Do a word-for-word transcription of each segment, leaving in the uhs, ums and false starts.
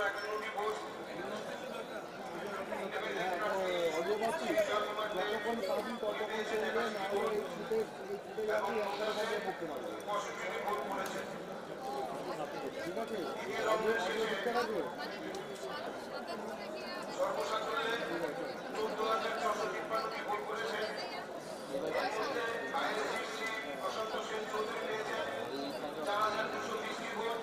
একান্নটি ভোট। যতক্ষণ পাবি ততক্ষণ চলবে, না হলে এই ছুটে, এই ছুটে যাবি, একবারে বাজার করতে পারবে। ঠিক আছে? অডিও, অডিও বুঝতে পারবে? সর্বসাকুল্যে চোদ্দ হাজার ছশো তিপ্পান্নটি ভোট পড়েছে। এর মধ্যে আইএসএফসি প্রশান্ত সেন চৌধুরী পেয়েছেন চার হাজার দুশো বিশটি ভোট।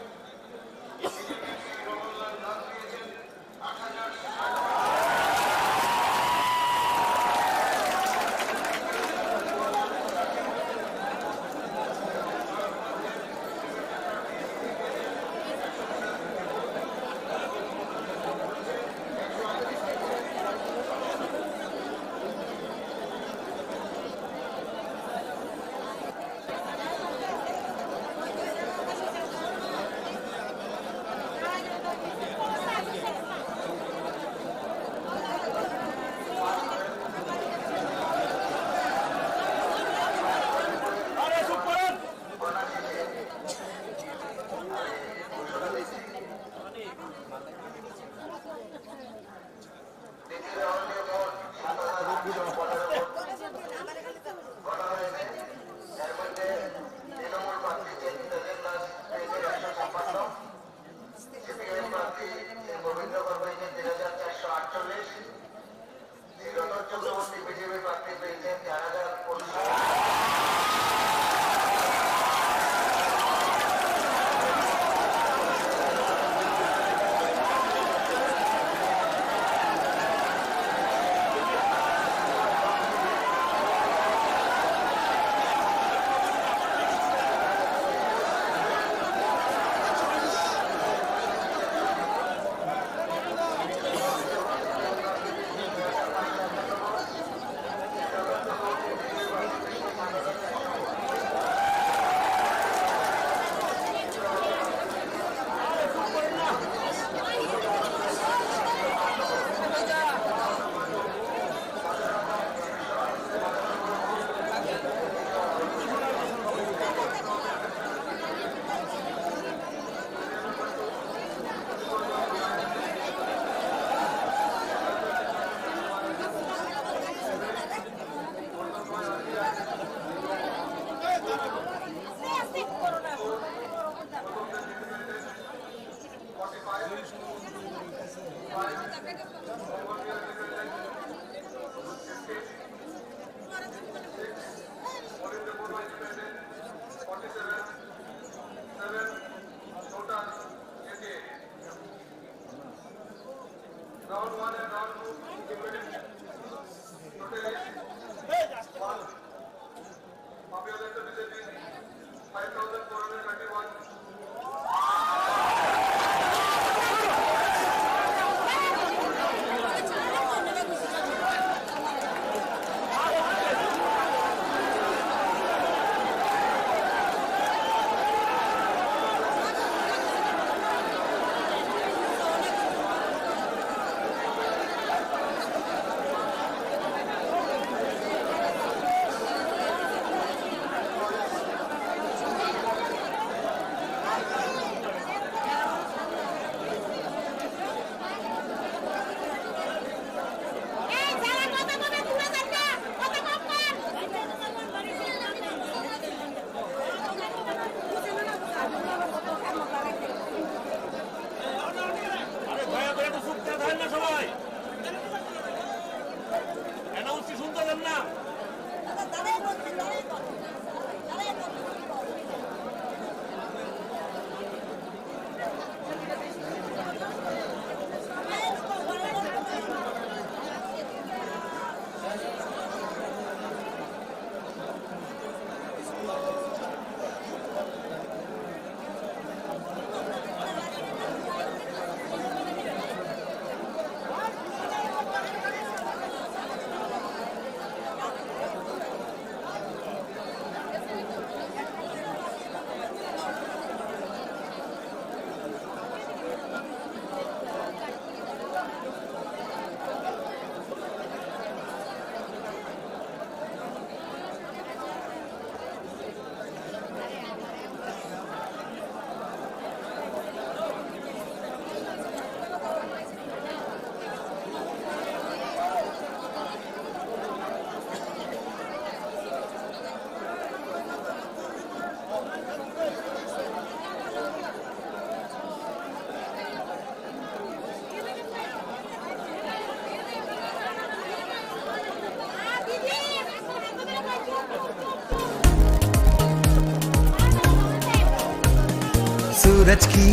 सूरज की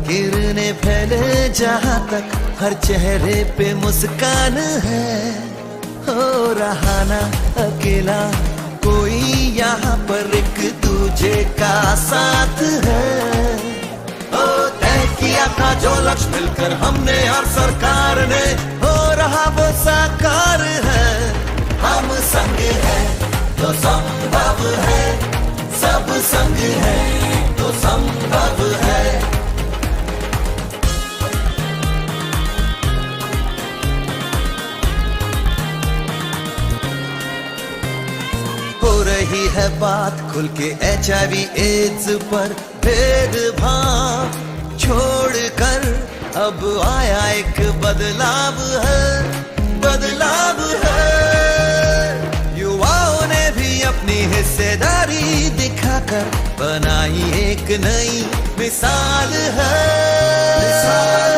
किरणें फैले जहां तक, हर चेहरे पे मुस्कान है। हो रहा ना अकेला कोई यहाँ पर, एक दूजे का साथ है। ओ, तय किया था जो लक्ष्य मिलकर हमने और सरकार ने, हो रहा वो साकार है। हम संग हैं तो संभव है, सब संग हैं तो संभव है। हो रही है बात खुल के एचआईवी एड्स पर, भेदभाव छोड़कर अब आया एक बदलाव है, बदलाव है। युवाओं ने भी अपनी हिस्सेदारी दिखाकर बनाई एक नई मिसाल है, मिसाल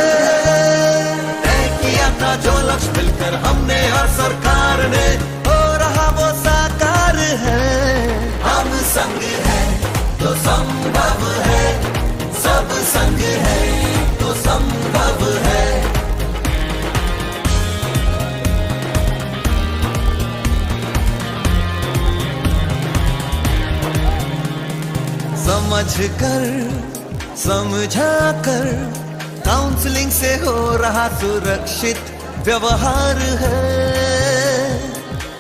है। तय किया था जो लक्ष्य मिलकर हमने और सरकार ने, हो रहा वो साकार है। हम संग हैं तो संभव है, सब संग हैं तो संभव है। समझ कर, समझा कर, काउंसलिंग से हो रहा सुरक्षित व्यवहार है।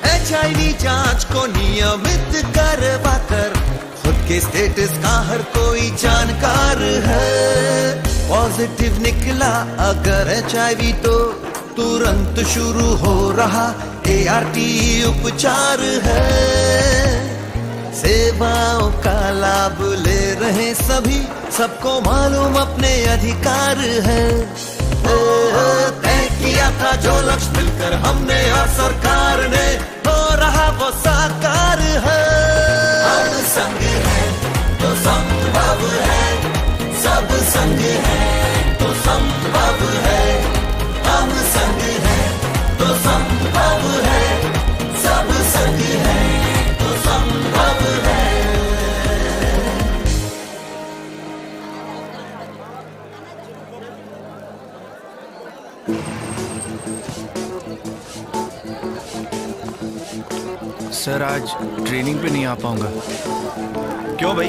एचआईवी जांच को नियमित करवा कर, खुद के स्टेटस का हर कोई जानकार है। पॉजिटिव निकला अगर एचआईवी तो तुरंत शुरू हो रहा एआरटी उपचार है। सेवाओं का लाभ ले रहे सभी, सबको मालूम अपने अधिकार है। ओ, तय किया था जो लक्ष्य मिलकर हमने और सरकार ने, हो रहा वो साकार है। हम संग हैं तो संभव है, सब संग हैं तो संभव है। हम संग हैं तो संभव है, सब संग हैं तो संभव है। सर, आज ट्रेनिंग पे नहीं आ पाऊंगा। क्यों भाई?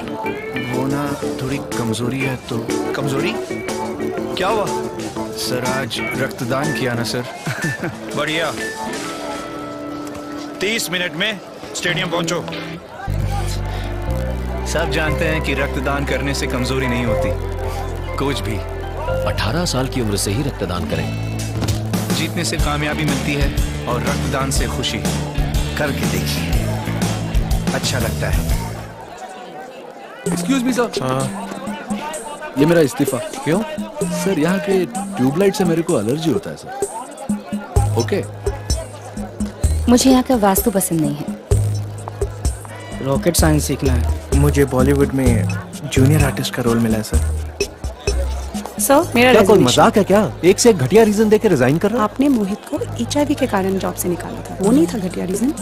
वो ना, थोड़ी कमजोरी है तो। कमजोरी? क्या हुआ? सर, आज रक्तदान किया ना सर। बढ़िया। तीस मिनट में स्टेडियम पहुंचो। सब जानते हैं कि रक्तदान करने से कमजोरी नहीं होती, कुछ भी। अठारह साल की उम्र से ही रक्तदान करें। जीतने से कामयाबी मिलती है और रक्तदान से खुशी। करके देखिए, अच्छा लगता है। Excuse me sir. हाँ। ये मेरा इस्तीफा। क्यों? सर, यहाँ के ट्यूबलाइट से मेरे को एलर्जी होता है सर। ओके। मुझे यहाँ का वास्तु पसंद नहीं है। रॉकेट साइंस सीखना है। मुझे बॉलीवुड में जूनियर आर्टिस्ट का रोल मिला है सर। सर, मेरा क्या कोई रेजिग्नेशन। मजाक है क्या? एक से एक घटिया रीजन देके रिजाइन कर रहा है। आपने मोहित को एचआईवी के कारण जॉब से निकाला था, वो नहीं था घटिया रीजन?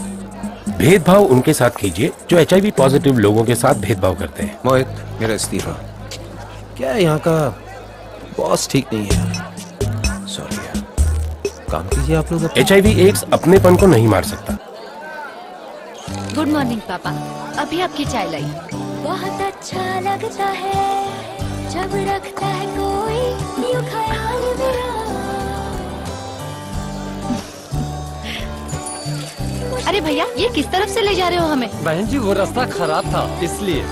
भेदभाव उनके साथ कीजिए जो एचआईवी पॉजिटिव लोगों के साथ भेदभाव करते हैं। मोहित, मेरा इस्तीफा। क्या है यहाँ का बॉस ठीक नहीं है यार। सॉरी यार। काम कीजिए आप लोग अपना। एचआईवी एड्स अपनेपन को नहीं मार सकता। गुड मॉर्निंग पापा, अभी आपकी चाय लाई। बहुत अच्छा लगता है जब रखता है कोई यूं ख्याल मेरा। अरे भैया, ये किस तरफ से ले जा रहे हो हमें? बहन जी, वो रास्ता खराब था, इसलिए।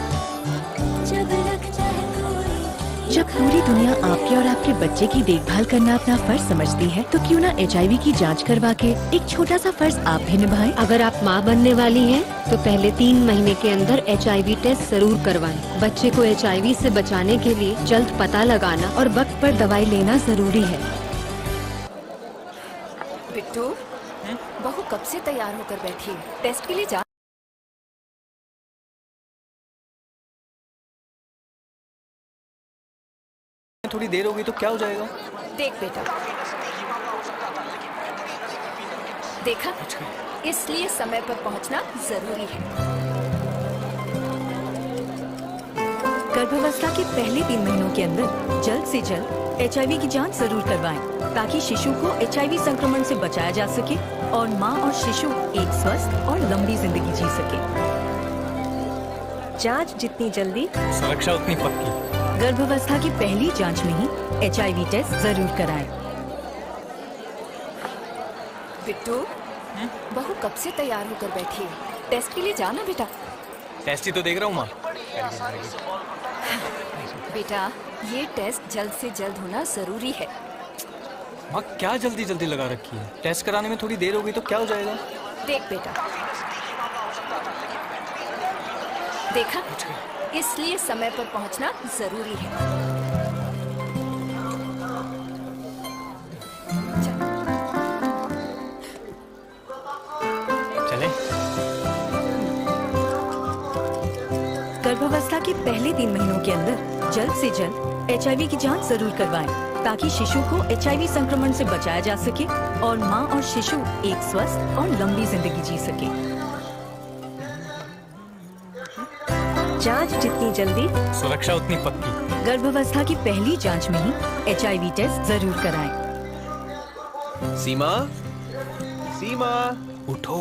जब पूरी दुनिया आपके और आपके बच्चे की देखभाल करना अपना फर्ज समझती है, तो क्यों ना एचआईवी की जांच करवा के एक छोटा सा फर्ज आप भी निभाएं। अगर आप माँ बनने वाली हैं, तो पहले तीन महीने के अंदर एचआईवी टेस्ट जरूर करवाएं। बच्चे को एचआईवी से बचाने के लिए जल्द पता लगाना और वक्त पर दवाई लेना जरूरी है। बिट्टू, बहू कब से तैयार होकर बैठी है? टेस्ट के लिए जा। थोड़ी देर हो गई तो क्या हो जाएगा? देख बेटा, देखा, इसलिए समय पर पहुंचना जरूरी है। गर्भावस्था के पहले तीन महीनों के अंदर जल्द से जल्द एचआईवी की जांच जरूर करवाएं, ताकि शिशु को एचआईवी संक्रमण से बचाया जा सके और मां और शिशु एक स्वस्थ और लंबी जिंदगी जी सके। जांच जितनी जल्दी, सुरक्षा उतनी पक्की। गर्भावस्था की पहली जांच में ही एचआईवी टेस्ट जरूर कराएं। बिट्टू, बहू कब से तैयार होकर बैठी है? टेस्ट के लिए जाना बेटा। टेस्ट ही तो देख रहा हूँ माँ। बेटा, ये टेस्ट जल्द से जल्द होना जरूरी है। माँ, क्या जल्दी जल्दी लगा रखी है? टेस्ट कराने में थोड़ी देर हो गई तो क्या हो जाएगा? देख बेटा, देखा, इसलिए समय पर पहुंचना जरूरी है। चले। गर्भावस्था के पहले तीन महीनों के अंदर जल्द से जल्द एचआईवी की जांच जरूर करवाएं, ताकि शिशु को एचआईवी संक्रमण से बचाया जा सके और मां और शिशु एक स्वस्थ और लंबी जिंदगी जी सके। जांच जितनी जल्दी, सुरक्षा उतनी पक्की। गर्भावस्था की पहली जांच में ही एचआईवी टेस्ट जरूर कराएं। सीमा, सीमा, उठो।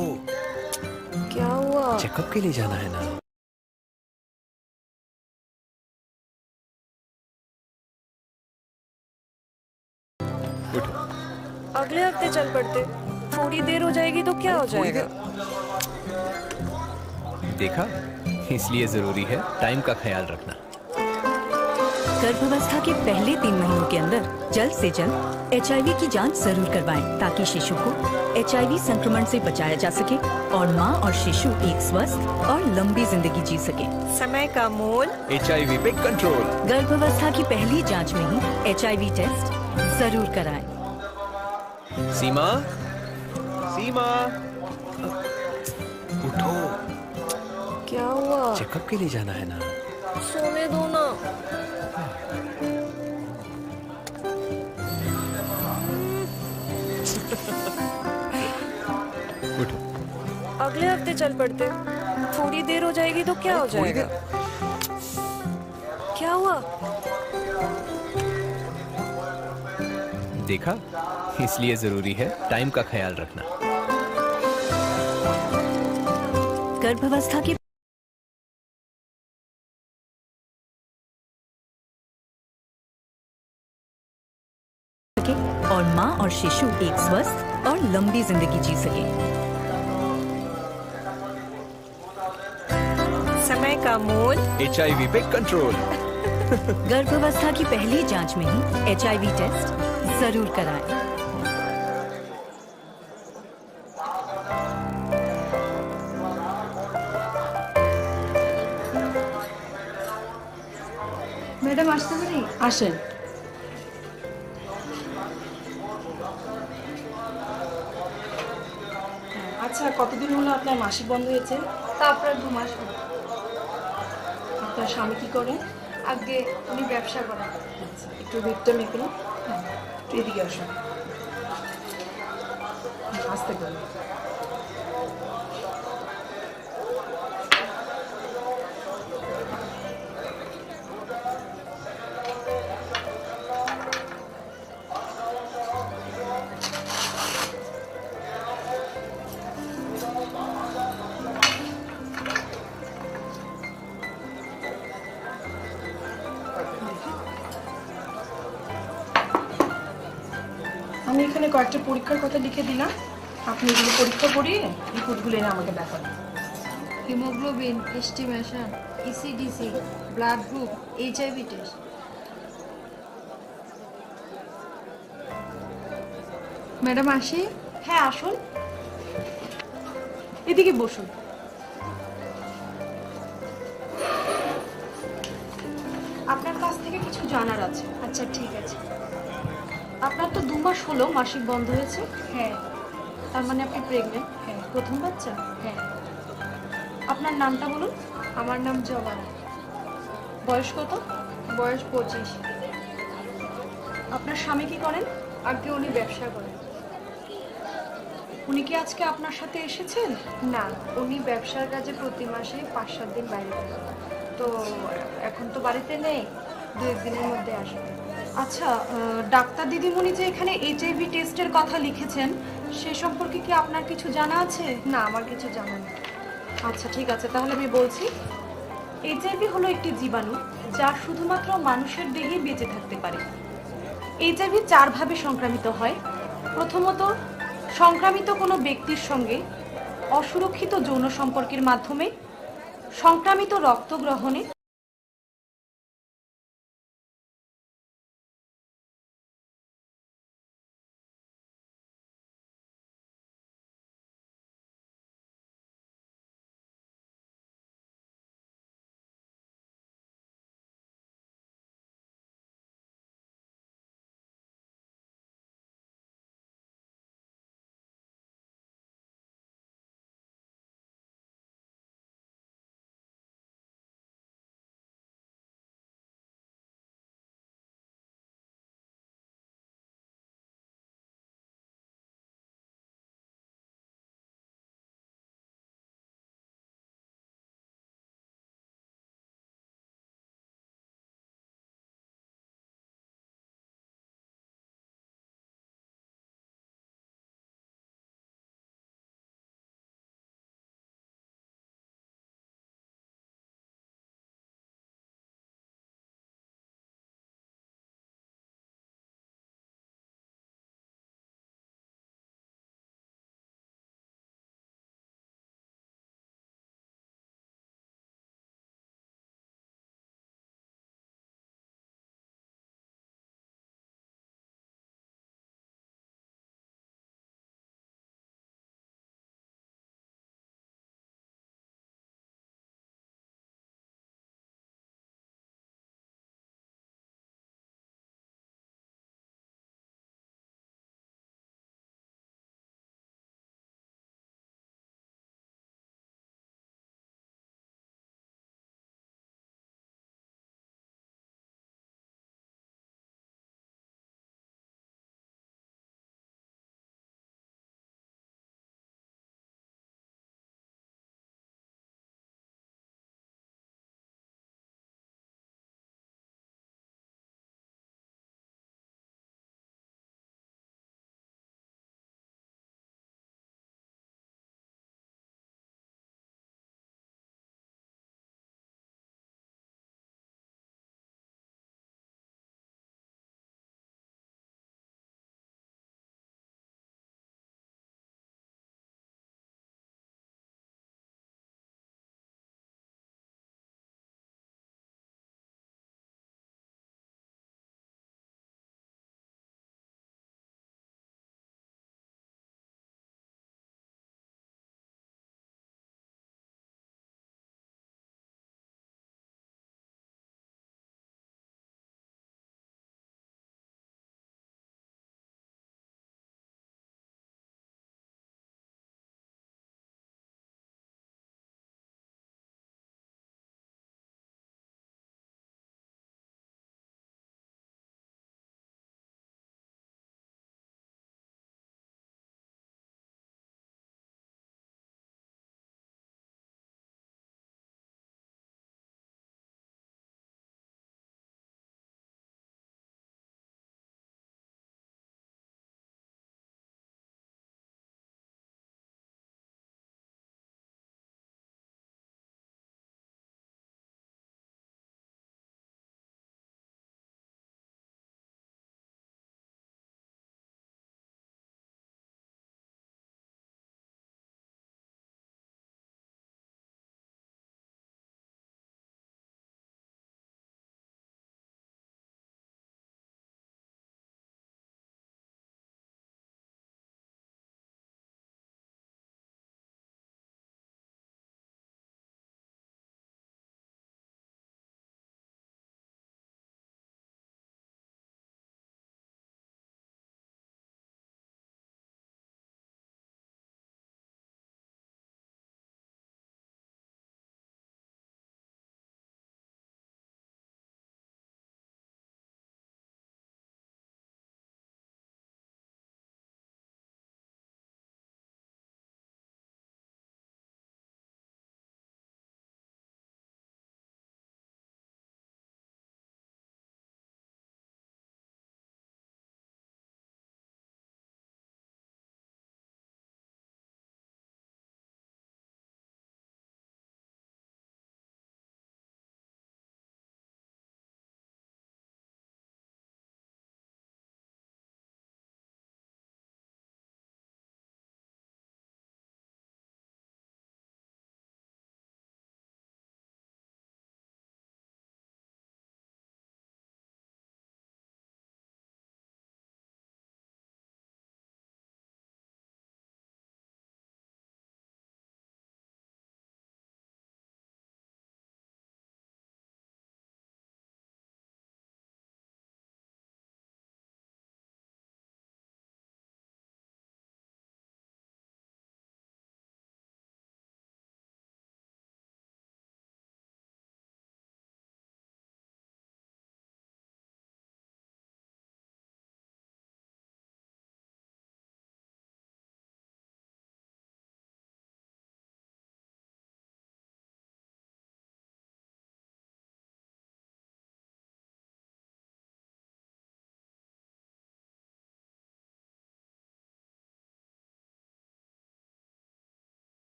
क्या हुआ? चेकअप के लिए जाना है ना। उठो। अगले हफ्ते चल पड़ते। थोड़ी देर हो जाएगी तो क्या हो थोड़ी जाएगा? देर। देखा, इसलिए जरूरी है टाइम का ख्याल रखना। गर्भावस्था के पहले तीन महीनों के अंदर जल्द से जल्द एचआईवी की जांच जरूर करवाएं, ताकि शिशु को एचआईवी संक्रमण से बचाया जा सके और मां और शिशु एक स्वस्थ और लंबी जिंदगी जी सके। समय का मोल। एचआईवी पे कंट्रोल। गर्भावस्था की पहली जांच में ही एचआईवी टेस्ट जरूर कराएं। सीमा, सीमा, उठो। क्या हुआ? चेकअप के लिए जाना है ना। सोने दो ना। उठो। अगले हफ्ते चल पड़ते। थोड़ी देर हो जाएगी तो क्या हो जाएगा? क्या हुआ? देखा, इसलिए जरूरी है टाइम का ख्याल रखना। गर्भावस्था के और मां और शिशु एक स्वस्थ और लंबी जिंदगी जी सके। समय का मोल। एचआईवी पे कंट्रोल। गर्भावस्था की पहली जांच में ही एचआईवी टेस्ट जरूर कराएं। ম্যাডাম, আসতে পারি? আসেন। আচ্ছা, কতদিন হলো আপনার মাসিক বন্ধ হয়েছে? তা প্রায় দু মাস হলো। আপনার স্বামী কি করেন? আগে উনি ব্যবসা করেন। আচ্ছা, একটু বেডটা মেপে নিন। হ্যাঁ, একটু এদিকে আসুন। আস্তে করুন। আমি এখানে কয়েকটা পরীক্ষার কথা লিখে দিলাম, আপনি এগুলো পরীক্ষা করিয়ে রিপোর্টগুলো এনে আমাকে দেখান। Haemoglobin, estimation, ECDC, blood group, HIV test. Madam, আসি? হ্যাঁ, আসুন, এদিকে বসুন। আপনার কাছ থেকে কিছু জানার আছে। আচ্ছা, ঠিক আছে। আপনার তো দু মাস হলো মাসিক বন্ধ হয়েছে। হ্যাঁ। তার মানে আপনি প্রেগন্যান্ট? হ্যাঁ। প্রথম বাচ্চা? হ্যাঁ। আপনার নামটা বলুন। আমার নাম জবানা। বয়স কত? বয়স পঁচিশ। আপনার স্বামী কি করেন? আগে উনি ব্যবসা করেন। উনি কি আজকে আপনার সাথে এসেছেন? না, উনি ব্যবসার কাজে প্রতি মাসে পাঁচ সাত দিন বাইরে থাকেন। তো এখন তো বাড়িতে নেই, দু এক দিনের মধ্যে আসবে। আচ্ছা, আহ, ডাক্তার দিদিমণি যে এখানে এইচআইভি টেস্টের কথা লিখেছেন, সে সম্পর্কে কি আপনার কিছু জানা আছে? না, আমার কিছু জানা নেই। আচ্ছা, ঠিক আছে, তাহলে আমি বলছি। এইচআইভি হলো একটি জীবাণু, যা শুধুমাত্র মানুষের দেহেই বেঁচে থাকতে পারে। এইচআইভি চারভাবে সংক্রামিত হয়। প্রথমত, সংক্রামিত কোনো ব্যক্তির সঙ্গে অসুরক্ষিত যৌন সম্পর্কের মাধ্যমে, সংক্রামিত রক্ত গ্রহণে,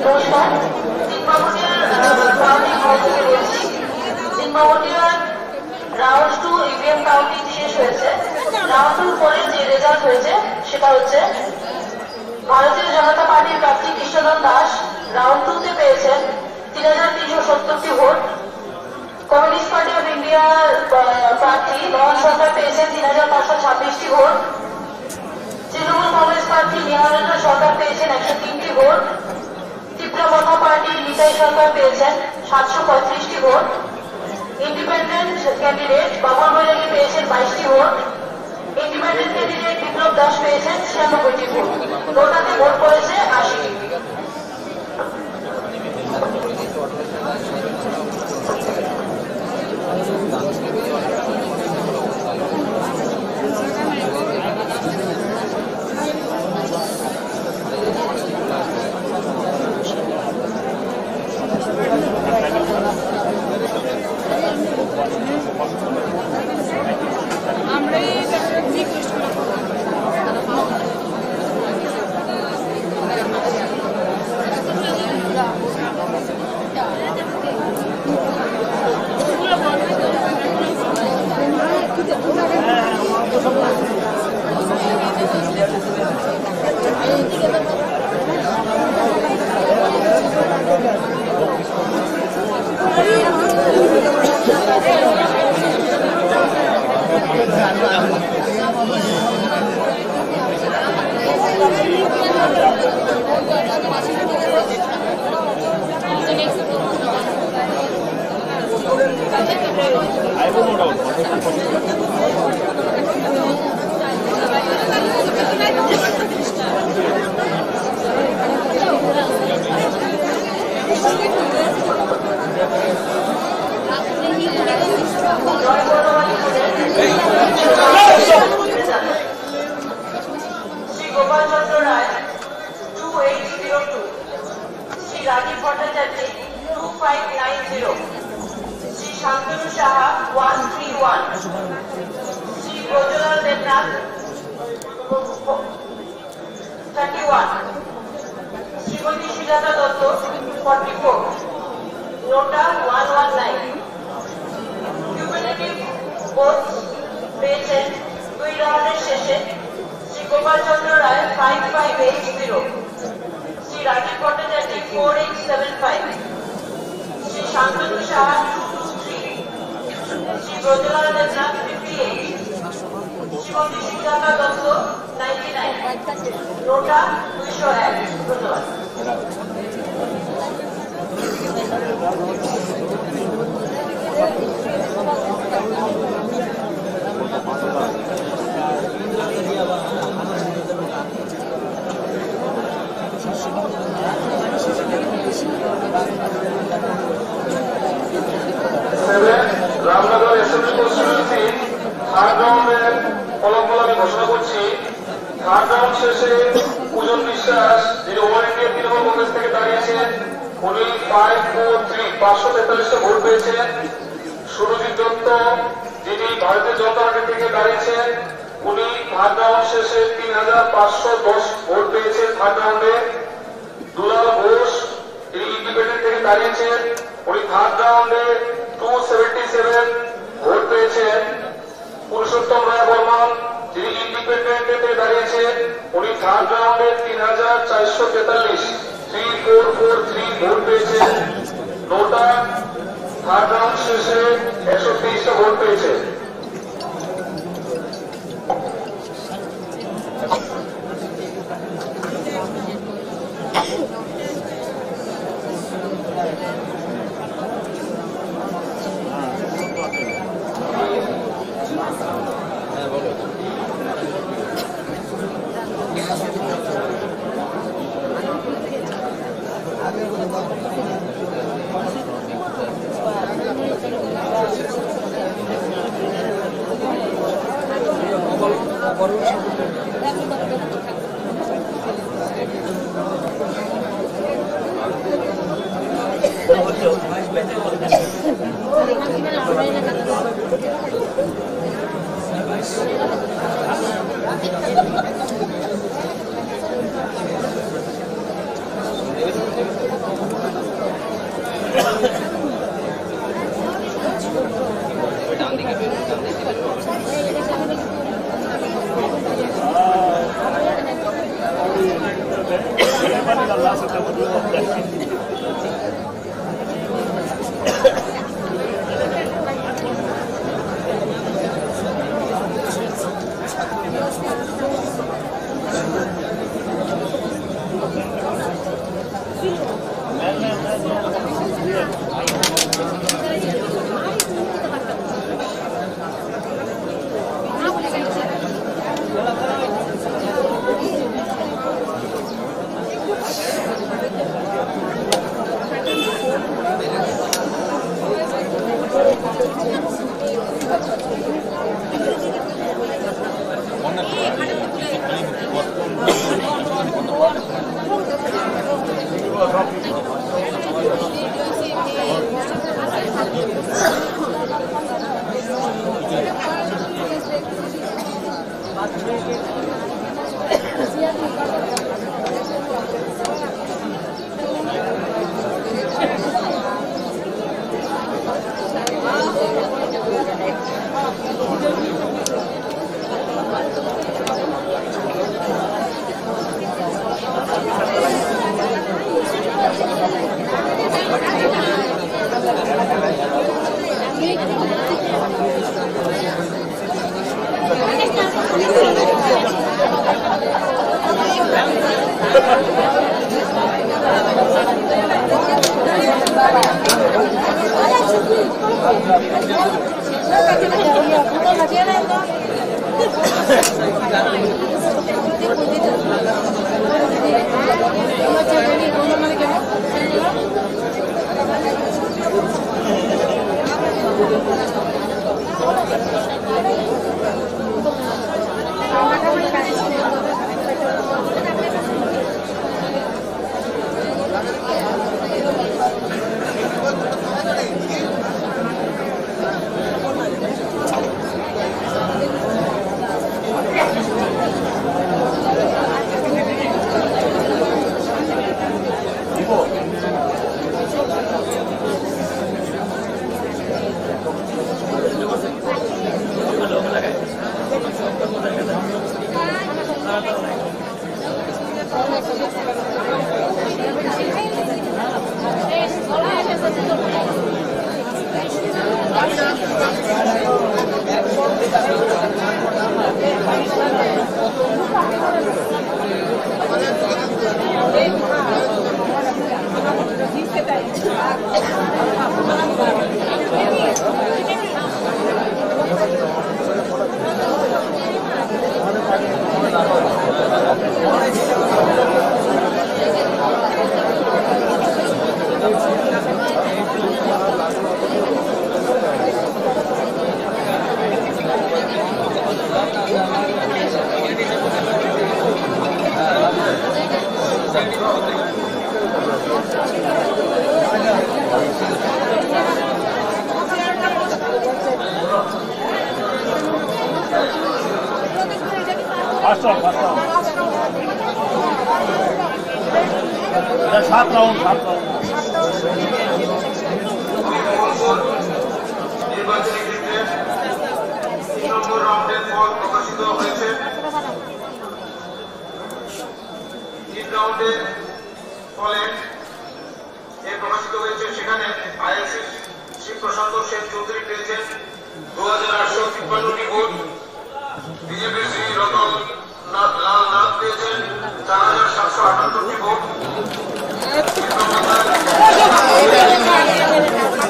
নমস্কার। সিংমাবটিয়ার, আহ, কাউন্টিং হল থেকে বলছি। সিংমাবটিয়ার রাউন্ড টু ইভিএম কাউন্টিং শেষ হয়েছে। রাউন্ড টুর পরে যে রেজাল্ট হয়েছে, সেটা হচ্ছে ভারতীয় জনতা পার্টির প্রার্থী কৃষ্ণধন দাস রাউন্ড টু তে পেয়েছেন তিন হাজার তিনশো সত্তরটি ভোট। কমিউনিস্ট পার্টি অফ ইন্ডিয়ার, আহ, প্রার্থী নয়ন সরকার পেয়েছেন তিন হাজার পাঁচশো ছাব্বিশটি ভোট। তৃণমূল কংগ্রেস প্রার্থী নিহারেন্দ্র সরকার পেয়েছেন একশো তিনটি ভোট। ত্রিপুরা মথা পার্টি নিতাই সরকার পেয়েছেন সাতশো পঁয়ত্রিশটি vote. Independent candidate Babul Bairagi পেয়েছেন বাইশটি vote. Independent candidate Biplab Das পেয়েছেন ছিয়ানব্বইটি ভোট। নোটাতে ভোট পড়েছে আশিটি। Shri Gopal Chandra Roy two eight zero two, Shri Rajib Bhattacharya two five nine zero, Shri Santanu Saha one three one, Shri Brajalal Debnath thirty one, Shrimati Sujata Dutta forty four, NOTA one one nine. Cumulative vote পেয়েছেন দুই রাউন্ডের শেষে Shri Gopal Chandra Roy five five eight zero, Shri Rajib Bhattacharya four eight seven five, Shri Santanu Saha two two three, Shri Brajalal Debnath fifty eight, Shrimati Sujata Dutta ninety nine, NOTA দুইশো এক। ধন্যবাদ। Seven, Ramnagar assembly constituency third রাউন্ডের ফলাফল আমি ঘোষণা করছি। থার্ড রাউন্ড শেষে পূজন বিশ্বাস, যিনি অল ইন্ডিয়া তৃণমূল কংগ্রেস থেকে দাঁড়িয়েছেন, উনি ফাইভ ফোর থ্রি, পাঁচশো তেতাল্লিশটা ভোট পেয়েছেন। সুরজিৎ দত্ত, যিনি ভারতীয় জনতা পার্টি থেকে দাঁড়িয়েছেন, উনি থার্ড রাউন্ড শেষে তিন হাজার পাঁচশো দশ ভোট পেয়েছেন থার্ড রাউন্ডে। দুলাল ঘোষ, তিনি ইন্ডিপেন্ডেন্ট থেকে দাঁড়িয়েছেন, উনি থার্ড রাউন্ডে টু সেভেন্টি সেভেন ভোট পেয়েছেন। পুরুষোত্তম রায় বর্মন, যিনি ইন্ডিপেন্ডেন্ট থেকে দাঁড়িয়েছেন, উনি থার্ড রাউন্ডে তিন হাজার চারশো তেতাল্লিশ, three four four three vote পেয়েছেন। নোটা থার্ড রাউন্ড শেষে একশো তেইশটা ভোট পেয়েছে। পাঁচশো, পাঁচশো। এটা সাত রাউন্ড, সাত রাউন্ড। নির্বাচনী ক্ষেত্রে তিন নম্বর রাউন্ডের ফল প্রকাশিত হয়েছে। তিন রাউন্ডের ফলে যে প্রকাশিত হয়েছে, সেখানে আইএনসির শ্রী প্রশান্ত সেন চৌধুরী পেয়েছেন দু হাজার আটশো তিপ্পান্নটি ভোট, বিজেপির শ্রী রতন না-, লাল নাথ পেয়েছেন চার হাজার সাতশো আটাত্তরটি ভোট,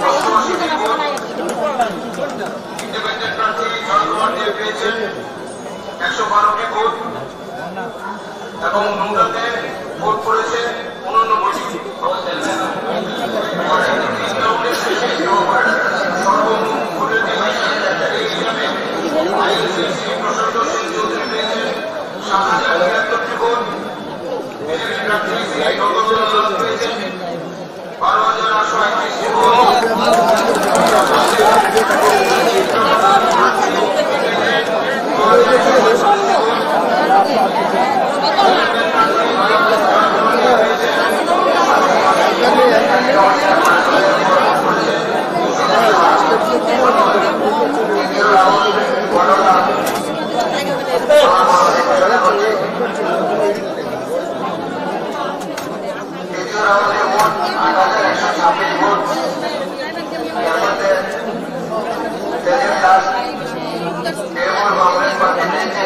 অষ্টআশিটি ভোট, ইন্ডিপেন্ডেন্ট প্রার্থী জয়কুমার দে পেয়েছেন একশো বারোটি ভোট এবং নোটাতে ভোট পড়েছে ঊননব্বইটি। দ্বিতীয় রাউন্ডে মোট আট হাজার একশো ছাব্বিশ ভোট। এর মধ্যে তেজেন দাস তৃণমূল কংগ্রেস প্রার্থী পেয়েছেন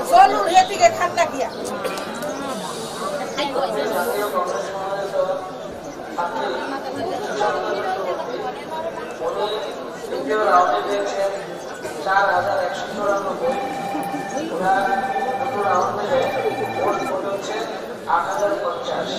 জল উঠে থেকে ঠান্ডা কিয়া? দ্বিতীয় রাউন্ডে পেয়েছেন চার হাজার একশো চুরানব্বই। ওনার দুটো রাউন্ড মিলে মোট ভোট হচ্ছে আট হাজার পঞ্চাশ।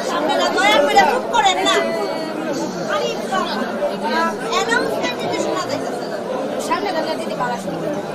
সামনে না, দয়া করে চুপ করেন না। আরে বাবা, অ্যানাউন্সমেন্ট দিতে শোনা যাইতেছে না। সামনে না, দিদি, বাবা, শুনতে পারে।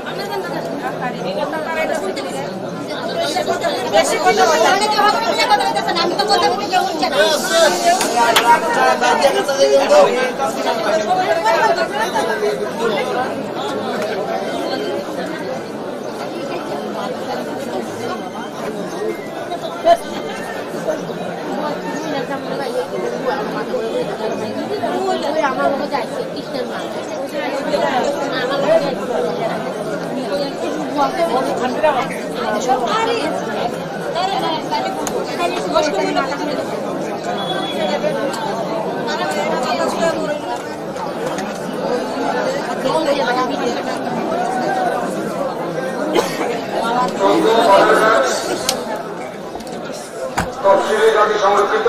তফসিলি জাতি সংরক্ষিত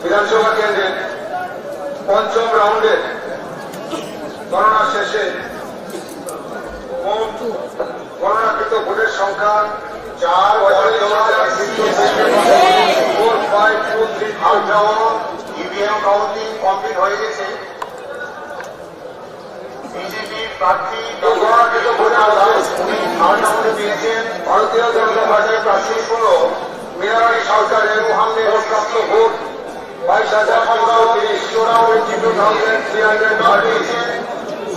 বিধানসভা কেন্দ্রের পঞ্চম রাউন্ডের গণনা শেষে মোট গণনাকৃত ভোটের সংখ্যা চার পয়েন্ট চার চার ফোর ফাইভ টু হালটাও ইভিএম কাউন্টিং কমপ্লিট হয়ে গেছে। বিজেপি প্রার্থী ডক্টর রাহুল দাস, উনি থার্ড রাউন্ডে পেয়েছেন। ভারতীয় জনতা পার্টির প্রার্থী হল মিনারানী সরকার, রেনু হামলে মোট প্রাপ্ত ভোট বাইশ হাজার পাঁচশো তিরিশ। চূড়ান্ত two thousand three hundred thirty.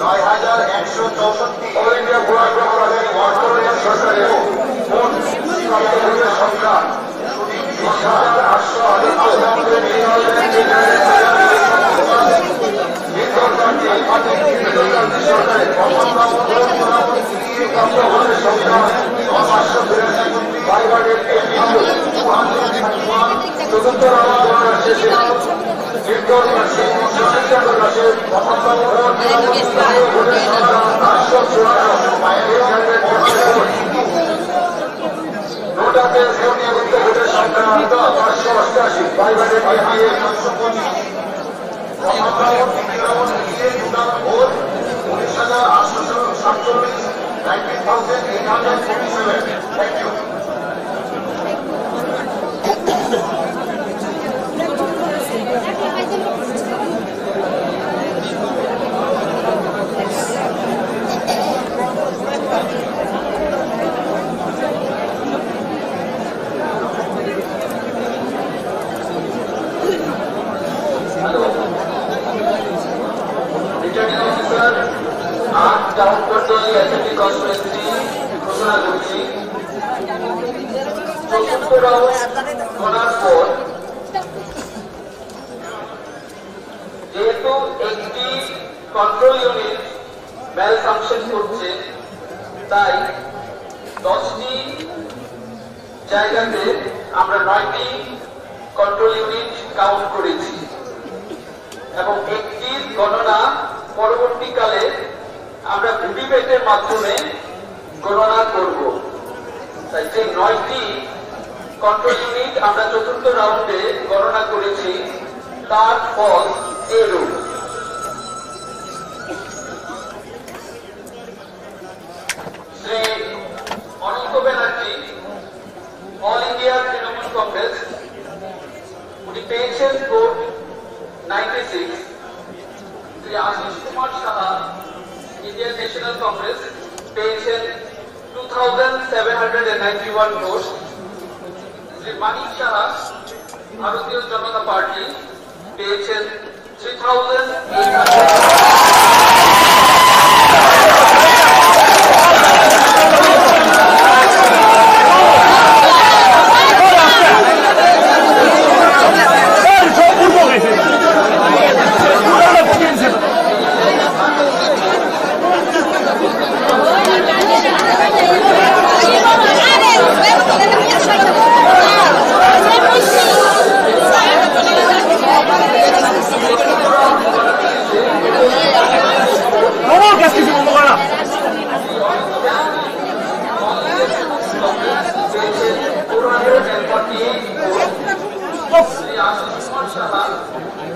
নয় হাজার একশো চৌষট্টি। অল ইন্ডিয়া গোয়াল সরকারের বর্তমান সরকারের মোট প্রাপ্ত ভোটের সংখ্যা ভোটারদের ভোট নিয়ে ভোটের সংখ্যা পাঁচশো অষ্টাশি, বাইরে বিএনপি একশো পঁচিশ। প্রথম রাউন্ড, দ্বিতীয় রাউন্ড মিলিয়ে টোটাল ভোট উনিশ হাজার আটশো সাতচল্লিশ, nineteen thousand eight hundred forty seven. Thank you. Hello. Returning officer, আট টাউন কোর্টে অ্যাসেম্বলি কনস্টিটুয়েন্সি ঘোষণা করছি। চতুর্থ রাউন্ড গণার পর যেহেতু একটি কন্ট্রোল ইউনিট ম্যালফাংশন করছে, তাই দশটি জায়গাতে আমরা নয়টি কন্ট্রোল ইউনিট কাউন্ট করেছি এবং একটি গণনা পরবর্তীকালে আমরা ভিভিপ্যাটের মাধ্যমে গণনা করব। তাই যে নয়টি কন্ট্রোল ইউনিট আমরা চতুর্থ রাউন্ডে গণনা করেছি, তার ফল এরূপ। Shri Ananta Banerjee, All India Trinamool Congress, উনি পেয়েছেন vote ninety six. Shri Ashis Kumar Saha, Indian National Congress, পেয়েছেন two thousand seven hundred ninety one vote. Shri Manik Saha, Bharatiya Janata Party, পেয়েছেন three thousand eight hundred.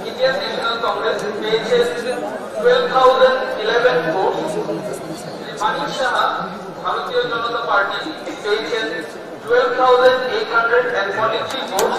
Indian National Congress পেয়েছে twelve thousand eleven vote. Manik Saha, Bharatiya Janata Party, পেয়েছেন twelve thousand eight hundred and forty three vote.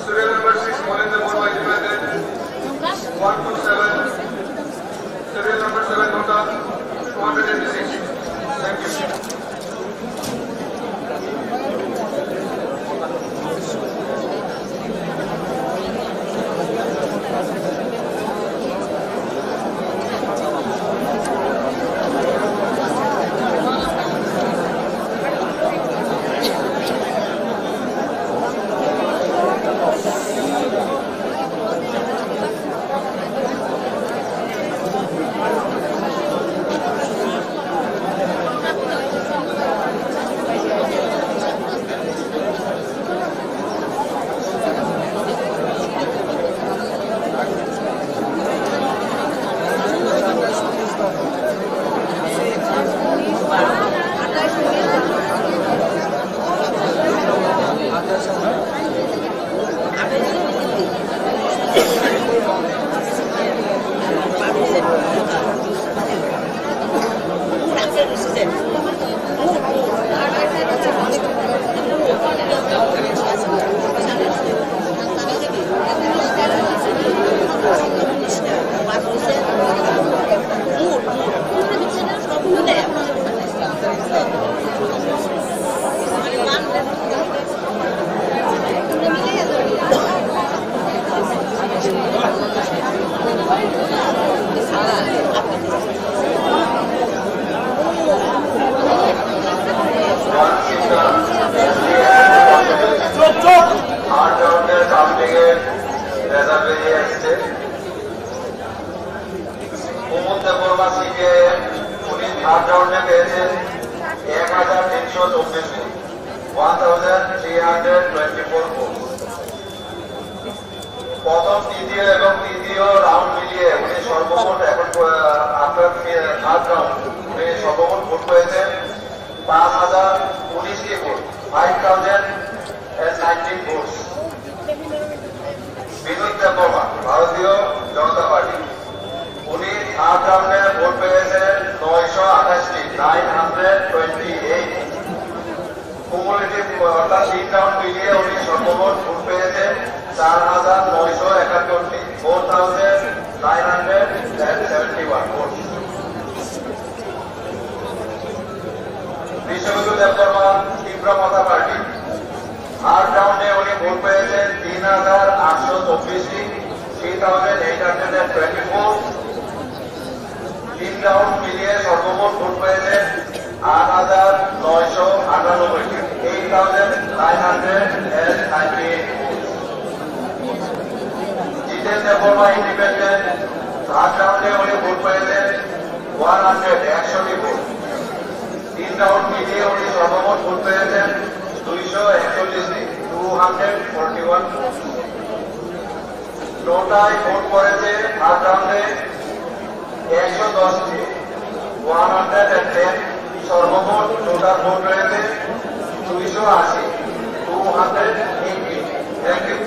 Serial number six, Molinda Borma, independent. One two seven. Serial number seven, Nota two hundred eighty-six. Thank you. Third round-এর কাউন্টিংয়ে রেজাল্ট বেরিয়ে এসেছে। কুমুদ দেববর্মা সিপিআইএম, উনি third রাউন্ডে পেয়েছেন এক হাজার তিনশো চব্বিশ vote, one thousand three hundred twenty four vote. প্রথম, দ্বিতীয় এবং তৃতীয় রাউন্ড মিলিয়ে উনি সর্বমোট এখন, আহ, আফটার থার্ড রাউন্ড উনি সর্বমোট ভোট পেয়েছেন পাঁচ হাজার উনিশটি vote, five thousand and nineteen votes। Binod Debbarma, Bharatiya Janata Party, উনি থার্ড রাউন্ডে ভোট পেয়েছেন নয়শো আঠাশটি, nine hundred twenty eight। Cumulative, অর্থাৎ তিন রাউন্ড মিলিয়ে উনি সর্বমোট ভোট পেয়েছেন চার হাজার নয়শো একাত্তরটি, four thousand nine hundred and seventy one vote. Biswabandhu Debbarma, Tripura Motha Party, third রাউন্ডে উনি ভোট পেয়েছেন তিন হাজার আটশো চব্বিশটি, three thousand eight hundred and twenty four। তিন রাউন্ড মিলিয়ে সর্বমোট ভোট পেয়েছেন আট হাজার নয়শো আটানব্বইটি, eight thousand nine hundred and ninety eight। Jiten Debbarma, independent, third রাউন্ডে উনি ভোট পেয়েছেন ওয়ান হান্ড্রেড, একশোটি ভোট। তিন রাউন্ড মিলিয়ে উনি সর্বমোট ভোট পেয়েছেন দুইশো একচল্লিশটি, two hundred forty one vote. নোটায় ভোট পড়েছে থার্ড রাউন্ডে একশো দশটি, one hundred and ten। সর্বমোট নোটার ভোট রয়েছে দুইশো আশি, two hundred eighty। Thank you।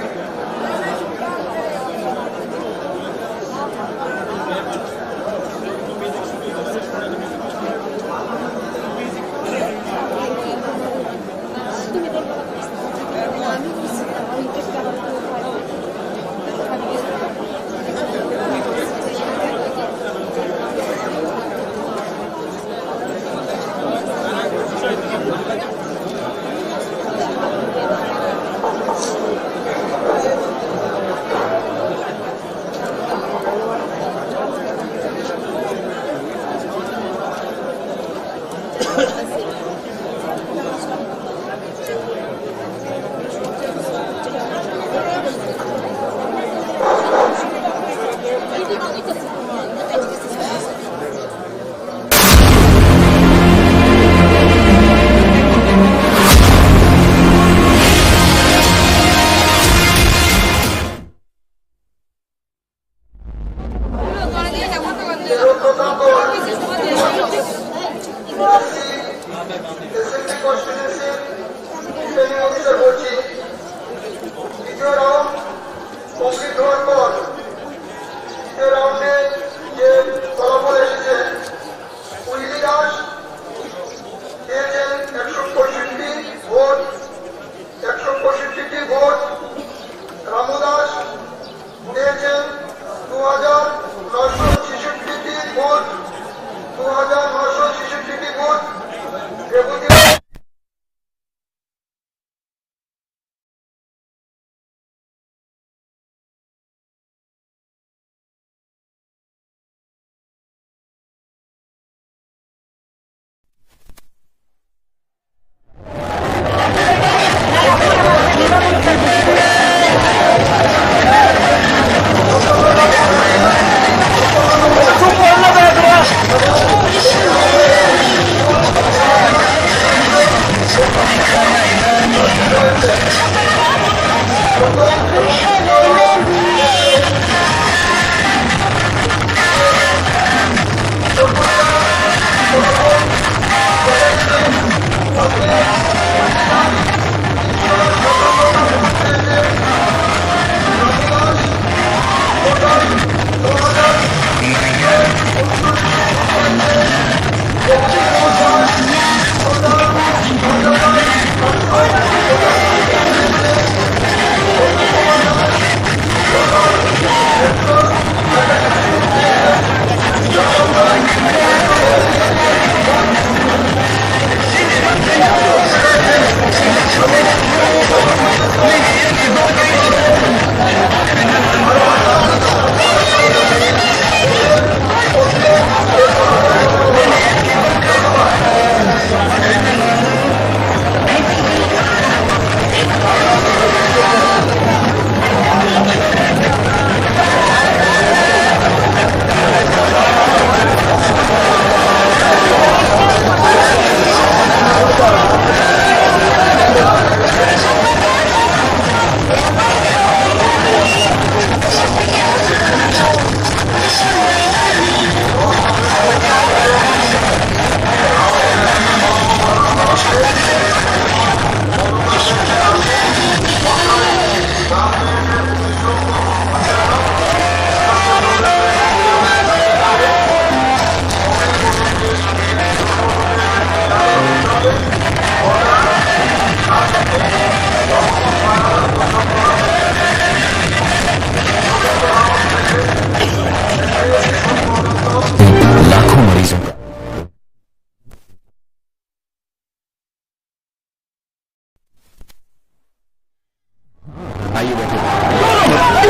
लाखों मरीजों का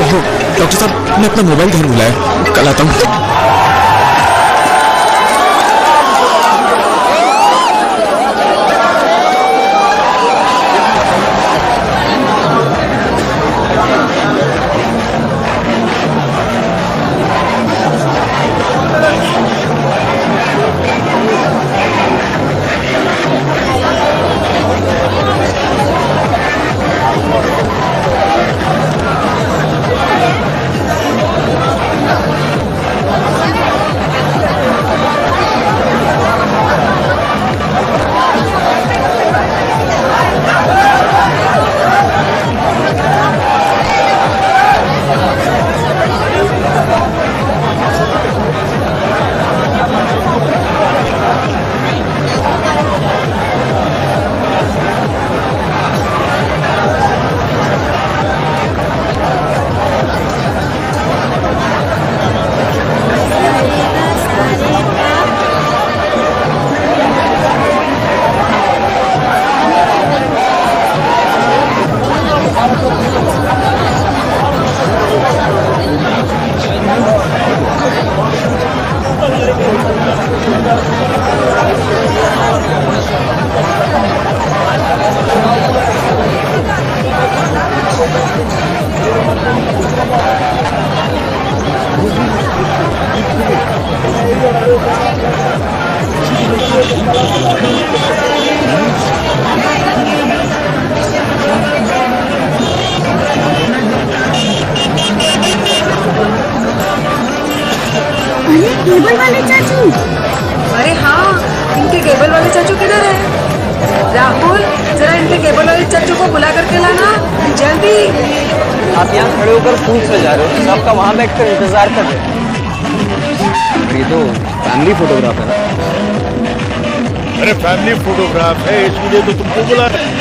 ओहो, डॉक्टर साहब, मैं अपना मोबाइल घर भुलाया, कल आता हूँ। अरे, केबल वाले चाचू। अरे हाँ, इनके केबल वाले चाचू किधर है? राहुल, जरा इनके केबल वाले चाचू को बुला करके लाना, जल्दी। आप यहाँ खड़े होकर फूल सजा रहे हो, सबका वहाँ बैठकर इंतजार कर रहे हो। ये तो फैमिली फोटोग्राफ है ना? अरे, फैमिली फोटोग्राफ है, इसलिए तो तुमको बुला रहे हैं।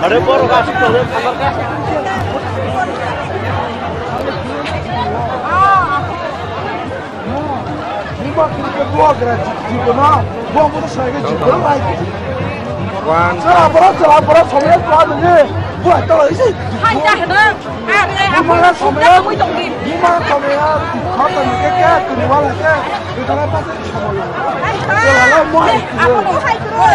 Are borok aswk tongo, phamarkha. Bubagra jikoma, bubagra sai ke jikoma lai. Wan. Chwla borok, chwla borok, somya chwla nini. Buai tala isi. Hai, dah, dah. Are, bumara somya. Bumara somya. Khata ni ke ke, tuni wala ke. Itara pas somya. Hai, hai. Chwla la mo hai. Apa mo hai kuro?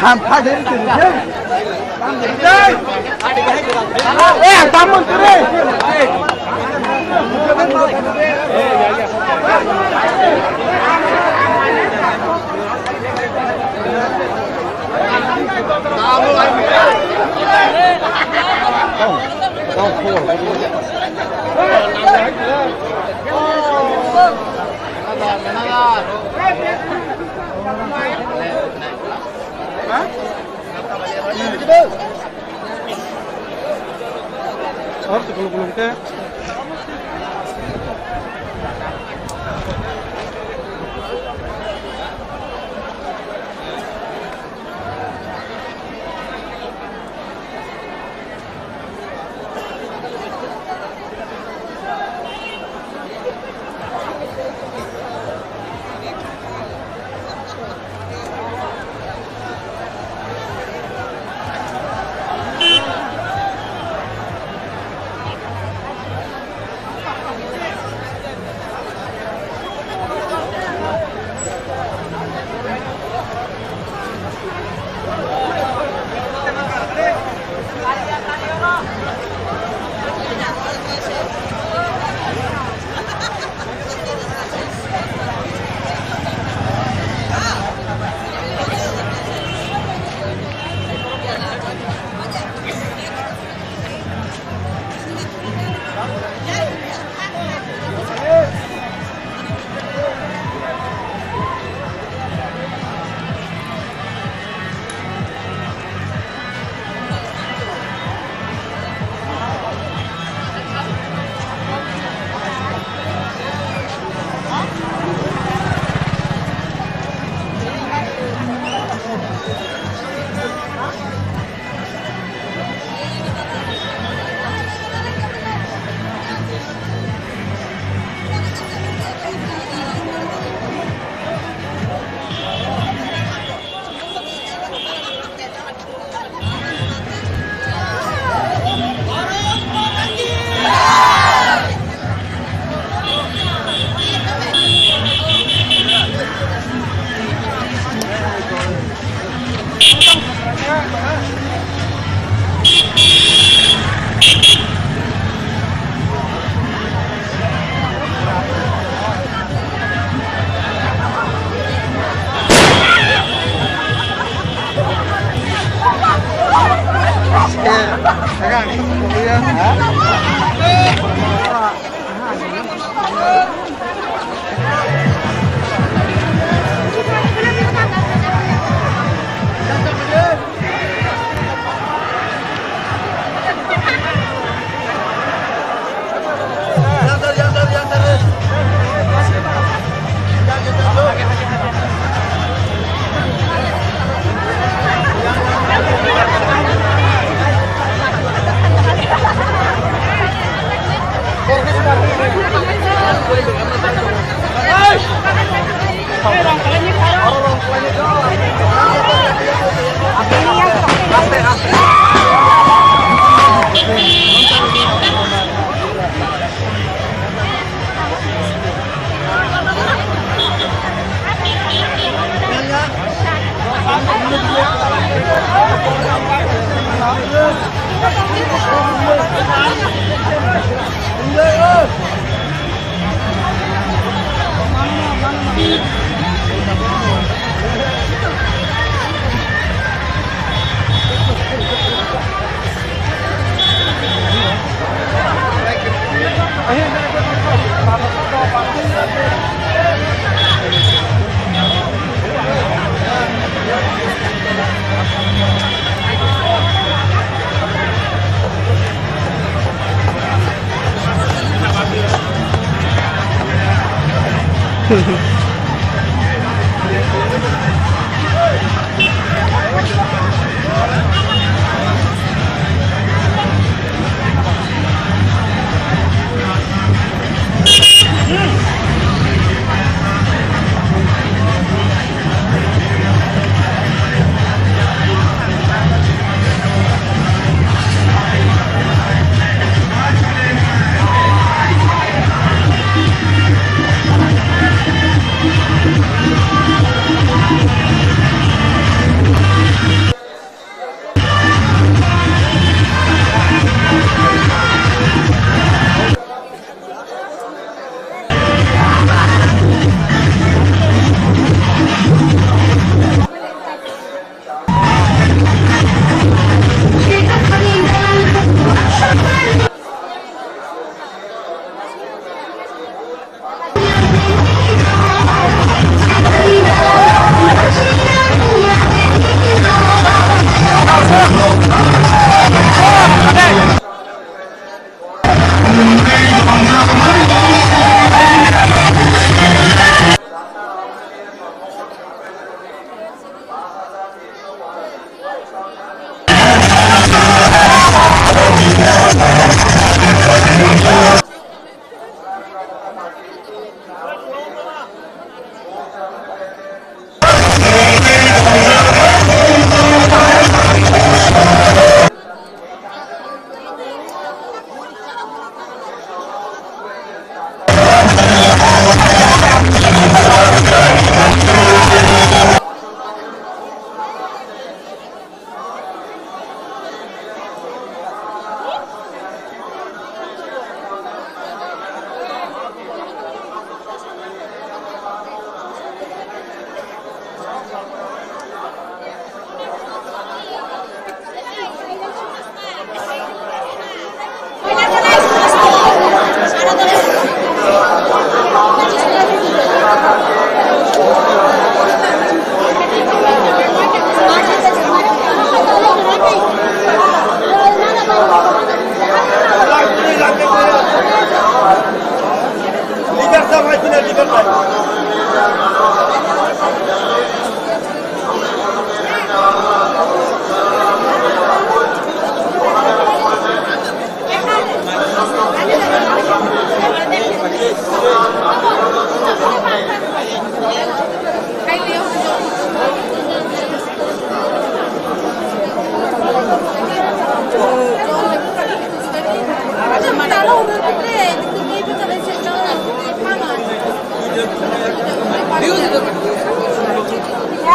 Ham, ha, deri, deri, deri. Eh, tamun, deri.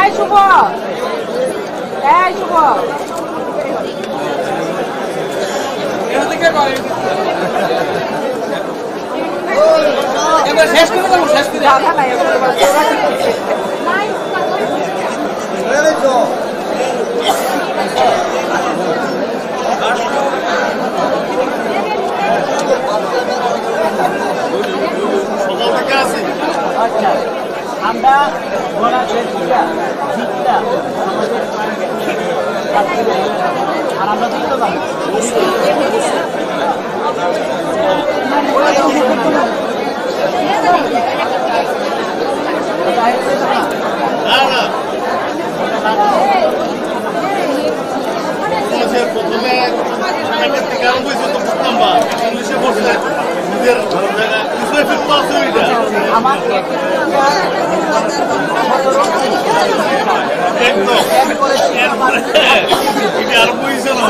এই শুভ, এই শুভ। এবার শেষ করে দেবো, শেষ করে। সকাল থেকে আছি। আচ্ছা, আমরা গলা শেষ করে জিতটা আমাদের আর আমরা জিততে পারবো। প্রথমে একের থেকে আরম্ভ হয়েছে তো প্রথমবার। চল্লিশে বসে নিজের জায়গা। আমার একদম। এরপরে এটা আরম্ভ হয়েছে না।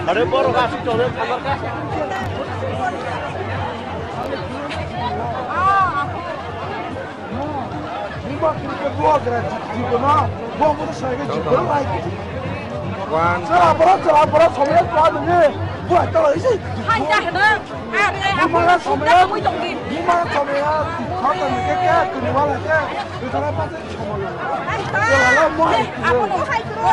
Are borok aswk tongwi phamarkha. Buma khe buagra jibona, bo mo sai ke jibona lai. Wan. Chwla borok, chwla borok somya kwa dungni. Bua ta lai si. Hai ja hna. Are buma somya. Buma somya. Khata ni ke ke, tuni wala ke. Itara pa se somya. Chwla la mo hai. Apo no hai kro.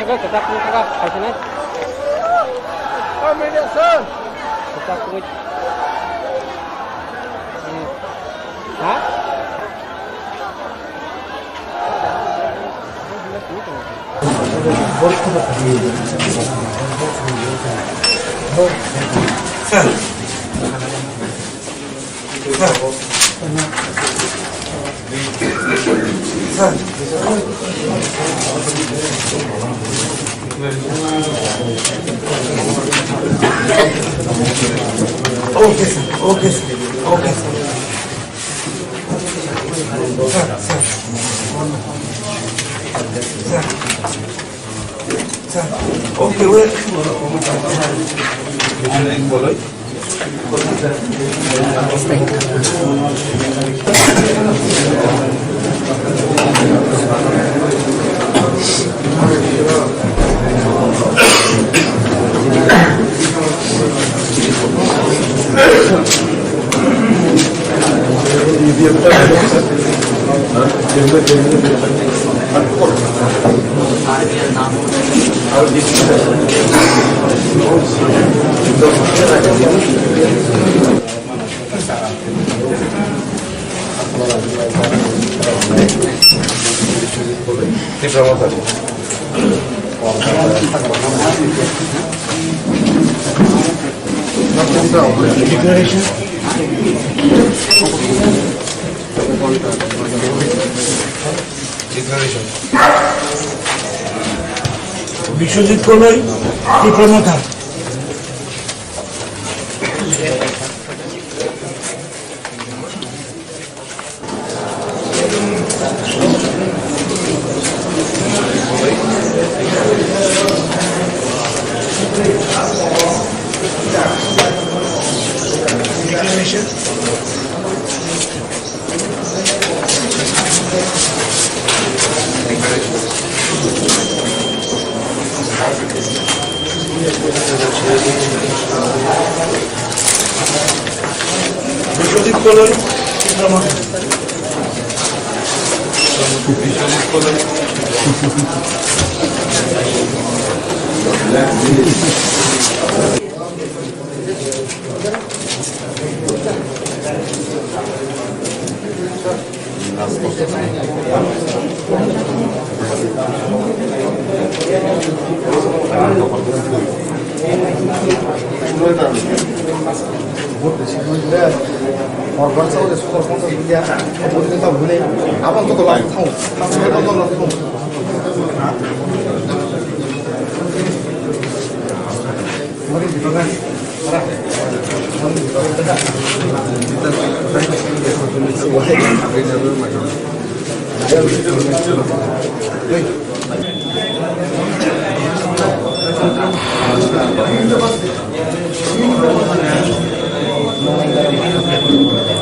Kwchak twi kwchak, hai sini. Kwchak twi. Hmm. Ha? Okay, sir. Okay, sir. Okay, sir. Sir, sir. Sir. Sir. Okay, wait. Biswajit Koloi, Tipra Motha. Biswajit Koloi, Tipra Motha. Biswajit Koloi.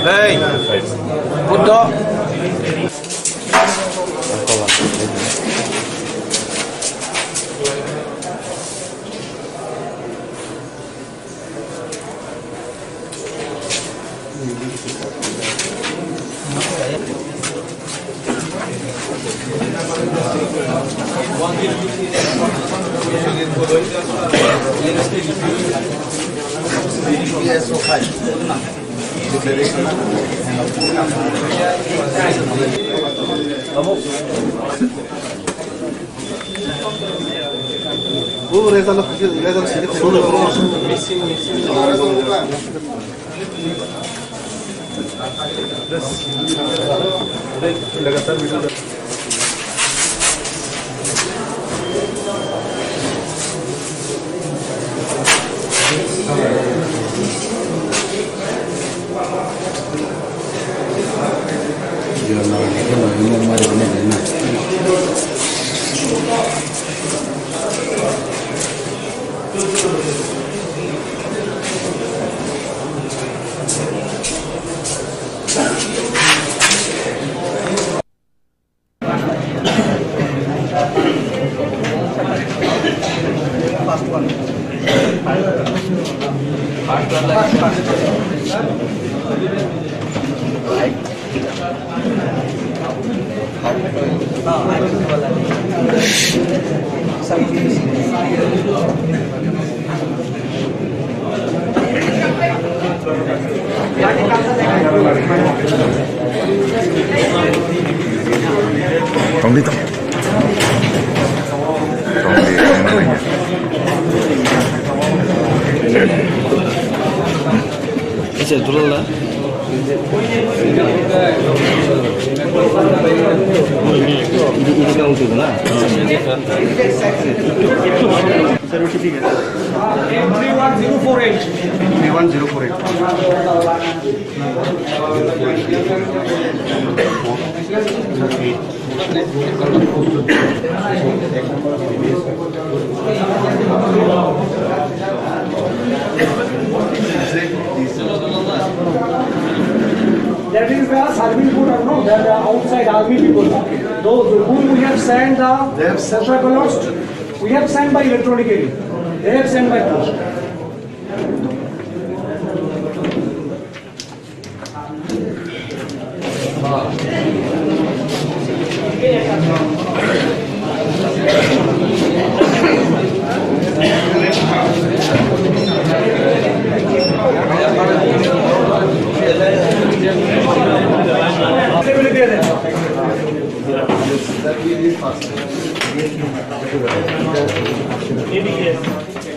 Hey, Buddha. Tongdi tong. Tongdi, tongdi. Ese, tulala. Ini, ini kau tu lah. Three one zero four eight. Three one zero four eight. That is the serving food, no? That the outside army people. Those whom we have sent the They have sent Kosha colors, we have sent by electronically. They have sent by post.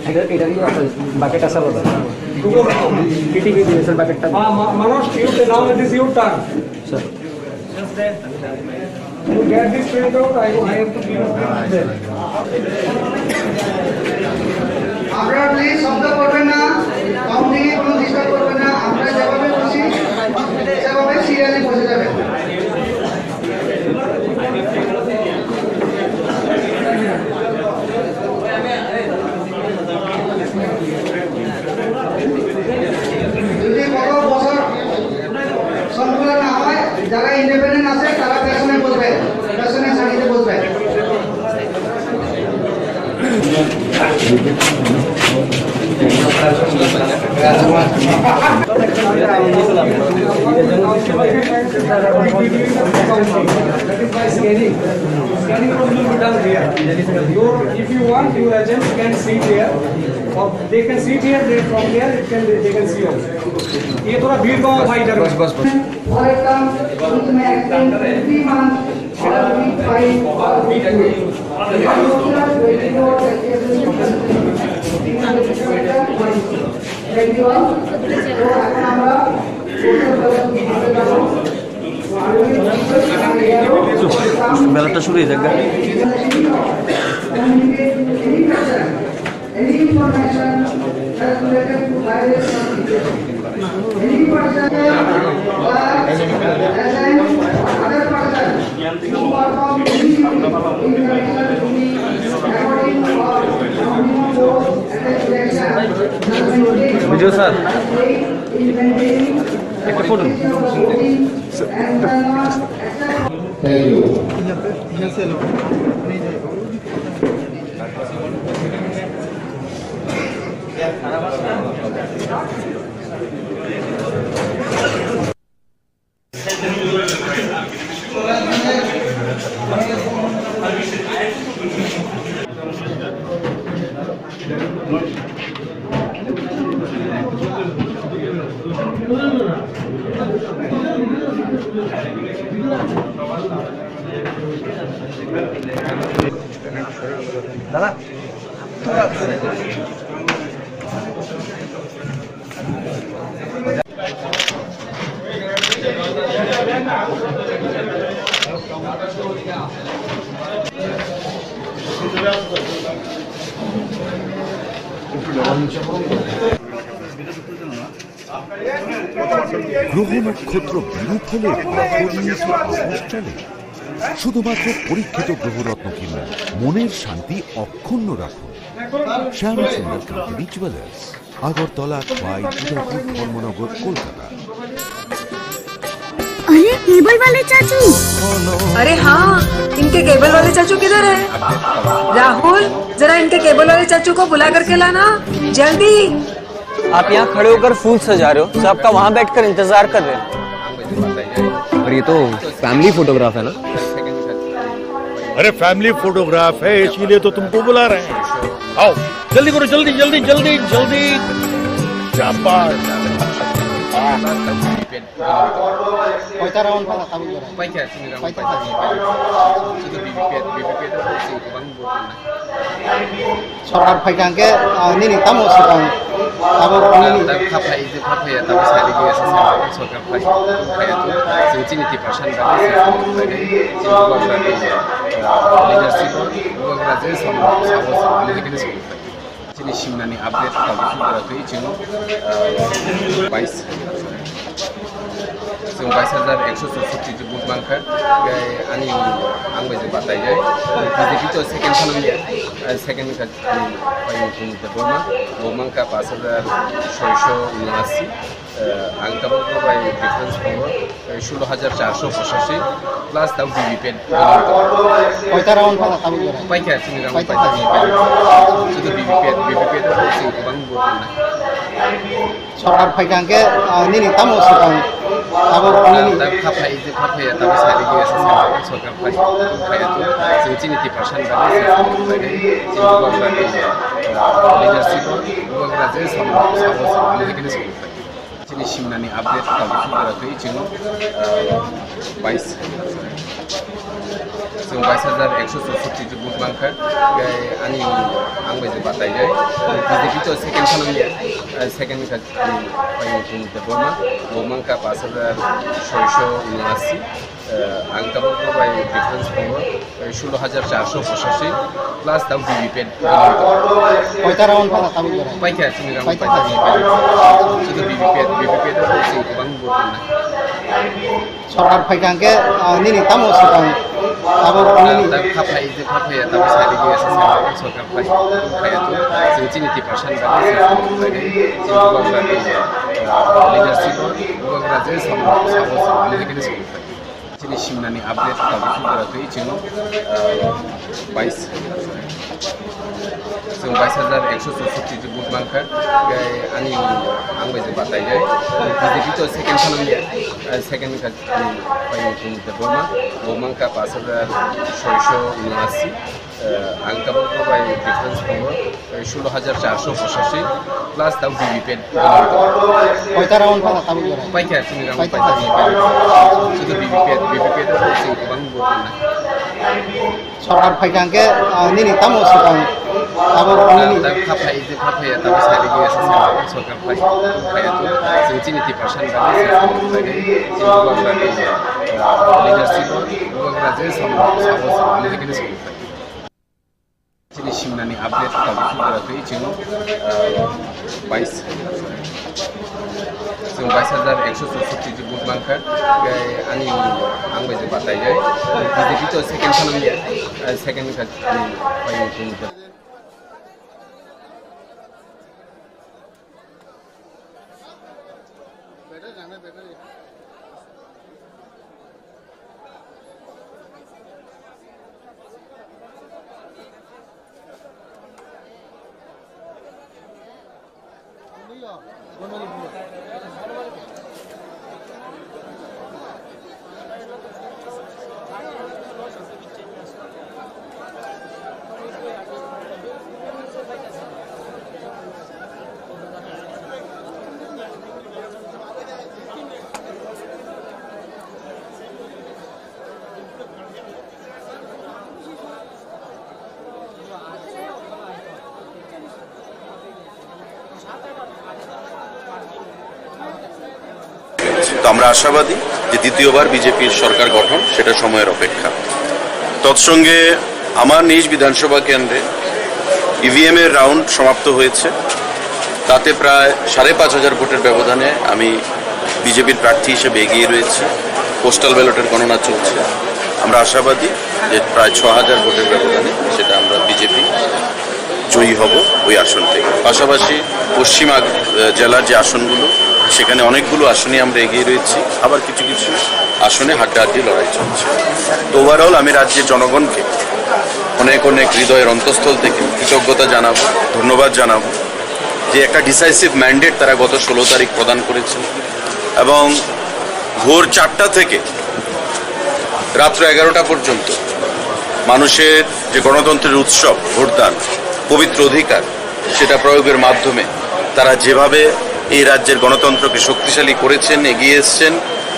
এটা, এটা কি আছে? বাকেট আছে বলো। পিটিভি দিয়েছেন বাকেটটা। মা-, মা-, মানুষ, you can, now it is your turn. Sir. You get this print out, I, I have to give it to them. আপনারা প্লিজ শব্দ করবেন না, কাউন্টিং এ কোনো ডিস্টার্ব করবেন না। আমরা যেভাবে বলছি সেভাবে সিরিয়ালি বসে যাবেন। যদি কত বছর সম্পূর্ণ না হয়, যারা ইন্ডিপেন্ডেন্ট আছে তারা পেছনে বসবে, পেছনে সারিতে বসবে। Scanning, scanning will be done here. Your, if you want, your agents can sit here. Or they can sit here, they, from here, it can, they can see also. ये थोड़ा भीड़ का भाई इधर। बस, बस, बस। For example, three months, or week five, or week two. বেলাটা শুরু হয়ে যাক। Any information that related to violation of the any person or agent or other person who perform any duty in connection with the recording or submitting force and the election shall maintain Vijay sir, in maintaining একটা photo নিন। And shall not accept Thank you. দাদা, গ্রহ নক্ষত্র বিরূপ হলে পাথর নিয়ে কি আকাশ চলে? শুধুমাত্র পরীক্ষিত গ্রহরত্ন কিনুন, মনের শান্তি অক্ষুণ্ণ রাখুন। শ্যাম সুন্দর কান্তি জুয়েলার্স, আগরতলা, খোয়াই, উদয়পুর, ধর্মনগর, কলকাতা। अरे, केबल वाले चाचू। अरे हाँ, इनके केबल वाले चाचू किधर है? राहुल, जरा इनके केबल वाले चाचू को बुला करके लाना, जल्दी। आप यहाँ खड़े होकर फूल सजा रहे हो, सब आपका वहाँ बैठकर इंतजार कर रहे हैं। और ये तो फैमिली फोटोग्राफ है ना? अरे, फैमिली फोटोग्राफ है, इसीलिए तो तुमको बुला रहे हैं। आओ, जल्दी करो, जल्दी, जल्दी, जल्दी, जल्दी। शाबाश। Koita round pada tabuk jora? Paikha, sini round paikha. Paikha. Sudu B B P, B B P itu sing kubang buat mana? Sorkar phaikha hwnkhe, ah, nini tamo swkang tabuk nini. Tabuk kha phai, je kha phai, tabuk sari gaya sa sa sorkar phai, phai tu, sing chini tipasan bai, sing chini tipasan bai, sing bubagra ni, ah, leadership, bubagra je sama, sama, sama, ini kini sing. Chini simnani update tabuk sudara twi chino, ah, bais. Chwng bais hajar ekso chousotti je vote mankha, tei ani ang bai je batai jai. B J P to second phano ya, ah, second ka ani pai Mukul Debbarma, bo mankha pash hajar soisho unoasi. Eh, ang tabuk bo bai difference tongo, eh, solo hajar charso pochashi plus tau V V P T. Koita round phala tabuk jora? Paikha, chini round paikha. Paikha. Sudu V V P T, V V P T to sing kubang vote na. Sorkar phaikha hwnkhe, ah, nini tamo swkang tabuk nini. Tabuk kha phai, je kha phai, tabuk sari gaya sa sa sorkar phai, phai tu, sing chini tipasan bai, sing chini tipasan bai, sing bubagra ni, ah, leadership, bubagra je sama, sama, sama, ini kini sing. Chini simnani update tabuk sudara twi chino, ah, bais. Chwng bais hajar ekso chousotti je vote mankha, tei ani ang bai je batai jai. B J P to second phano ya, ah, second ka ani pai Mukul Debbarma, bo mankha pash hajar soisho unoasi. Eh, ang tabuk bo bai difference tongo, eh, solo hajar charso pochashi plus tau V V P T. Koita round phala tabuk jora? Paikha, chini round paikha. Paikha. Sudu V V P T, V V P T to sing kubang vote na. Sorkar phaikha hwnkhe, ah, nini tamo swkang tabuk nini. Tabuk kha phai, je kha phai, tabuk sari gaya sa sa sorkar phai, phai tu, sing chini tipasan bai, sing chini tipasan bai, sing bubagra ni, ah, leadership, bubagra je sama, sama, sama, ini kini sing. Chini simnani update tabuk sudara twi chino, ah, bais. Chwng bais hajar ekso chousotti je vote mankha, tei ani ang bai je batai jai. B J P to second phano ya, ah, second ka ani pai Mukul Debbarma, bo mankha pash hajar soisho unoasi. Eh, ang tabuk bo bai difference tongo, eh, solo hajar charso pochashi plus tau V V P T. Koita round phala tabuk jora? Paikha, chini round paikha. Paikha. Sudu V V P T, V V P T to sing kubang vote na. Sorkar phaikha hwnkhe, ah, nini tamo swkang tabuk nini. Tabuk kha phai, je kha phai, tabuk sari gaya sa sa sorkar phai, phai tu, sing chini tipasan bai, sing chini tipasan bai, sing bubagra ni, ah, leadership, bubagra je sama, sama, sama, ini kini sing. Chini simnani update tabuk sudara twi chino, ah, bais. Chwng bais hajar ekso chousotti je vote mankha, tei ani ang bai je batai jai. B J P to second phano ya, ah, second ka ani pai Mukul. তো আমরা আশাবাদী যে দ্বিতীয়বার বিজেপির সরকার গঠন, সেটা সময়ের অপেক্ষা। তৎসঙ্গে আমার নিজ বিধানসভা কেন্দ্রে ইভিএম এর রাউন্ড সমাপ্ত হয়েছে। তাতে প্রায় সাড়ে পাঁচ হাজার ভোটের ব্যবধানে আমি বিজেপির প্রার্থী হিসেবে এগিয়ে রয়েছি। পোস্টাল ব্যালটের গণনা চলছে। আমরা আশাবাদী যে প্রায় ছ হাজার ভোটের ব্যবধানে সেটা আমরা বিজেপি জয়ী হব ওই আসন থেকে। পাশাপাশি পশ্চিম আগ-, জেলার যে আসনগুলো, সেখানে অনেকগুলো আসনে আমরা এগিয়ে রয়েছি, আবার কিছু কিছু আসনে হাড্ডাহাড্ডি লড়াই চলছে। তো ওভারঅল আমি রাজ্যের জনগণকে অনেক অনেক হৃদয়ের অন্তঃস্থল থেকে কৃতজ্ঞতা জানাবো, ধন্যবাদ জানাবো যে একটা ডিসাইসিভ ম্যান্ডেট তারা গত ষোলো তারিখ প্রদান করেছেন এবং ভোর চারটা থেকে রাত্র এগারোটা পর্যন্ত মানুষের যে গণতন্ত্রের উৎসব ভোটদান, পবিত্র অধিকার, সেটা প্রয়োগের মাধ্যমে তারা যেভাবে এই রাজ্যের গণতন্ত্রকে শক্তিশালী করেছেন, এগিয়ে এসছেন,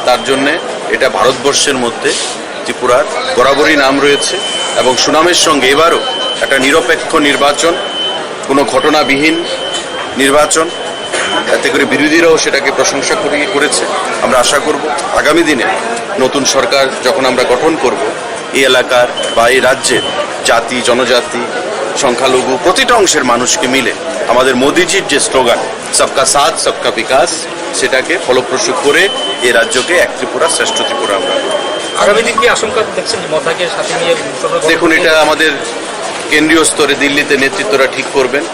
তার জন্যে এটা ভারতবর্ষের মধ্যে ত্রিপুরার বরাবরই নাম রয়েছে এবং সুনামের সঙ্গে এবারও একটা নিরপেক্ষ নির্বাচন, কোনো ঘটনাবিহীন নির্বাচন, এতে করে বিরোধীরাও সেটাকে প্রশংসা করে, করেছে। আমরা আশা করব আগামী দিনে নতুন সরকার যখন আমরা গঠন করব, এই এলাকার বা এই রাজ্যের জাতি, জনজাতি, সংখ্যালঘু প্রতিটা অংশের মানুষকে মিলে আমাদের মোদিজির যে স্লোগান সবকা সাথ সবকা বিকাশ, সেটাকে ফলপ্রসূ করে এই রাজ্যকে এক ত্রিপুরা, শ্রেষ্ঠ ত্রিপুরা আমরা করব। আগামী দিন কি আশঙ্কা দেখছেন যে মথাকে সাথে নিয়ে সরকার দেখুন, এটা আমাদের কেন্দ্রীয় স্তরে দিল্লিতে নেতৃত্বরা ঠিক করবেন।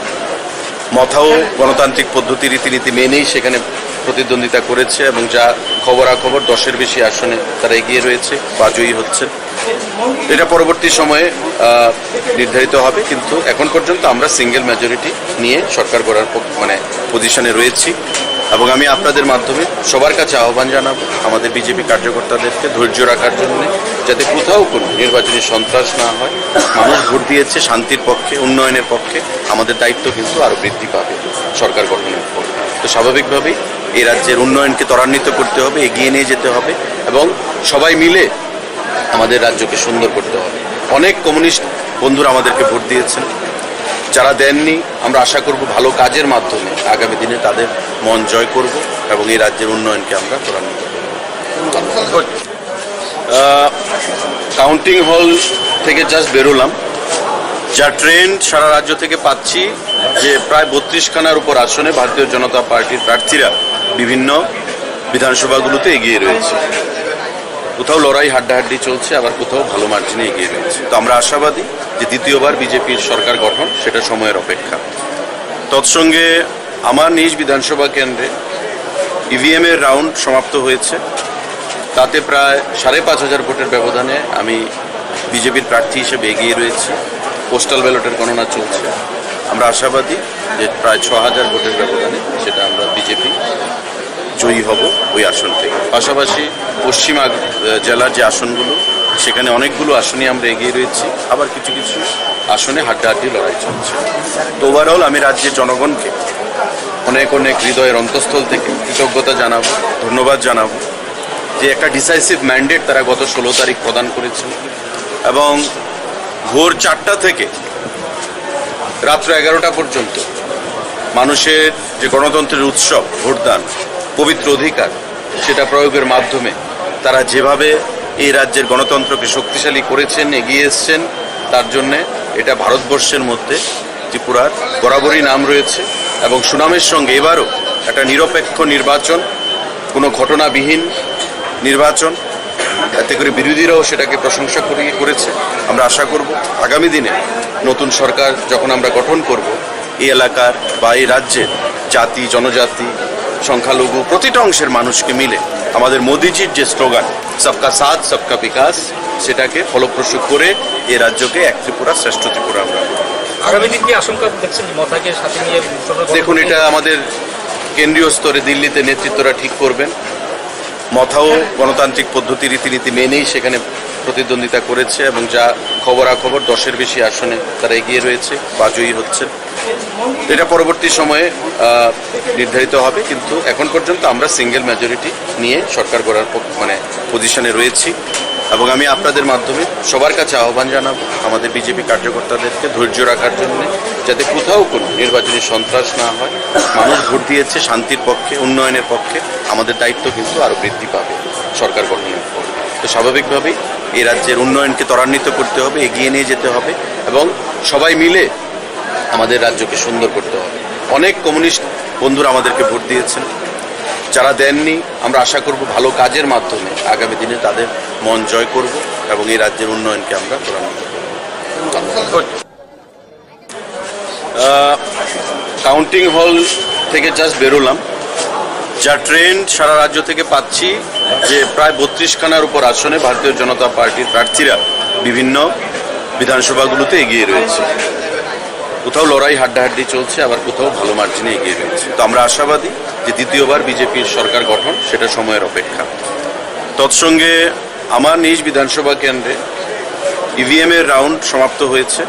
মথাও গণতান্ত্রিক পদ্ধতি, রীতিনীতি মেনেই সেখানে প্রতিদ্বন্দ্বিতা করেছে এবং যা খবরাখবর, দশের বেশি আসনে তারা এগিয়ে রয়েছে বা জয়ী হচ্ছেন। এটা পরবর্তী সময়ে, আহ, নির্ধারিত হবে, কিন্তু এখন পর্যন্ত আমরা সিঙ্গেল মেজরিটি নিয়ে সরকার গড়ার পক-, মানে, পজিশনে রয়েছি। এবং আমি আপনাদের মাধ্যমে সবার কাছে আহ্বান জানাবো আমাদের বিজেপি কার্যকর্তাদেরকে ধৈর্য রাখার জন্য, যাতে কোথাও কোনো নির্বাচনী সন্ত্রাস না হয়। মানুষ ভোট দিয়েছে শান্তির পক্ষে, উন্নয়নের পক্ষে, আমাদের দায়িত্ব কিন্তু আরো বৃদ্ধি পাবে সরকার গঠনের পর। তো স্বাভাবিকভাবেই এই রাজ্যের উন্নয়নকে ত্বরান্বিত করতে হবে, এগিয়ে নিয়ে যেতে হবে এবং সবাই মিলে আমাদের রাজ্যকে সুন্দর করতে হবে। অনেক কমিউনিস্ট বন্ধুরা আমাদেরকে ভোট দিয়েছেন, যারা দেননি, আমরা আশা করব ভালো কাজের মাধ্যমে আগামী দিনে তাদের মন জয় করব এবং এই রাজ্যের উন্নয়নকে আমরা ত্বরান্বিত করব। আহ, কাউন্টিং হল থেকে জাস্ট বেরোলাম, যা ট্রেন্ড সারা রাজ্য থেকে পাচ্ছি যে প্রায় বত্রিশ খানার উপর আসনে ভারতীয় জনতা পার্টির প্রার্থীরা বিভিন্ন বিধানসভাগুলোতে এগিয়ে রয়েছে। কোথাও লড়াই হাড্ডাহাড্ডি চলছে, আবার কোথাও ভালো মার্জিনে এগিয়ে রয়েছে। তো আমরা আশাবাদী যে দ্বিতীয়বার বিজেপির সরকার গঠন, সেটা সময়ের অপেক্ষা। তৎসঙ্গে আমার নিজ বিধানসভা কেন্দ্রে ইভিএম এর রাউন্ড সমাপ্ত হয়েছে, তাতে প্রায় সাড়ে পাঁচ হাজার ভোটের ব্যবধানে আমি বিজেপির প্রার্থী হিসেবে এগিয়ে রয়েছি। পোস্টাল ব্যালটের গণনা চলছে। আমরা আশাবাদী যে প্রায় ছ হাজার ভোটের ব্যবধানে সেটা আমরা বিজেপি জয়ী হব ওই আসন থেকে। পাশাপাশি পশ্চিম আগ-, জেলার যে আসনগুলো, সেখানে অনেকগুলো আসনই আমরা এগিয়ে রয়েছি, আবার কিছু কিছু আসনে হাড্ডাহাড্ডি লড়াই চলছে। তো ওভারঅল আমি রাজ্যের জনগণকে অনেক অনেক হৃদয়ের অন্তঃস্থল থেকে কৃতজ্ঞতা জানাবো, ধন্যবাদ জানাবো যে একটা ডিসাইসিভ ম্যান্ডেট তারা গত ষোলো তারিখ প্রদান করেছেন এবং ভোর চারটা থেকে রাত্র এগারোটা পর্যন্ত মানুষের যে গণতন্ত্রের উৎসব ভোটদান, পবিত্র অধিকার, সেটা প্রয়োগের মাধ্যমে তারা যেভাবে এই রাজ্যের গণতন্ত্রকে শক্তিশালী করেছেন, এগিয়ে এসছেন, তার জন্যে এটা ভারতবর্ষের মধ্যে ত্রিপুরার বরাবরই নাম রয়েছে এবং সুনামের সঙ্গে এবারও একটা নিরপেক্ষ নির্বাচন, কোনো ঘটনাবিহীন নির্বাচন, এতে করে বিরোধীরাও সেটাকে প্রশংসা করে, করেছে। আমরা আশা করব আগামী দিনে নতুন সরকার যখন আমরা গঠন করব, এই এলাকার বা এই রাজ্যের জাতি, জনজাতি, সংখ্যালঘু প্রতিটা অংশের মানুষকে মিলে আমাদের মোদিজির যে স্লোগান সবকা সাথ সবকা বিকাশ, সেটাকে ফলপ্রসূ করে এই রাজ্যকে এক ত্রিপুরা, শ্রেষ্ঠ ত্রিপুরা আমরা করব। আগামী দিন কি আশঙ্কা দেখছেন যে মথাকে সাথে নিয়ে সরকার দেখুন, এটা আমাদের কেন্দ্রীয় স্তরে দিল্লিতে নেতৃত্বরা ঠিক করবেন। মথাও গণতান্ত্রিক পদ্ধতি, রীতিনীতি মেনেই সেখানে প্রতিদ্বন্দ্বিতা করেছে এবং যা খবরাখবর, দশের বেশি আসনে তারা এগিয়ে রয়েছে বা জয়ী হচ্ছেন। এটা পরবর্তী সময়ে, আহ, নির্ধারিত হবে, কিন্তু এখন পর্যন্ত আমরা সিঙ্গেল মেজরিটি নিয়ে সরকার গড়ার পক-, মানে, পজিশনে রয়েছি। এবং আমি আপনাদের মাধ্যমে সবার কাছে আহ্বান জানাবো আমাদের বিজেপি কার্যকর্তাদেরকে ধৈর্য রাখার জন্য, যাতে কোথাও কোনো নির্বাচনী সন্ত্রাস না হয়। মানুষ ভোট দিয়েছে শান্তির পক্ষে, উন্নয়নের পক্ষে, আমাদের দায়িত্ব কিন্তু আরো বৃদ্ধি পাবে সরকার গঠনের পর। তো স্বাভাবিকভাবেই এই রাজ্যের উন্নয়নকে ত্বরান্বিত করতে হবে, এগিয়ে নিয়ে যেতে হবে এবং সবাই মিলে আমাদের রাজ্যকে সুন্দর করতে হবে। অনেক কমিউনিস্ট বন্ধুরা আমাদেরকে ভোট দিয়েছেন, যারা দেননি, আমরা আশা করব ভালো কাজের মাধ্যমে আগামী দিনে তাদের মন জয় করব এবং এই রাজ্যের উন্নয়নকে আমরা ত্বরান্বিত করব। আহ, কাউন্টিং হল থেকে জাস্ট বেরোলাম, যা ট্রেন্ড সারা রাজ্য থেকে পাচ্ছি যে প্রায় বত্রিশ খানার উপর আসনে ভারতীয় জনতা পার্টির প্রার্থীরা বিভিন্ন বিধানসভাগুলোতে এগিয়ে রয়েছে। কোথাও লড়াই হাড্ডাহাড্ডি চলছে, আবার কোথাও ভালো মার্জিনে এগিয়ে রয়েছে। তো আমরা আশাবাদী যে দ্বিতীয়বার বিজেপির সরকার গঠন, সেটা সময়ের অপেক্ষা। তৎসঙ্গে আমার নিজ বিধানসভা কেন্দ্রে ইভিএম এর রাউন্ড সমাপ্ত হয়েছে।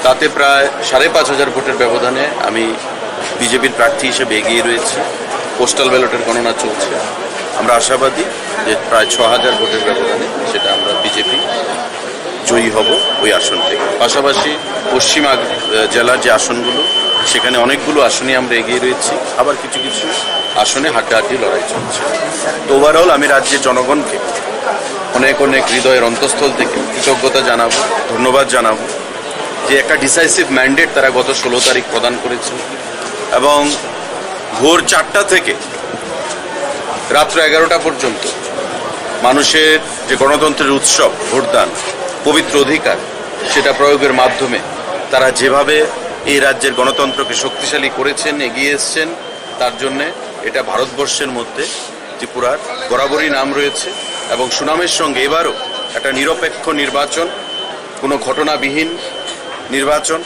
তাতে প্রায় সাড়ে পাঁচ হাজার ভোটের ব্যবধানে আমি বিজেপির প্রার্থী হিসেবে এগিয়ে রয়েছি। পোস্টাল ব্যালটের গণনা চলছে। আমরা আশাবাদী যে প্রায় ছ হাজার ভোটের ব্যবধানে সেটা আমরা বিজেপি জয়ী হব ওই আসন থেকে। পাশাপাশি পশ্চিম আগ-, জেলার যে আসনগুলো, সেখানে অনেকগুলো আসনে আমরা এগিয়ে রয়েছি, আবার কিছু কিছু আসনে হাড্ডাহাড্ডি লড়াই চলছে। তো ওভারঅল আমি রাজ্যের জনগণকে অনেক অনেক হৃদয়ের অন্তঃস্থল থেকে কৃতজ্ঞতা জানাবো, ধন্যবাদ জানাবো যে একটা ডিসাইসিভ ম্যান্ডেট তারা গত ষোলো তারিখ প্রদান করেছে এবং ভোর চারটা থেকে রাত্র এগারোটা পর্যন্ত মানুষের যে গণতন্ত্রের উৎসব ভোটদান, পবিত্র অধিকার, সেটা প্রয়োগের মাধ্যমে তারা যেভাবে এই রাজ্যের গণতন্ত্রকে শক্তিশালী করেছেন, এগিয়ে এসছেন, তার জন্যে এটা ভারতবর্ষের মধ্যে ত্রিপুরার বরাবরই নাম রয়েছে এবং সুনামের সঙ্গে এবারও একটা নিরপেক্ষ নির্বাচন, কোনো ঘটনাবিহীন নির্বাচন,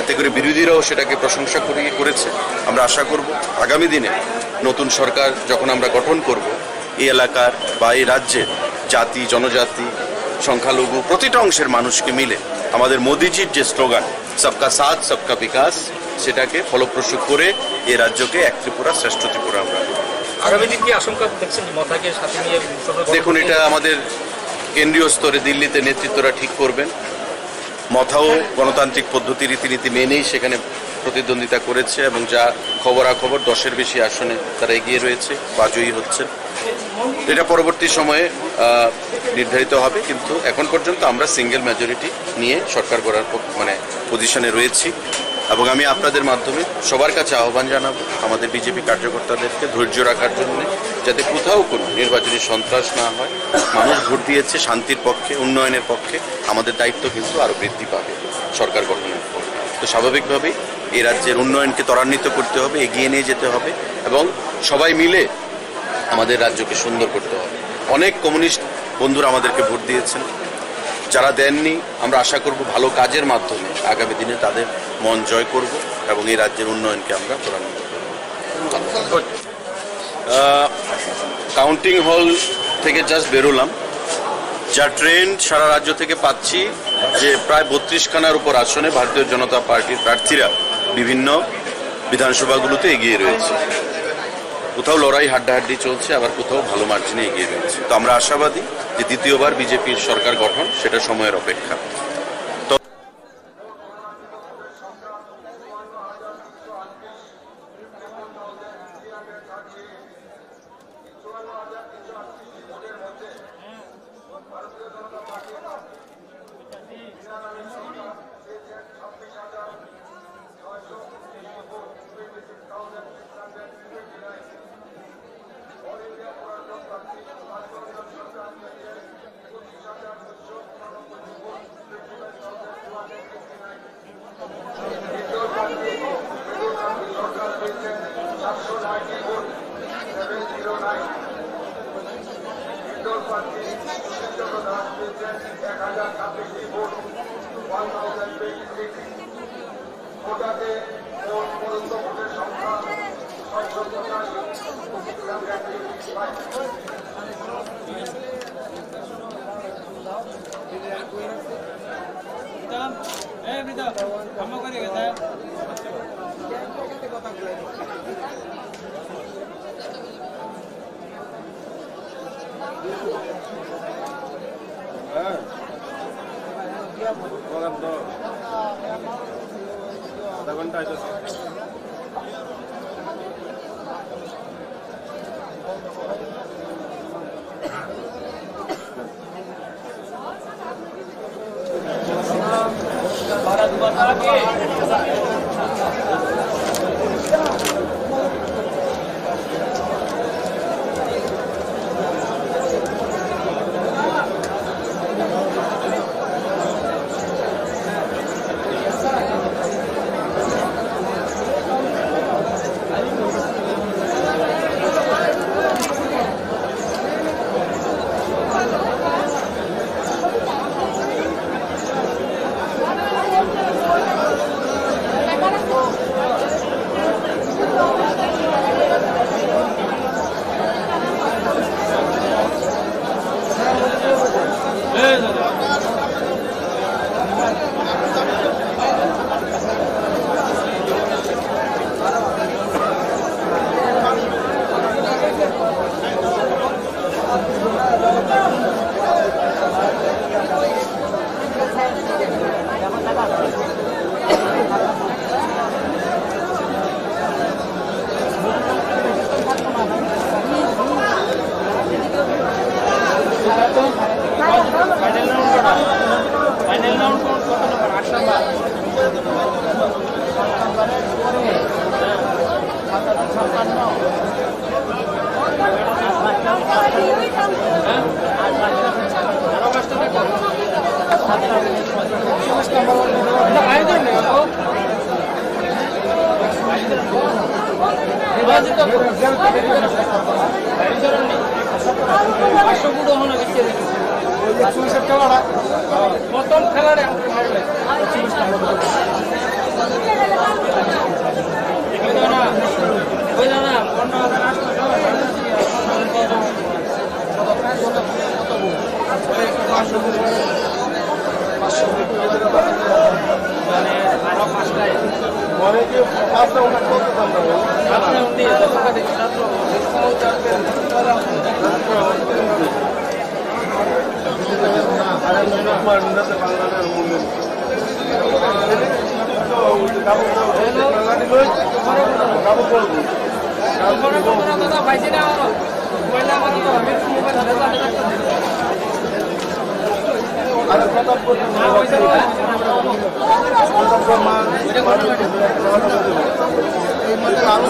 এতে করে বিরোধীরাও সেটাকে প্রশংসা করি-, করেছে। আমরা আশা করব আগামী দিনে নতুন সরকার যখন আমরা গঠন করব, এই এলাকার বা এই রাজ্যের জাতি, জনজাতি, সংখ্যালঘু প্রতিটা অংশের মানুষকে মিলে আমাদের মোদিজির যে স্লোগান সবকা সাথ সবকা বিকাশ, সেটাকে ফলপ্রসূ করে এই রাজ্যকে এক ত্রিপুরা শ্রেষ্ঠ ত্রিপুরা আমরা করব। আগামী দিন কি আশঙ্কা দেখছেন মথাকে সাথে নিয়ে? দেখুন, এটা আমাদের কেন্দ্রীয় স্তরে দিল্লিতে নেতৃত্বরা ঠিক করবেন। মথাও গণতান্ত্রিক পদ্ধতি রীতিনীতি মেনেই সেখানে প্রতিদ্বন্দ্বিতা করেছে এবং যা খবরাখবর দশের বেশি আসনে তারা এগিয়ে রয়েছে বা জয়ী হচ্ছে। এটা পরবর্তী সময়ে, আহ, নির্ধারিত হবে, কিন্তু এখন পর্যন্ত আমরা সিঙ্গেল মেজরিটি নিয়ে সরকার গড়ার পক-, মানে পজিশনে রয়েছি এবং আমি আপনাদের মাধ্যমে সবার কাছে আহ্বান জানাবো আমাদের বিজেপি কার্যকর্তাদেরকে ধৈর্য রাখার জন্য, যাতে কোথাও কোনো নির্বাচনী সন্ত্রাস না হয়। মানুষ ভোট দিয়েছে শান্তির পক্ষে, উন্নয়নের পক্ষে, আমাদের দায়িত্ব কিন্তু আরও বৃদ্ধি পাবে সরকার গঠনের পর। তো স্বাভাবিকভাবেই এই রাজ্যের উন্নয়নকে ত্বরান্বিত করতে হবে, এগিয়ে নিয়ে যেতে হবে এবং সবাই মিলে আমাদের রাজ্যকে সুন্দর করতে হবে। অনেক কমিউনিস্ট বন্ধুরা আমাদেরকে ভোট দিয়েছেন, যারা দেননি, আমরা আশা করব ভালো কাজের মাধ্যমে আগামী দিনে তাদের মন জয় করব এবং এই রাজ্যের উন্নয়নকে আমরা ত্বরান্বিত করব। আহ, কাউন্টিং হল থেকে জাস্ট বেরোলাম, যা ট্রেন্ড সারা রাজ্য থেকে পাচ্ছি যে প্রায় বত্রিশ খানার উপর আসনে ভারতীয় জনতা পার্টির প্রার্থীরা বিভিন্ন বিধানসভাগুলোতে এগিয়ে রয়েছে। কোথাও লড়াই হাড্ডাহাড্ডি চলছে, আবার কোথাও ভালো মার্জিনে এগিয়ে রয়েছে। তো আমরা আশাবাদী যে দ্বিতীয়বার বিজেপির সরকার গঠন, সেটা সময়ের অপেক্ষা। হ্যাঁ। প্রোগ্রাম তো আধা ঘন্টা হইতেছে। প্রথম খেলারে আমি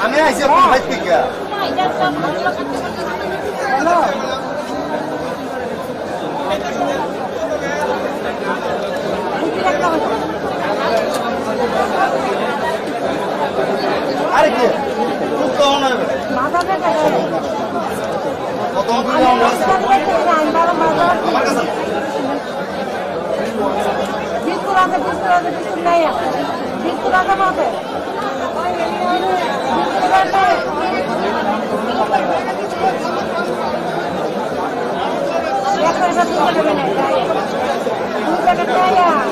আমি আইছি আপনার ভাই থেকে। আরে কি? খুব তো অনার। কত অঙ্কুর আমার কাছে। বিস্কুট আছে, বিস্কুট আছে, বিস্কুট নাই আর। বিস্কুট আছে না আছে? বিস্কুট আছে। একশো টাকা, দুশো টাকা নেই, যাই। দুই প্যাকেট নেই আর।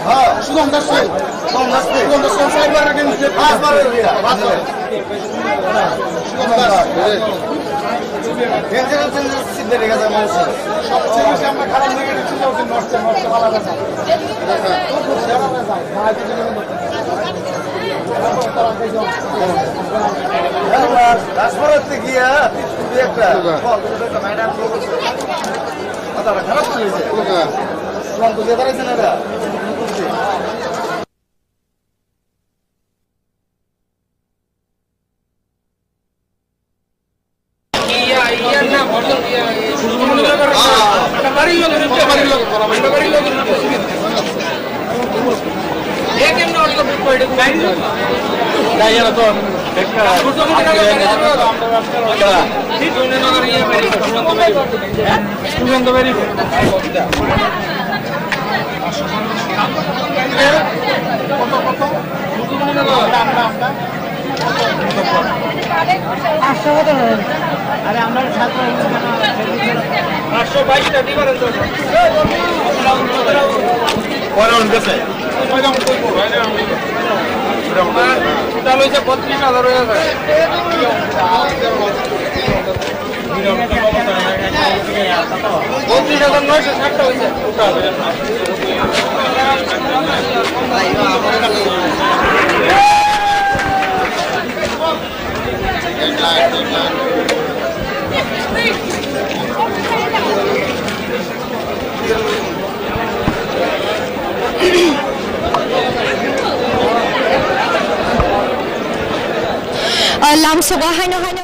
হ্যাঁ, শুধু আমরা শুধু আমরা শুধু আমরা শুধু সাইবার রেটিং দিতে পাঁচ বার হয়ে গেছে, পাঁচ বার। শুধু আমরা শুধু। এর জন্য তো সিদ্ধ রেখে যায় মানুষ। সবচেয়ে বেশি আমরা খারাপ লেগে গেছি যে ওদের নষ্ট, নষ্ট করা যায় না। রাজপাড়াতে গিয়া তুই একটা ম্যাডাম। মাথাটা খারাপ হয়ে গেছে। কোনটা? রং তো দিয়ে দাঁড়াইছে না এটা। Total হইছে বত্রিশ হাজার হয়ে যায়। বত্রিশ হাজার নয়শো ষাট টা হইছে। Ah, lamsogo haino haino.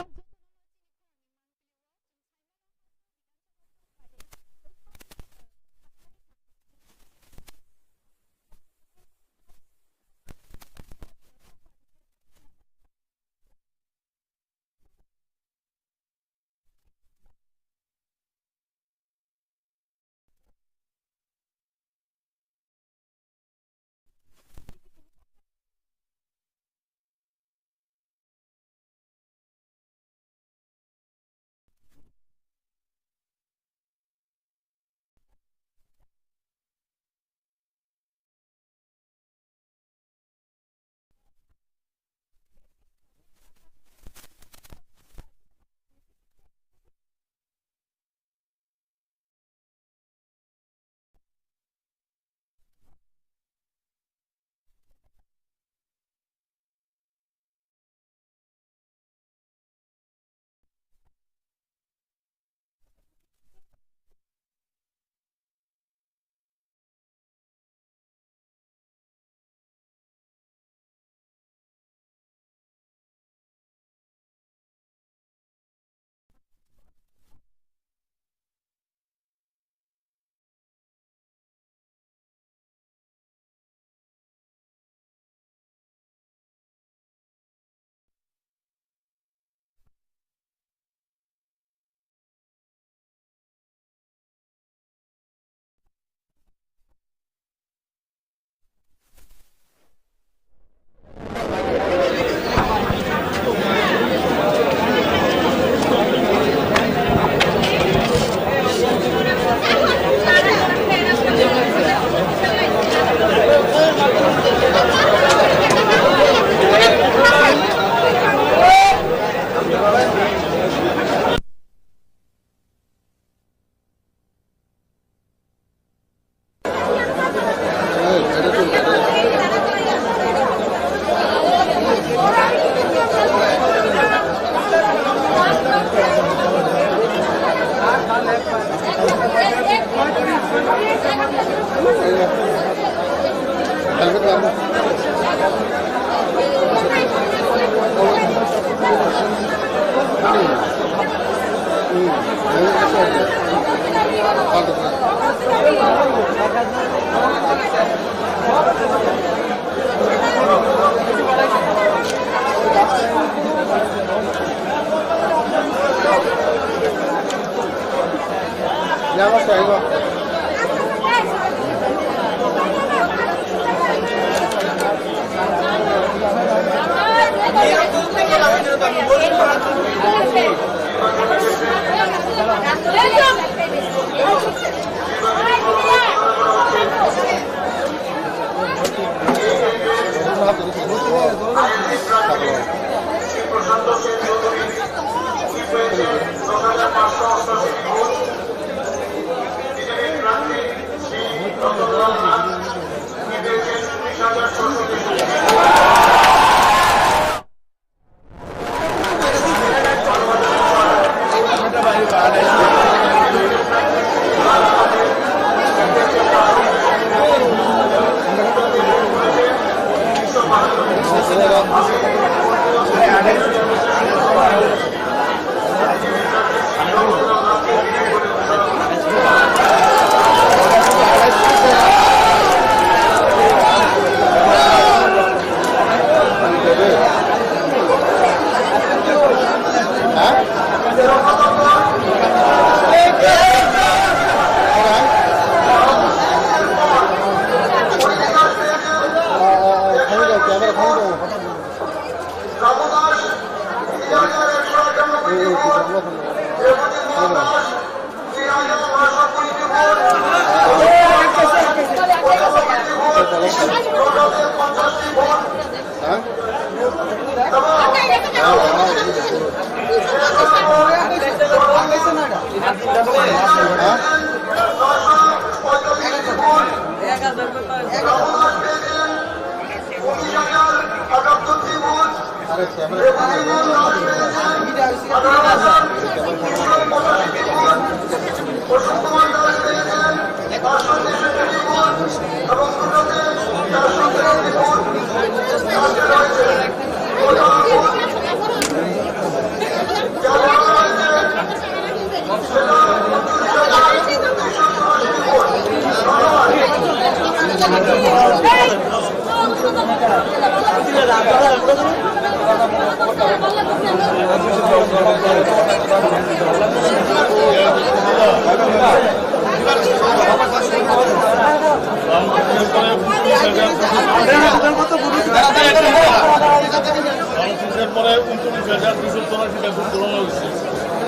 পরে ঊনচল্লিশ হাজার দুশো চৌরাশি টা ভোট গ্রহণ হয়েছে।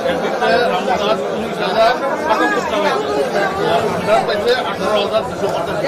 এর ভিতরে রামদাস উনিশ হাজার সাতাত্তর টা হয়েছে। আর আমরা পাইছে আঠারো হাজার দুশো পঁচাশি।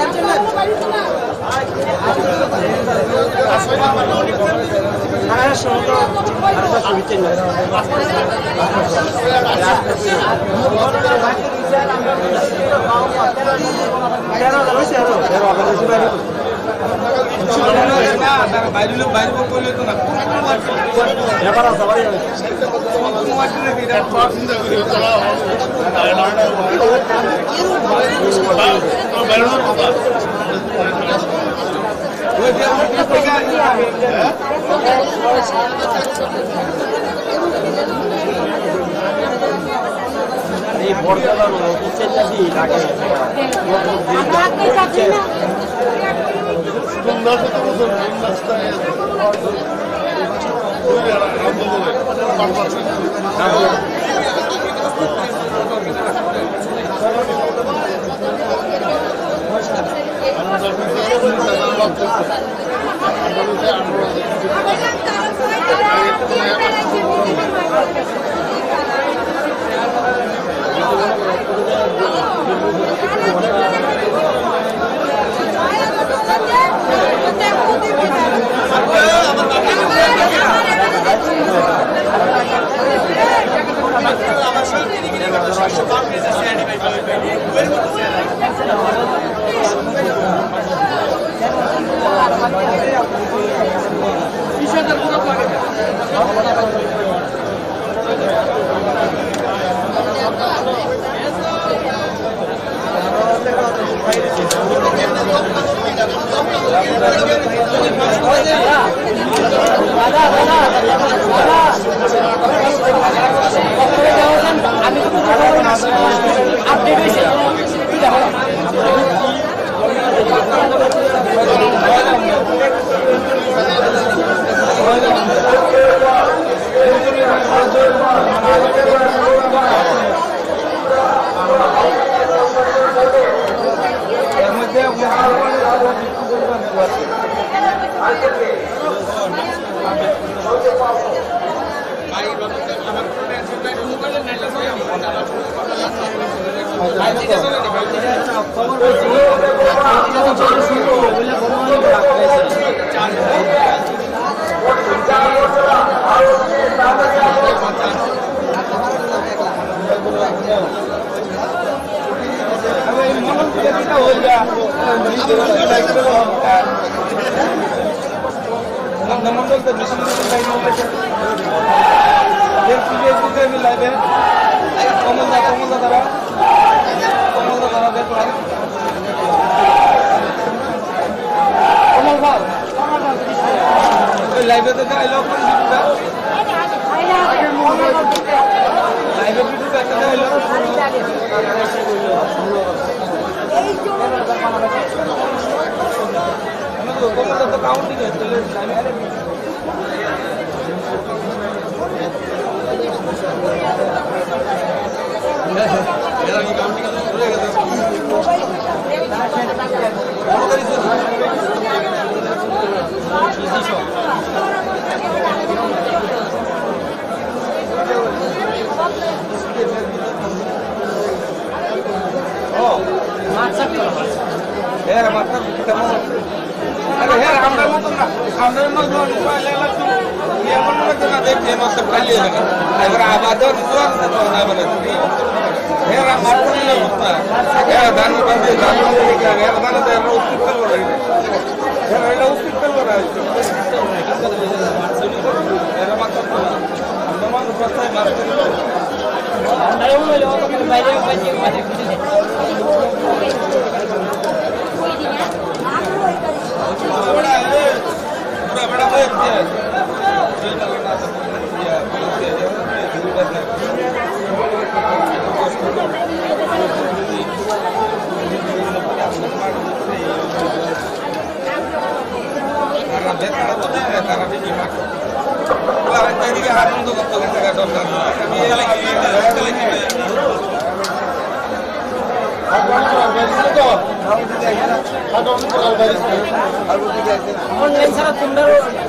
Online ছাড়া তোমরা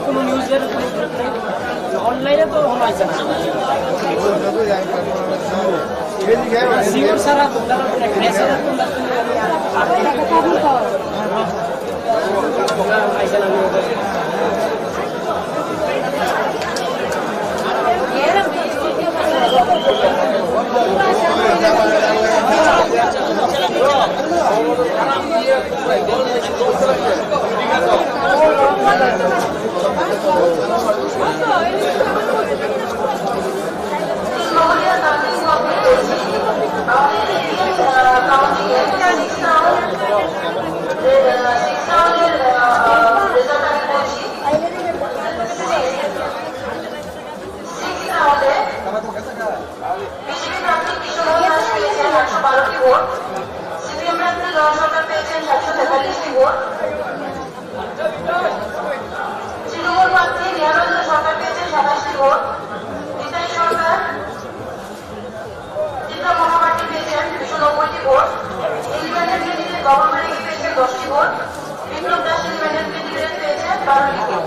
কোনো নিউজ লেটার, কোনো online-এ তো হলো আইছে না। সিওর ছাড়া তোমরা কোনো, ছাড়া তোমরা কোনো আইছে না। বিজেপি প্রার্থী কিশোর দাস পেয়েছেন একশো বারোটি ভোট, সিপিএম প্রার্থী জয় সরকার পেয়েছেন সাতশো তেতাল্লিশটি ভোট, তৃণমূল প্রার্থী রিয়ারঞ্জন সরকার পেয়েছেন সাতাশটি ভোট, নিতাই সরকার, চিত্রা মহাপাত্র পেয়েছেন দুশো নব্বইটি ভোট, ইন্ডিপেন্ডেন্ট ক্যান্ডিডেট গগন মানিক পেয়েছেন দশটি ভোট, বিপ্লব দাস ইন্ডিপেন্ডেন্ট ক্যান্ডিডেট পেয়েছেন বারোটি vote.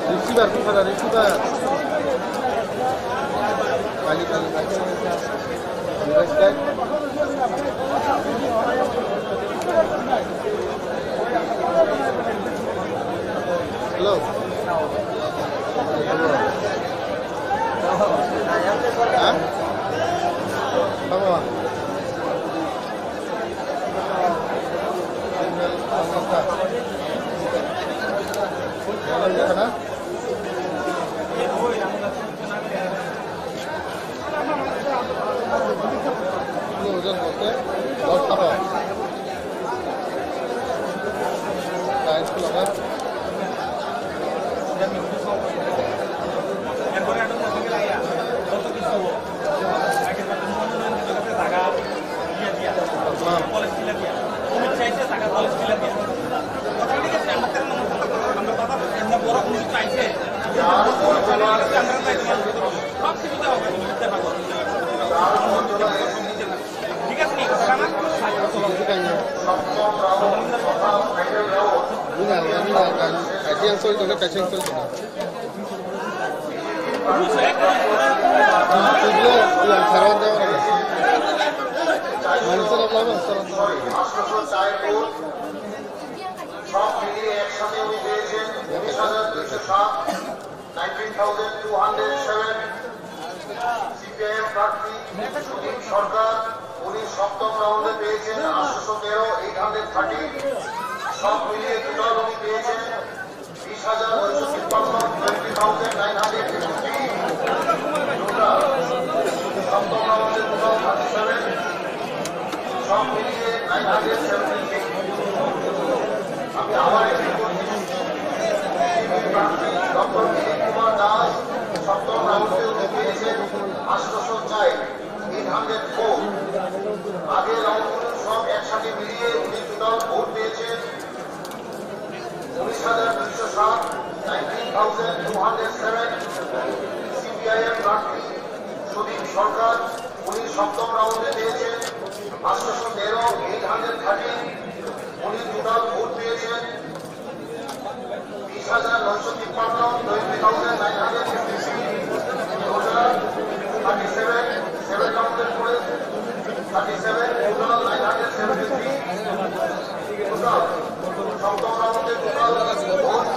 Receiver, receiver, receiver. Kali, kali, kali. Hello. Hah? Apa? সব মিলিয়ে একসাথে উনি পেয়েছেন উনিশ হাজার দুইশো সাত, nineteen thousand two hundred seven. CPIM প্রার্থী সুদীপ সরকার, উনি সপ্তম রাউন্ডে পেয়েছেন আটশোশো তেরো, এইট হান্ড্রেড থার্টিন। সব মিলিয়ে টোটাল উনি পেয়েছেন বিশ হাজার নয়শো তিপ্পান্ন, twenty thousand nine hundred fifty three. Total সপ্তম রাউন্ডে টোটাল থার্টি সেভেন, সব মিলিয়ে নাইন হান্ড্রেড সেভেন্টি থ্রি। আমি আবার রিপিট করছি, ডক্টর দিলীপ কুমার দাস সপ্তম রাউন্ডে উনি পেয়েছেন আটশোশো চার, এইট হান্ড্রেড ফোর। আগে রাউন্ডগুলো সব একসাথে মিলিয়ে উনি টোটাল ভোট পেয়েছেন উনিশ হাজার দুইশো সাত, nineteen thousand two hundred seven. CPIM প্রার্থী সুদীপ সরকার, উনি সপ্তম রাউন্ডে পেয়েছেন পাঁচশো তেরো, এইট হান্ড্রেড থার্টিন। উনি টোটাল ভোট পেয়েছেন বিশ হাজার নয়শো তিপ্পান্ন, twenty thousand nine hundred fifty three. Total thirty seven, seven রাউন্ডের পরে thirty seven, total nine hundred seventy three. Total সপ্তম রাউন্ডে টোটাল ভোট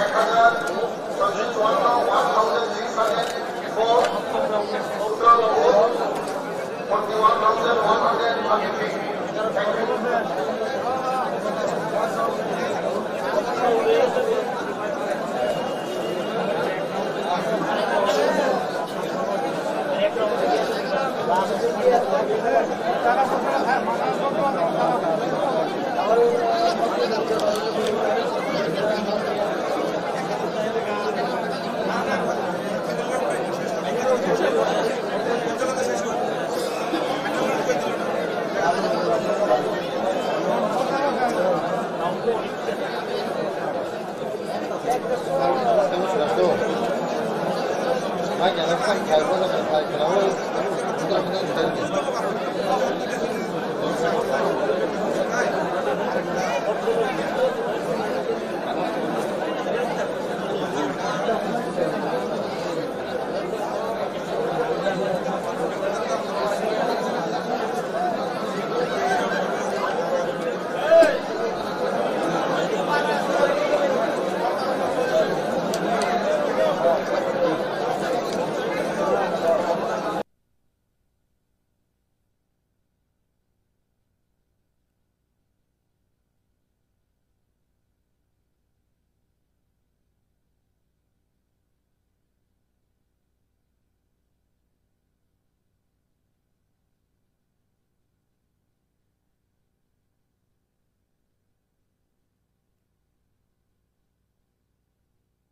এক হাজার ছয়শো চুয়ান্ন, one thousand six hundred four. Total vote forty one.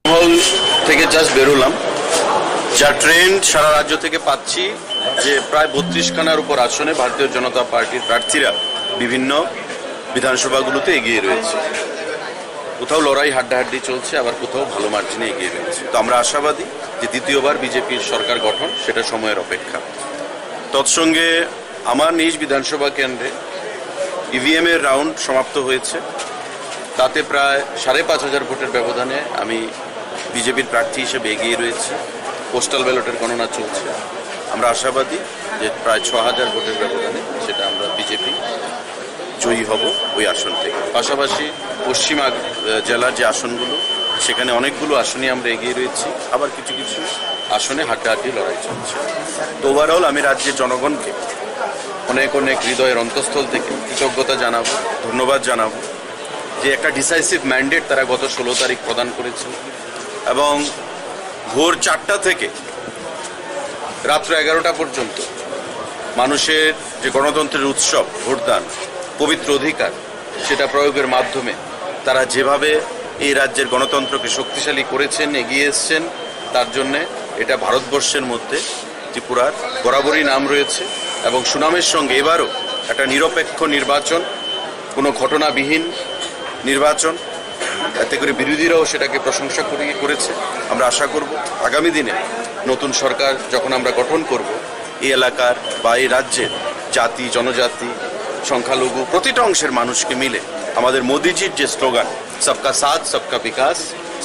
হল থেকে জাস্ট বেরোলাম, যা ট্রেন্ড সারা রাজ্য থেকে পাচ্ছি যে প্রায় বত্রিশখানার উপর আসনে ভারতীয় জনতা পার্টির প্রার্থীরা বিভিন্ন বিধানসভাগুলোতে এগিয়ে রয়েছে। কোথাও লড়াই হাড্ডাহাড্ডি চলছে, আবার কোথাও ভালো মার্জিনে এগিয়ে রয়েছে। তো আমরা আশাবাদী যে দ্বিতীয়বার বিজেপির সরকার গঠন, সেটা সময়ের অপেক্ষা। তৎসঙ্গে আমার নিজ বিধানসভা কেন্দ্রে ইভিএম এর রাউন্ড সমাপ্ত হয়েছে। তাতে প্রায় সাড়ে পাঁচ হাজার ভোটের ব্যবধানে আমি বিজেপির প্রার্থী হিসেবে এগিয়ে রয়েছি। পোস্টাল ব্যালটের গণনা চলছে। আমরা আশাবাদী যে প্রায় ছ হাজার ভোটের ব্যবধানে সেটা আমরা বিজেপি জয়ী হব ওই আসন থেকে। পাশাপাশি পশ্চিম আগ-, জেলার যে আসনগুলো, সেখানে অনেকগুলো আসনে আমরা এগিয়ে রয়েছি, আবার কিছু কিছু আসনে হাড্ডাহাড্ডি লড়াই চলছে। তো ওভারঅল আমি রাজ্যের জনগণকে অনেক অনেক হৃদয়ের অন্তঃস্থল থেকে কৃতজ্ঞতা জানাবো, ধন্যবাদ জানাবো যে একটা ডিসাইসিভ ম্যান্ডেট তারা গত ষোলো তারিখ প্রদান করেছেন এবং ভোর চারটা থেকে রাত্র এগারোটা পর্যন্ত মানুষের যে গণতন্ত্রের উৎসব, ভোটদান, পবিত্র অধিকার, সেটা প্রয়োগের মাধ্যমে তারা যেভাবে এই রাজ্যের গণতন্ত্রকে শক্তিশালী করেছেন, এগিয়ে এসছেন, তার জন্যে এটা ভারতবর্ষের মধ্যে ত্রিপুরার বরাবরই নাম রয়েছে এবং সুনামের সঙ্গে এবারও একটা নিরপেক্ষ নির্বাচন, কোনো ঘটনাবিহীন নির্বাচন, এতে করে বিরোধীরাও সেটাকে প্রশংসা করে, করেছে। আমরা আশা করব আগামী দিনে নতুন সরকার যখন আমরা গঠন করব, এই এলাকার বা এই রাজ্যের জাতি, জনজাতি, সংখ্যালঘু প্রতিটা অংশের মানুষকে মিলে আমাদের মোদিজির যে স্লোগান সবকা সাথ সবকা বিকাশ,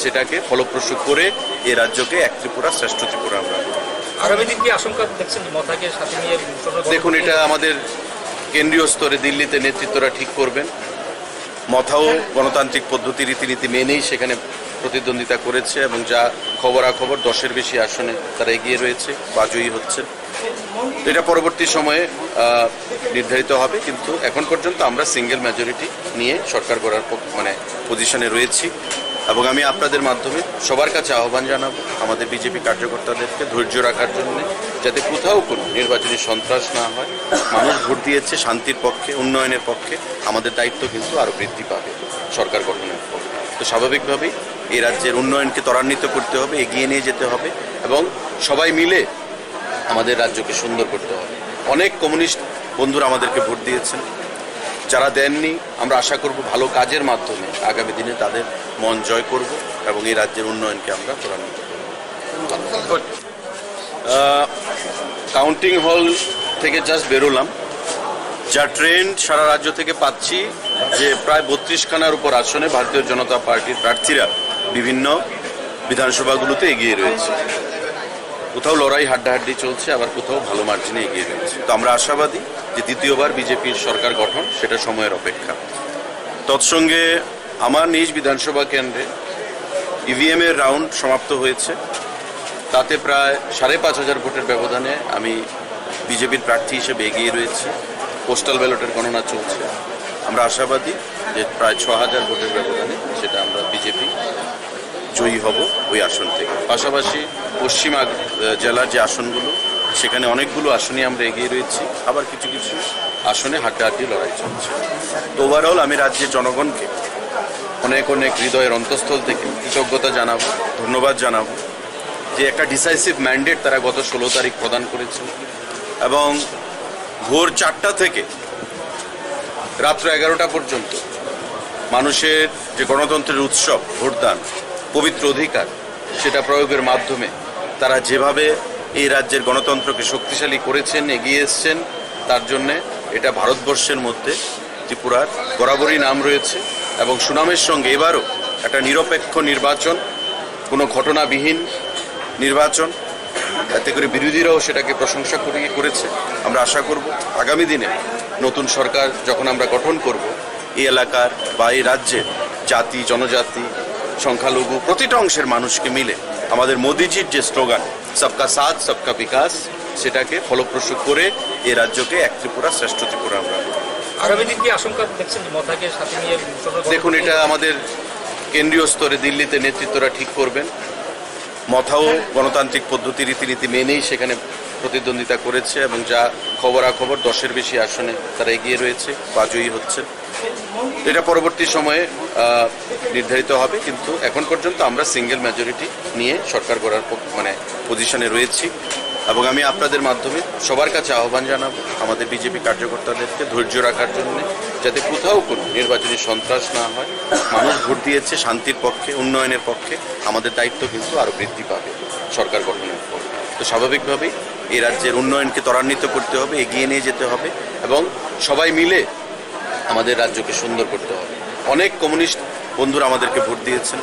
সেটাকে ফলপ্রসূ করে এই রাজ্যকে এক ত্রিপুরা, শ্রেষ্ঠ ত্রিপুরা আমরা করব। আগামী দিন কি আশঙ্কা দেখছেন মথাকে সাথে নিয়ে? দেখুন, এটা আমাদের কেন্দ্রীয় স্তরে দিল্লিতে নেতৃত্বরা ঠিক করবেন। মথাও গণতান্ত্রিক পদ্ধতি, রীতিনীতি মেনেই সেখানে প্রতিদ্বন্দ্বিতা করেছে এবং যা খবরাখবর, দশের বেশি আসনে তারা এগিয়ে রয়েছে বা জয়ী হচ্ছে। এটা পরবর্তী সময়ে, আহ, নির্ধারিত হবে, কিন্তু এখন পর্যন্ত আমরা সিঙ্গেল মেজরিটি নিয়ে সরকার গড়ার পক-, মানে, পজিশনে রয়েছি। এবং আমি আপনাদের মাধ্যমে সবার কাছে আহ্বান জানাবো আমাদের বিজেপি কার্যকর্তাদেরকে ধৈর্য রাখার জন্য, যাতে কোথাও কোনো নির্বাচনী সন্ত্রাস না হয়। মানুষ ভোট দিয়েছে শান্তির পক্ষে, উন্নয়নের পক্ষে, আমাদের দায়িত্ব কিন্তু আরও বৃদ্ধি পাবে সরকার গঠনের পর। তো স্বাভাবিকভাবেই এই রাজ্যের উন্নয়নকে ত্বরান্বিত করতে হবে, এগিয়ে নিয়ে যেতে হবে এবং সবাই মিলে আমাদের রাজ্যকে সুন্দর করতে হবে। অনেক কমিউনিস্ট বন্ধুরা আমাদেরকে ভোট দিয়েছেন, যারা দেননি, আমরা আশা করব ভালো কাজের মাধ্যমে আগামী দিনে তাদের মন জয় করব এবং এই রাজ্যের উন্নয়নকে আমরা ত্বরান্বিত করব। আহ, কাউন্টিং হল থেকে জাস্ট বেরোলাম, যা ট্রেন্ড সারা রাজ্য থেকে পাচ্ছি যে প্রায় বত্রিশখানার উপর আসনে ভারতীয় জনতা পার্টির প্রার্থীরা বিভিন্ন বিধানসভাগুলোতে এগিয়ে রয়েছে। কোথাও লড়াই হাড্ডাহাড্ডি চলছে, আবার কোথাও ভালো মার্জিনে এগিয়ে রয়েছে। তো আমরা আশাবাদী যে দ্বিতীয়বার বিজেপির সরকার গঠন, সেটা সময়ের অপেক্ষা। তৎসঙ্গে আমার নিজ বিধানসভা কেন্দ্রে ইভিএম এর রাউন্ড সমাপ্ত হয়েছে। তাতে প্রায় সাড়ে পাঁচ হাজার ভোটের ব্যবধানে আমি বিজেপির প্রার্থী হিসেবে এগিয়ে রয়েছি। পোস্টাল ব্যালটের গণনা চলছে। আমরা আশাবাদী যে প্রায় ছ হাজার ভোটের ব্যবধানে সেটা আমরা বিজেপি জয়ী হব ওই আসন থেকে। পাশাপাশি পশ্চিম আগ-, জেলার যে আসনগুলো, সেখানে অনেকগুলো আসনে আমরা এগিয়ে রয়েছি, আবার কিছু কিছু আসনে হাড্ডাহাড্ডি লড়াই চলছে। তো ওভারঅল আমি রাজ্যের জনগণকে অনেক অনেক হৃদয়ের অন্তঃস্থল থেকে কৃতজ্ঞতা জানাবো, ধন্যবাদ জানাবো যে একটা ডিসাইসিভ ম্যান্ডেট তারা গত ষোলো তারিখ প্রদান করেছে এবং ভোর চারটা থেকে রাত্র এগারোটা পর্যন্ত মানুষের যে গণতন্ত্রের উৎসব, ভোটদান, পবিত্র অধিকার, সেটা প্রয়োগের মাধ্যমে তারা যেভাবে এই রাজ্যের গণতন্ত্রকে শক্তিশালী করেছেন, এগিয়ে এসছেন, তার জন্যে এটা ভারতবর্ষের মধ্যে ত্রিপুরার বরাবরই নাম রয়েছে এবং সুনামের সঙ্গে এবারও একটা নিরপেক্ষ নির্বাচন, কোনো ঘটনাবিহীন নির্বাচন, এতে করে বিরোধীরাও সেটাকে প্রশংসা করে, করেছে। আমরা আশা করব আগামী দিনে নতুন সরকার যখন আমরা গঠন করব, এই এলাকার বা এই রাজ্যের জাতি, জনজাতি, সংখ্যালঘু প্রতিটা অংশের মানুষকে মিলে আমাদের মোদিজির যে স্লোগান সবকা সাথ সবকা বিকাশ, সেটাকে ফলপ্রসূ করে এই রাজ্যকে এক ত্রিপুরা শ্রেষ্ঠ ত্রিপুরা আমরা করব। আগামী দিন কি আশঙ্কা দেখছেন যে মথাকে সাথে নিয়ে মুসলমান দেখুন, এটা আমাদের কেন্দ্রীয় স্তরে দিল্লিতে নেতৃত্বরা ঠিক করবেন। মথাও গণতান্ত্রিক পদ্ধতি রীতিনীতি মেনেই সেখানে প্রতিদ্বন্দ্বিতা করেছে এবং যা খবরাখবর, দশের বেশি আসনে তারা এগিয়ে রয়েছে বা জয়ী হচ্ছে। এটা পরবর্তী সময়ে, আহ, নির্ধারিত হবে, কিন্তু এখন পর্যন্ত আমরা সিঙ্গেল মেজরিটি নিয়ে সরকার গড়ার পক-, মানে, পজিশনে রয়েছি। এবং আমি আপনাদের মাধ্যমে সবার কাছে আহ্বান জানাবো আমাদের বিজেপি কার্যকর্তাদেরকে ধৈর্য রাখার জন্য, যাতে কোথাও কোনো নির্বাচনী সন্ত্রাস না হয়। মানুষ ভোট দিয়েছে শান্তির পক্ষে, উন্নয়নের পক্ষে, আমাদের দায়িত্ব কিন্তু আরও বৃদ্ধি পাবে সরকার গঠনের পর। তো স্বাভাবিকভাবেই এই রাজ্যের উন্নয়নকে ত্বরান্বিত করতে হবে, এগিয়ে নিয়ে যেতে হবে এবং সবাই মিলে আমাদের রাজ্যকে সুন্দর করতে হবে। অনেক কমিউনিস্ট বন্ধুরা আমাদেরকে ভোট দিয়েছেন,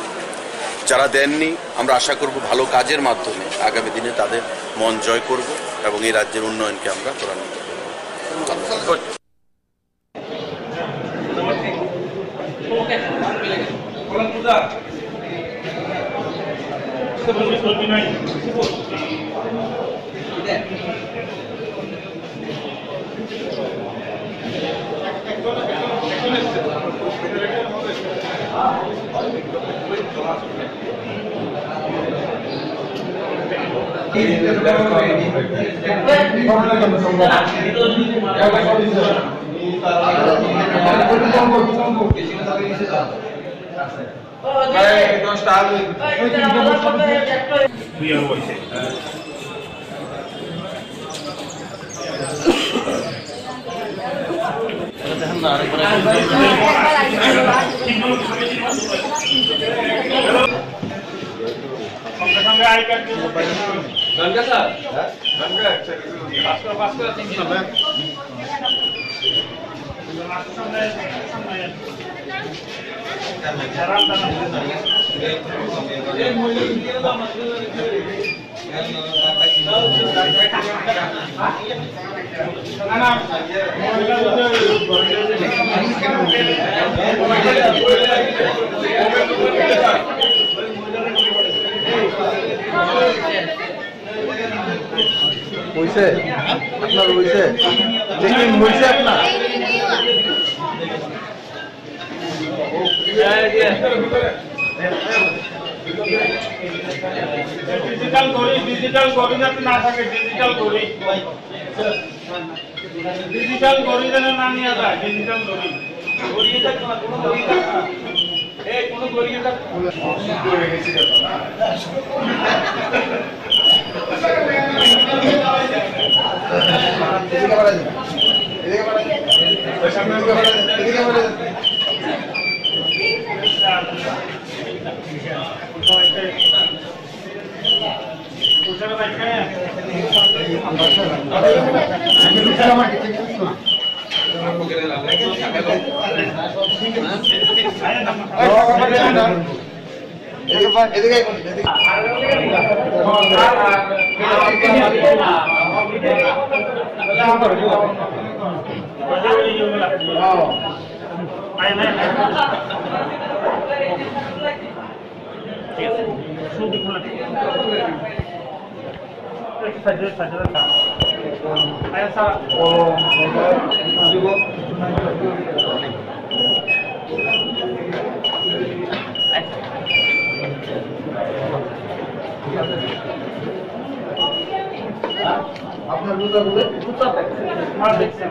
যারা দেননি, আমরা আশা করব ভালো কাজের মাধ্যমে আগামী দিনে তাদের মন জয় করব এবং এই রাজ্যের উন্নয়নকে আমরা ত্বরান্বিত করব। হৈছে? আপোনাৰ হৈছে? চেকিং হৈছে আপোনাৰ? ডিজিটাল ঘড়ি, ডিজিটাল ঘড়ি যাতে না থাকে, ডিজিটাল ঘড়ি। ডিজিটাল ঘড়ি যেন না নিয়ে যায়, ডিজিটাল ঘড়ি। ঘড়ি এটা কোনো, কোনো ঘড়ি এটা, এই কোনো ঘড়ি এটা। আপনার জুতা খুলে জুতা দেখছেন, স্মার্ট দেখছেন।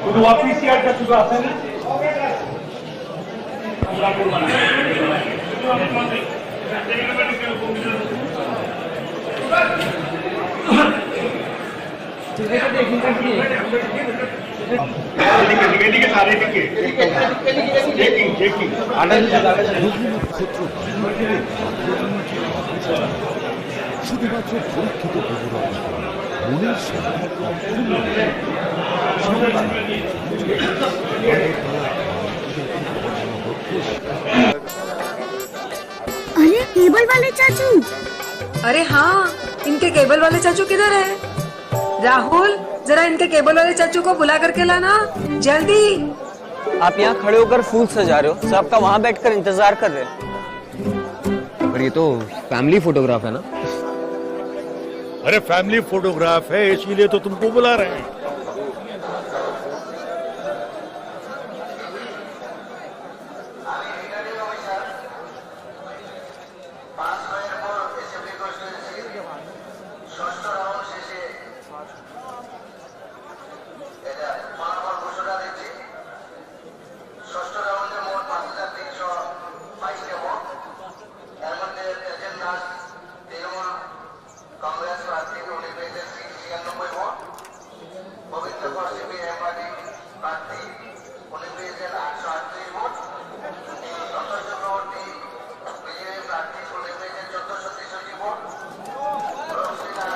শুধু অফিসিয়ালটা শুধু আসেনি। এদিকে, এদিকে, এদিকে স্যার, এদিকে। Checking, checking. শুধুমাত্র পরীক্ষিত বিবরণ, মনের সন্ধান আর পূর্ণ। अरे, केबल वाले चाचू। अरे हाँ, इनके केबल वाले चाचू किधर है? राहुल, जरा इनके केबल वाले चाचू को बुला करके लाना, जल्दी। आप यहाँ खड़े होकर फूल सजा रहे हो, सब आपका वहाँ बैठकर इंतजार कर रहे हैं। पर ये तो फैमिली फोटोग्राफ है ना? अरे, फैमिली फोटोग्राफ है, इसीलिए तो तुमको बुला रहे हैं। ষষ্ঠ রাউন্ডে মোট পাঁচ হাজার তিনশো বাইশটা ভোট। এর মধ্যে তেজেন দাস তৃণমূল কংগ্রেস প্রার্থী, উনি পেয়েছেন তিনশো ছিয়ানব্বই ভোট। পবিত্র কর সিপিআইএম প্রার্থী, উনি পেয়েছেন আটশো আটত্রিশ ভোট। সন্তোষ চক্রবর্তী বিজেপি প্রার্থী, উনি পেয়েছেন চোদ্দশো তেষট্টি ভোট। রোশিনা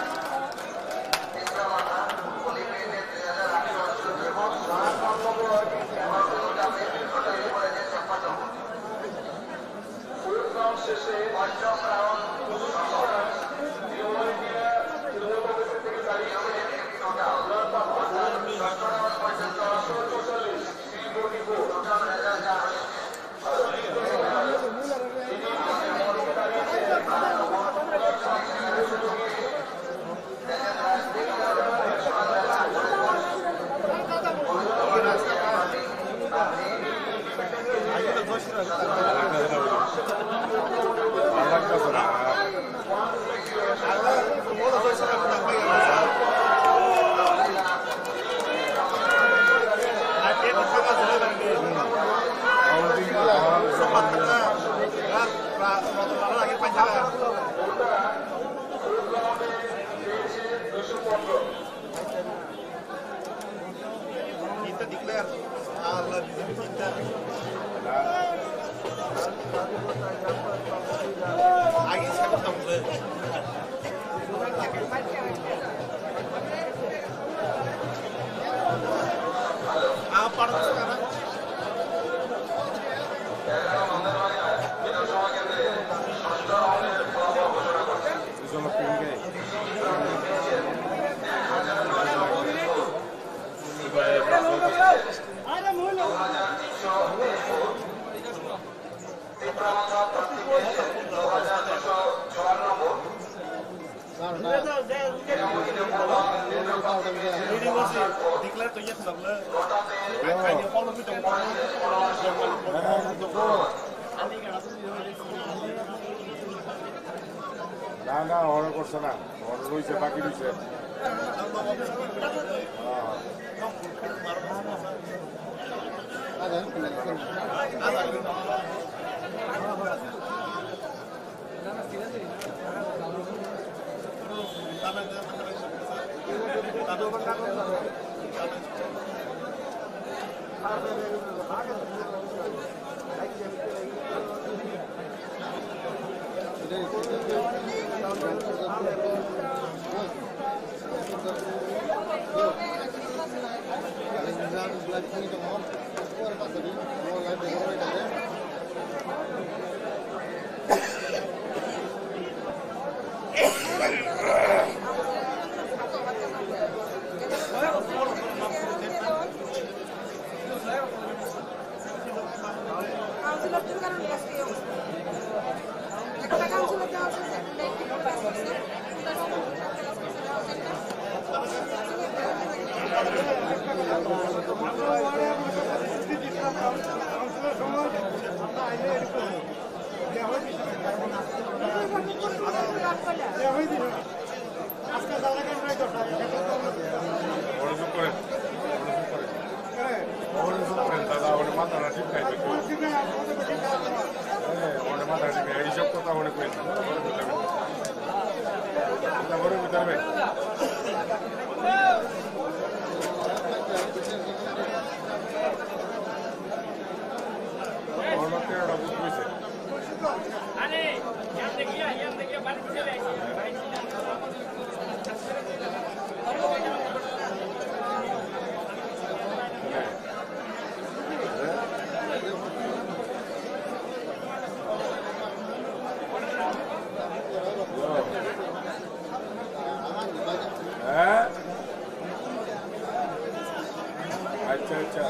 Kita declare. Allah, bizim kita. Lagi siapa tahu? Apa sekarang? Declare to yes, no. না, না, অর্ডার করছে না। অর্ডার রইছে, বাকি রইছে। হ্যাঁ। মনোযোগ করেন, মনোযোগ করেন। মনোযোগ করেন, দাদা, ওর মাথাটা ঠিক নাই। হ্যাঁ, ওর মাথাটা ঠিক নাই। এইসব কথা মনে করেন না। কথা মনে করতে হবে। ওর মাথায় ওটা বুঝতে হয়েছে। হ্যাঁ? আচ্ছা, আচ্ছা।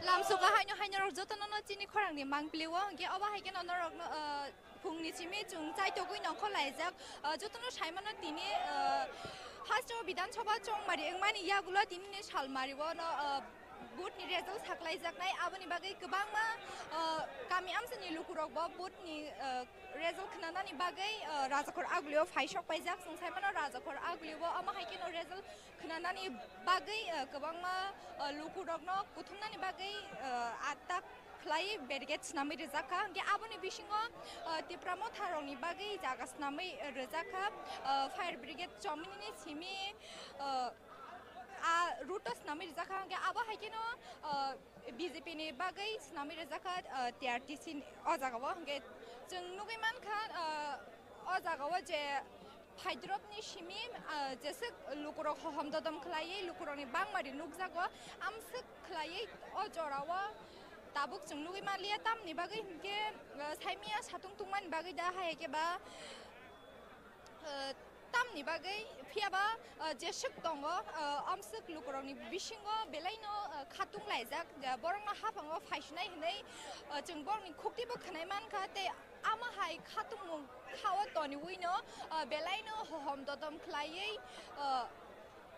Lamsogo haino haino rok jotono no chini khorang ni mang pili o, hwnkhe obo hai kheno norok no, ah, phung ni simi chwng chai togwi nongkhor laijak, ah, jotono sai mano tini, ah, haste o Bidhan Sabha chongmari wngmani yagulo tini ni sal mari o no, ah, vote ni result saklaijaknai, aboni bagwi kwbangma, ah, kami amchani lukurok bo vote ni, ah, result khnanani bagwi, ah, Rajakhor Agulio phai sok paijak. Chwng sai mano Rajakhor Agulio omo hai kheno result khnanani bagwi, ah, kwbangma, ah, lukurokno kuthumnani bagwi, ah, attack khlai barricade swnamwi rijak kha. Hwnkhe aboni bisingo, ah, Tipra Motha rokni bagwi jaga swnamwi rijak kha, ah, fire brigade chomini simi, ah, a route o swnamwi rijak kha, hwnkhe abo hai kheno, ah, B J P ni bagwi swnamwi rijak kha, ah, T R T C ni o jaga o. Hwnkhe chwng nugwi man kha, ah, o jaga o je Phaidropni simi, ah, jeswk lukurok hohom dodom khlaiwi lukurokni bangmari nukjago, amswk khlaiwi o jorao tabuk chwng nugwi manliya. Tamni bagwi hinkhe, ah, saimanya satung tungmani bagwi da hai khe ba, ah, tamni bagwi phiyaba, ah, jeswk tongo, ah, amswk lukurokni bisingo belaino, ah, khatung laijak, ah, borokno haphango phaisinai hinwi, ah, chwng borokni khuktibo khwnai mankha tei Amo hai khatungmung khao toniwino, ah, belaino hohom dodom khlaiwi, ah,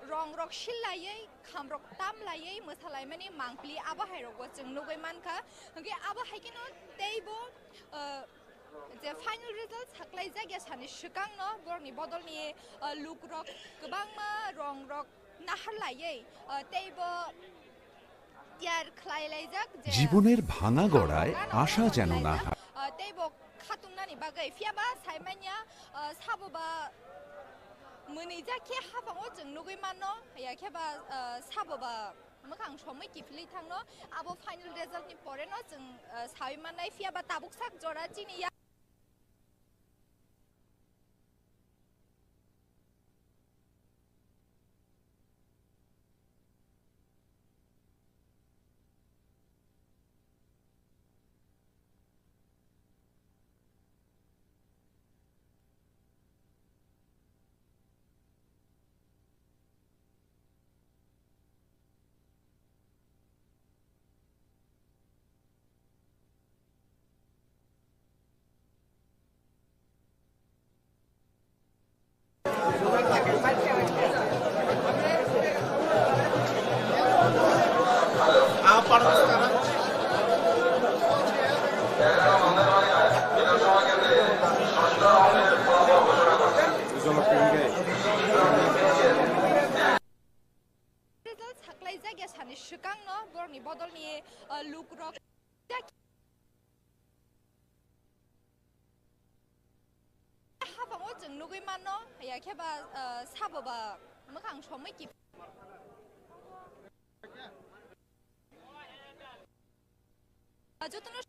rongrok sillaiwi, khamrok tamlaiwi mwsalaimani mangpili abo hairokbo chwng nugwi mankha. Hwnkhe abo hai kheno teibo, ah, je final result saklaijak ya sani swkangno borokni bodolni, ah, lukurok kwbangma rongrok naharlaiwi, ah, teibo tiyar khlailaijak je জীবনের ভাঙা গড়ায় আশা যেন না হারায়। Ah, teibo khatungnani bagwi phiyaba saimanya, ah, sabo ba mwnwijak khe haphango chwng nugwi manno, ya khe ba, ah, sabo ba mwkhang somwi kiphilwi thangno, abo final result ni pore no chwng, ah, sawi mannai. Phiyaba tabuk sak jora chini ya Result saklaijak ya sani swkangno borokni bodolni, uh, lukurok haphango chwng nugwi manno, ya khe ba, uh, sabo ba mwkhang somwi kip-, jotono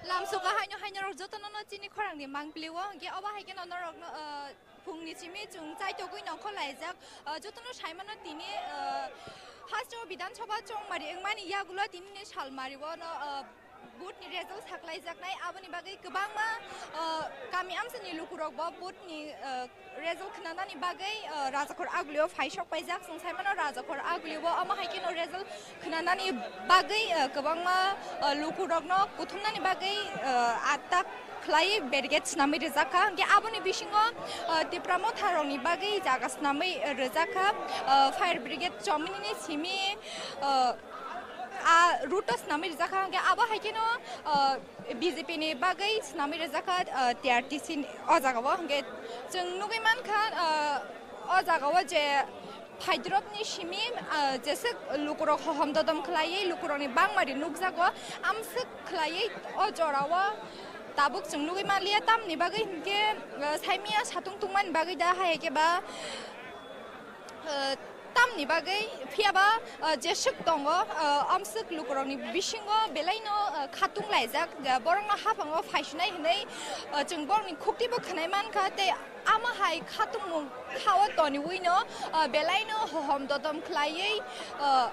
Lamsoka haino haino rok jotono no chini khorang ni mangpili o, hwnkhe obo hai kheno norok no, ah, phung ni simi chwng chaitogwi nongkhor laijak, ah, jotono saimano tini, ah, first o Bidhan Sabha chongmari wngmani yagulo tini ni salmari o no, ah, Vote ni result saklaijaknai, aboni bagwi kwbangma, ah, kami amchaini lukurokbo vote ni, ah, result khnanani bagwi, ah, Rajakhor Agulio phai sok paijak. Chwng saimano Rajakhor Agulio omo hai kheno result khnanani bagwi, ah, kwbangma, ah, lukurokno kuthumnani bagwi, ah, atak khlai barricade swnamwi rijak kha. Hwnkhe aboni bisingo, ah, Tipra Motha rokni bagwi jaga swnamwi rijak kha, ah, fire brigade chomini simi, ah, A route o swnamwi rijak kha, hwnkhe abo hai kheno, ah, B J P ni bagwi swnamwi rijak kha, ah, T R T C ni o jaga o. Hwnkhe chwng nugwi mankha, ah, o jaga o je phaidrop ni simi, ah, jeswk lukurok hohom dodom khlaiwi lukurok ni bangmari nukjago, amswk khlaiwi o jora o tabuk chwng nugwi manliya. Tamni bagwi hinkhe, ah, saimanya satung tungmani bagwi da hai khe ba, ah, tamni bagwi phiyaba, ah, jeswk tongo, ah, amswk lukurokni bisingo belaino, ah, khatung laijak, ah, borokno haphango phaisinai hinwi, ah, chwng borokni khuktibo khwnai mankha tei amo hai khatungmung khao toniwino, ah, belaino hohom dodom khlaiwi, ah,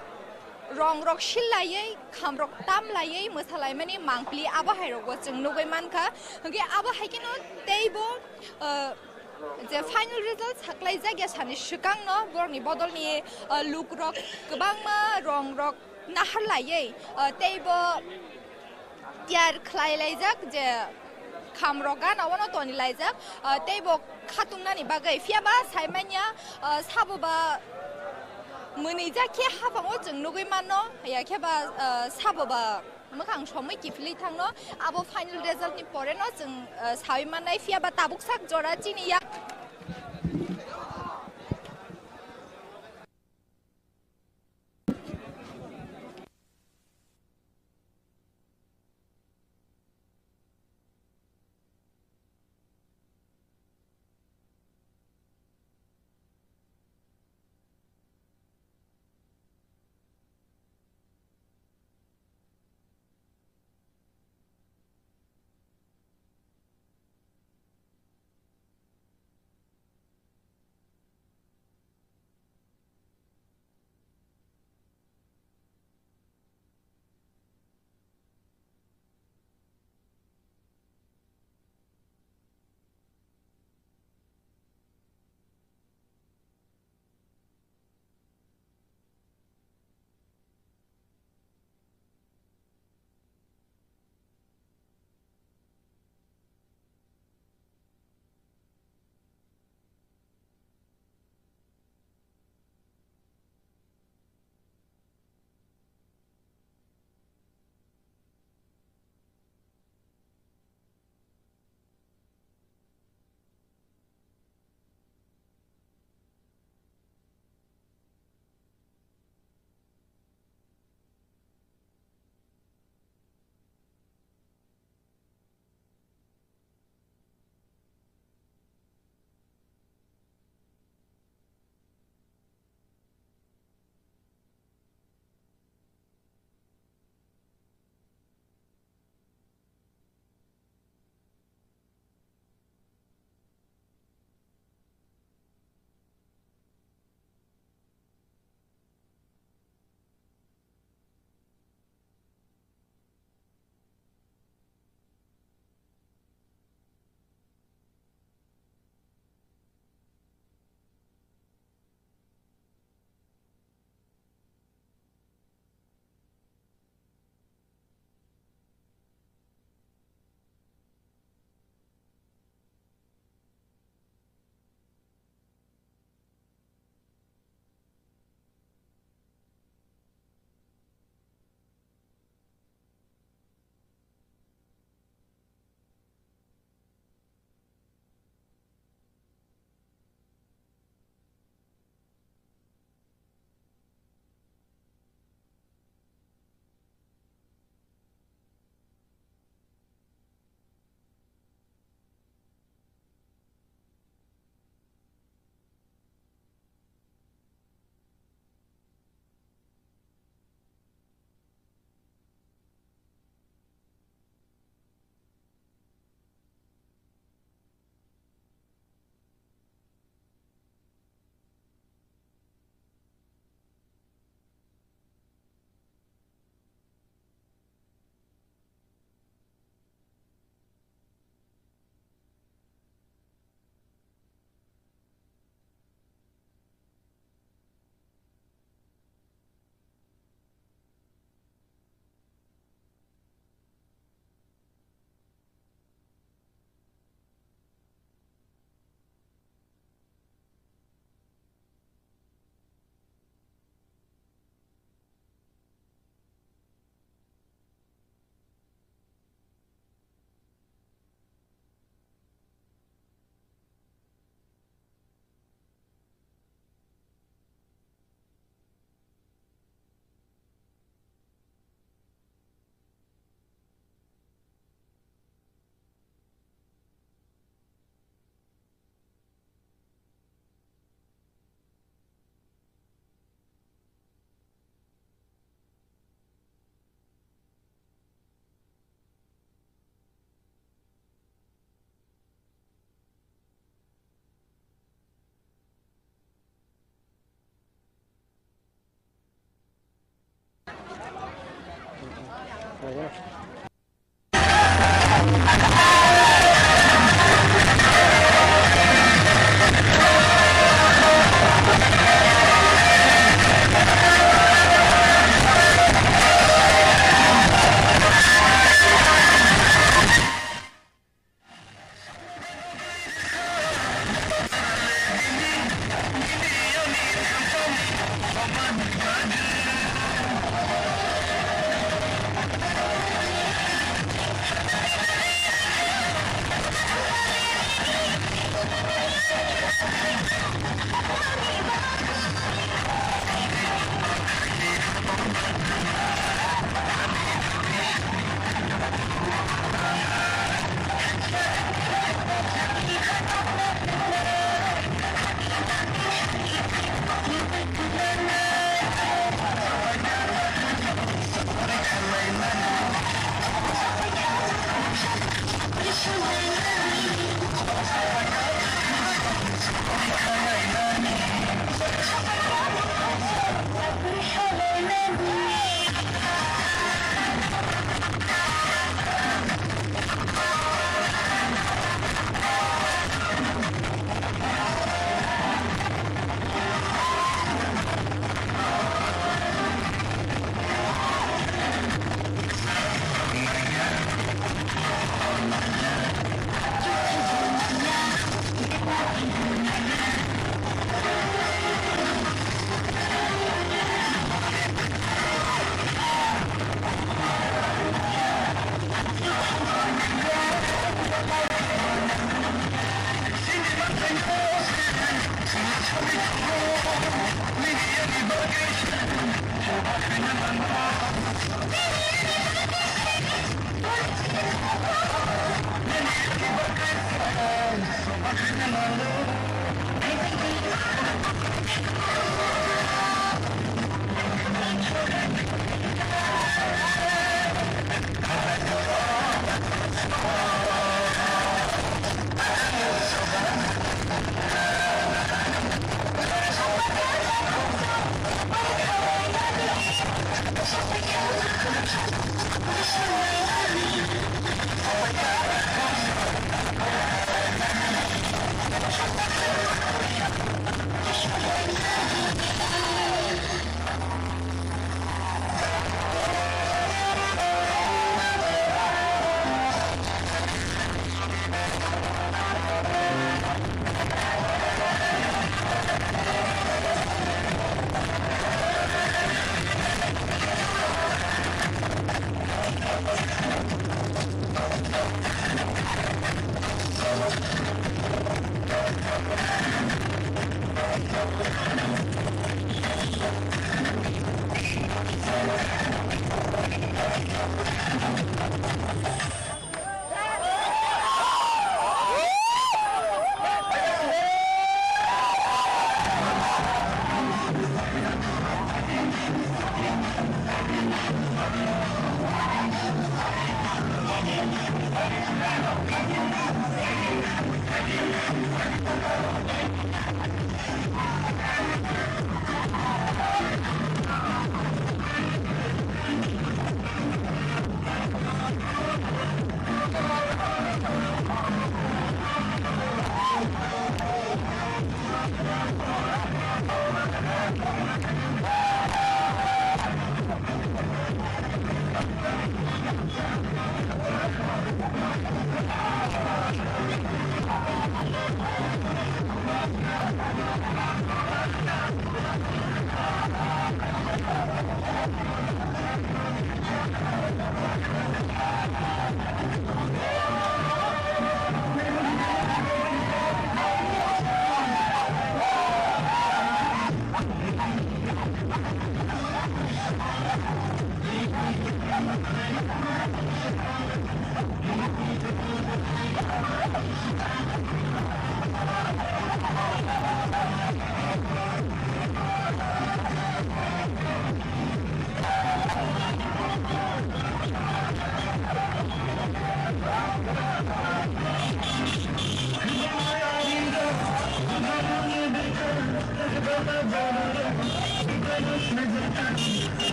rongrok sillaiwi, khamrok tamlaiwi mwsalaimani mangpili abo hairokbo chwng nugwi mankha. Hwnkhe abo hai kheno teibo, ah, je final result saklaijak ya sani swkangno borokni bodolni, ah, lukurok kwbangma rongrok naharlaiwi, ah, teibo tiyar khlailaijak je khamrok gana ono tonilaijak, ah, teibo khatungnani bagwi. Phiyaba saimanya, ah, sabo ba mwnwijak khe haphango chwng nugwi manno, ya khe ba, ah, sabo ba Mwkhang somwi kiphilwi thangno, abo final result ni pore no chwng, eh, sawi mannai, phiya ba tabuk sak jora chini ya.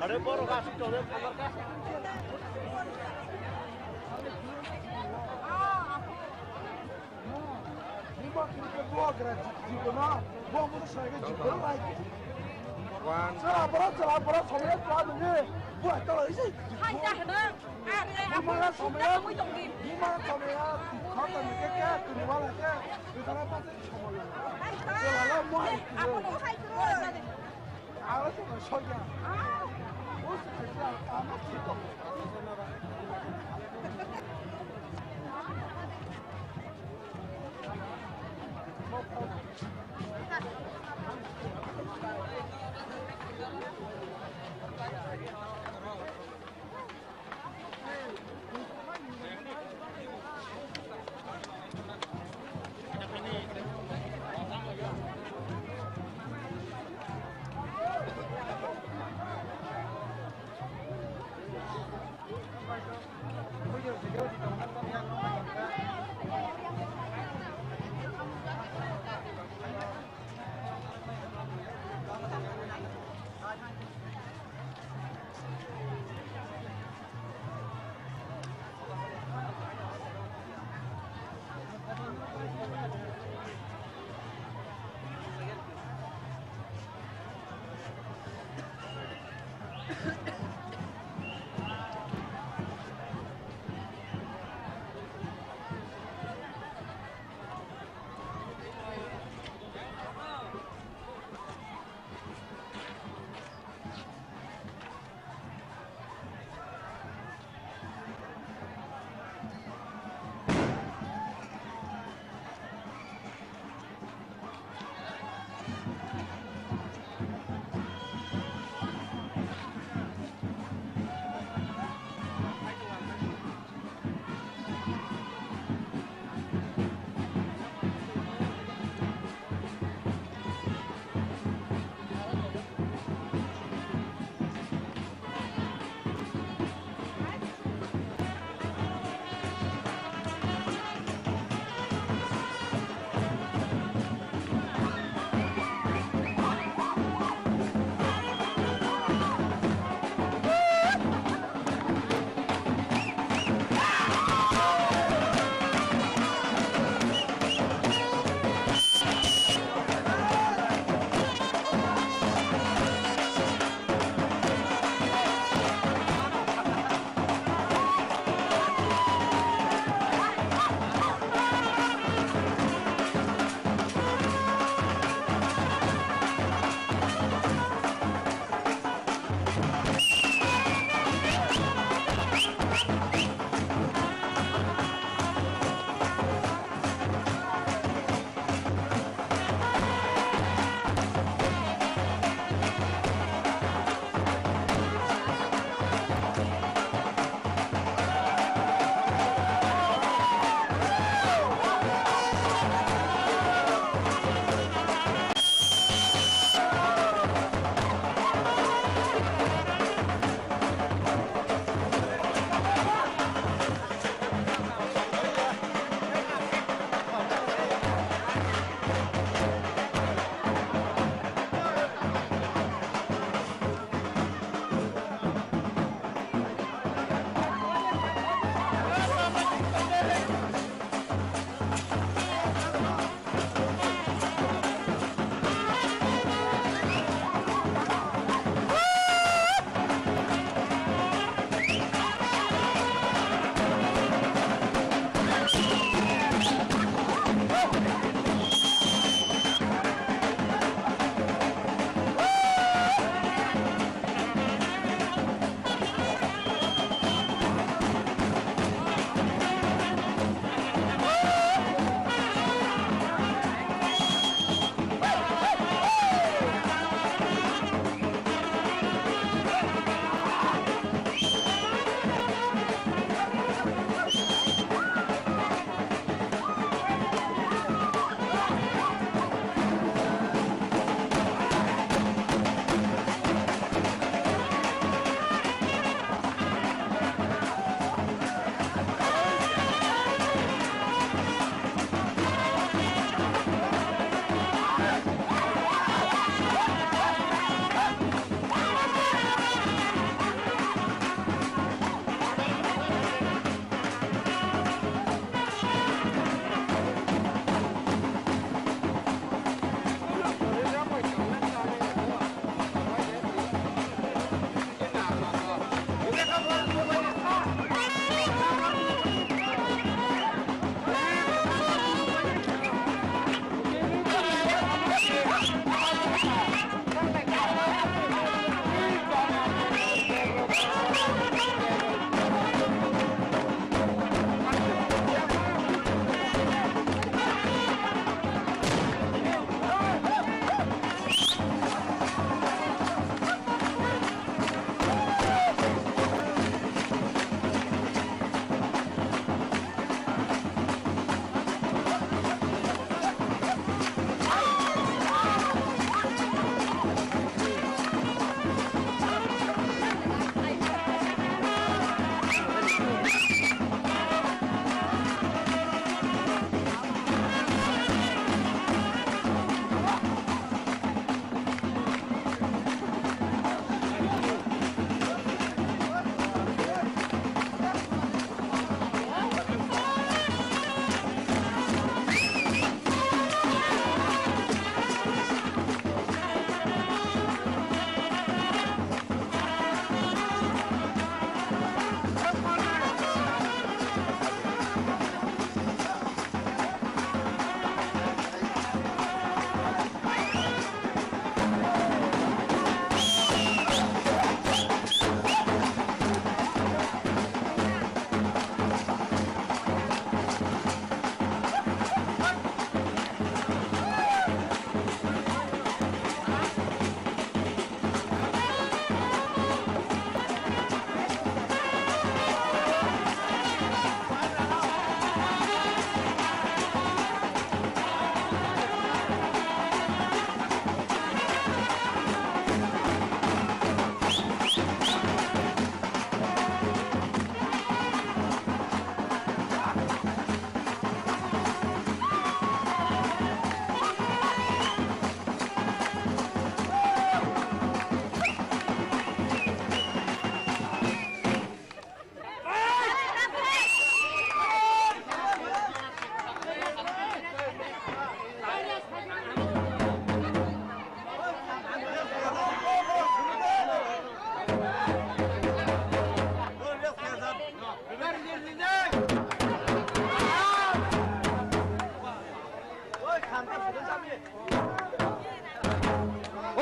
Are borok aswk tongwi phamarkha. Buagra jikono, buang buno sai ke jikono lai. One. Chwla bora, chwla bora, somya chwla nungni. Buai tala isi. Hai jahana. Are, buma somya. Buma somya. Khata ni ke ke, kuni wala ke. Bitara pa se somya. Hai, hai. Chwla la mo hai. Ako no hai. Ahora se me soy ya. Ah. Vos se ya, ah, no, chico.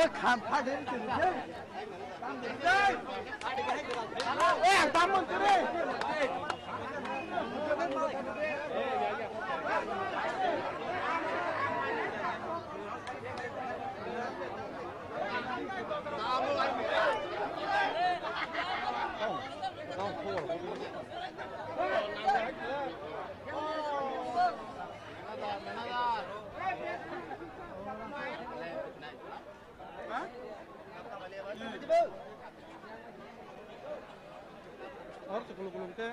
Khan pha de ni tini de. Eh, tamon tini. Hor se kuluk kuluk te.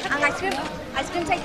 Ang ice cream, ice cream chai.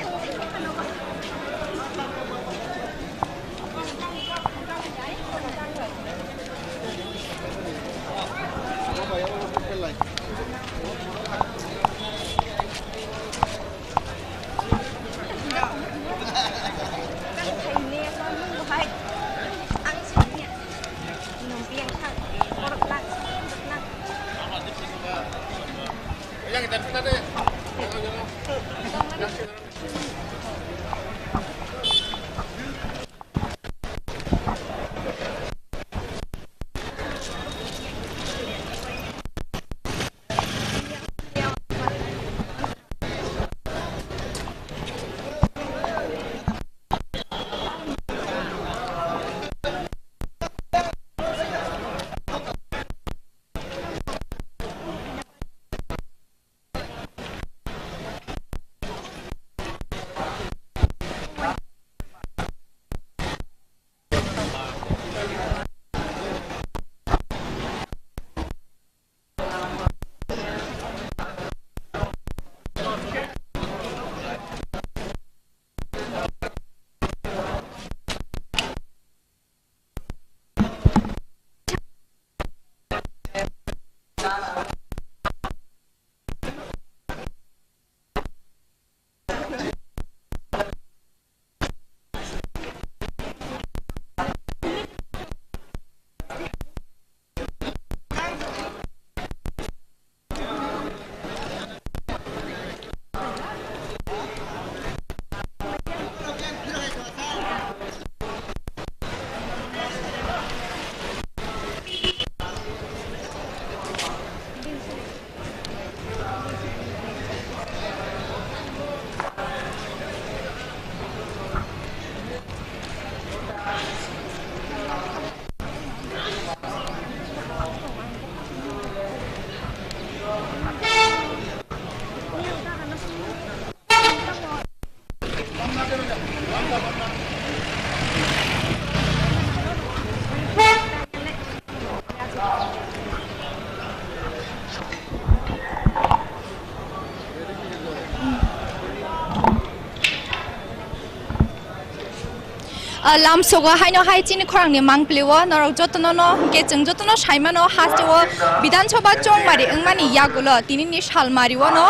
Ah, lamsogo haino hai chini khorangni mangpili o norok jotono no hwnkhe chwng jotono saimano haste o Bidhan Sabha chongmari wngmani yagulo tinini salmari o no,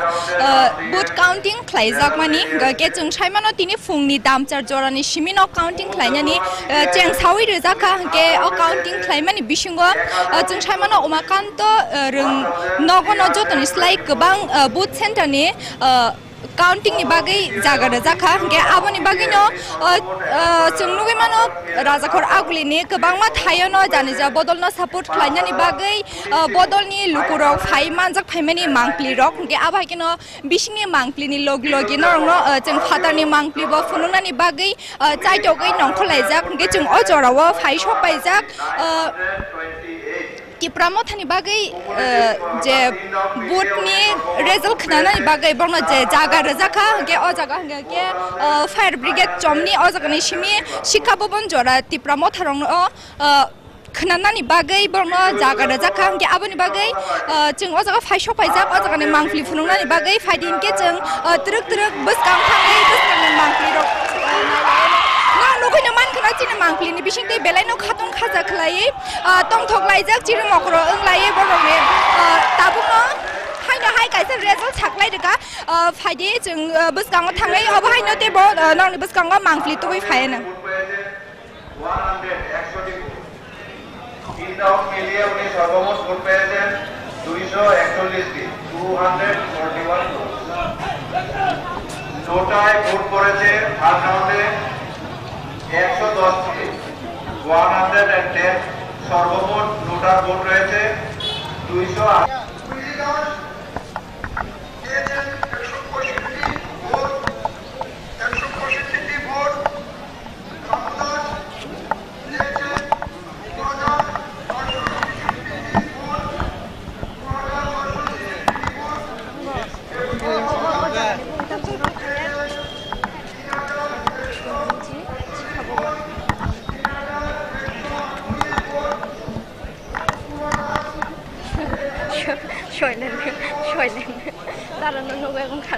ah, vote counting khlaijakmani hwnkhe chwng saimano tini phungni damchar jorani simi no counting khlainani, ah, cheng sawi rwjakha hwnkhe o counting khlaimani bisingo, ah, chwng saimano Umakanto, ah, rwng nogo no jotoni slai kwbang, ah, vote center ni, ah, counting ni bagwi jaga rwjak kha, hwnkhe aboni bagwino, o, o, chwng nugwi mano, Rajakhor Agulini kwbangma thaio no jani ja bodol no support khlainani bagwi, o, bodolni lukurok phai manjak phaimani mangpli rok, hwnkhe abo hai kheno bisingni mangpli ni logi logi norokno, o, chwng phatarni mangpli bo phunuknani bagwi, o, chaitogwi nongkhorlaijak, hwnkhe chwng o jorao phai sok paijak, o, Tipra Mothani bagwi, eh, je vote ni result khnanani bagwi borokno je jaga rwjak kha, hwnkhe o jaga hwnkhe khe, eh, fire brigade chomni o jagani simi Sikha Bhaban jora Tipra Motha rokno, eh, khnanani bagwi borokno jaga rwjak kha, hwnkhe aboni bagwi, eh, chwng o jaga phai sok paijak, o jagani mangpli phunuknani bagwi phai di hwnkhe chwng, eh, twrwk twrwk bwskang thangwi bwskangni mangpli rok, eh, nailaio. Norok nugwino mankha chini mangpli ni bisingtwi belai no khatung khaja khlaiwi. Ah, tongthok laijak chiri mokro wng lai borok ni, ah, tabuk no haino hai kaisa result saklai rwkha, ah, phaidi chwng, ah, bwskango thangwi obo haino teibo, ah, norokni bwskango mangpli tubui phai hwnwi. দুইশো একচল্লিশ টি, two hundred forty one vote. নোটায় vote পড়েছে third রাউন্ডে একশো দশ টি, one hundred and ten. সর্বমোট নোটার ভোট রয়েছে দুইশো আশি। Soilen, soilen. Dara no nugo wngkha.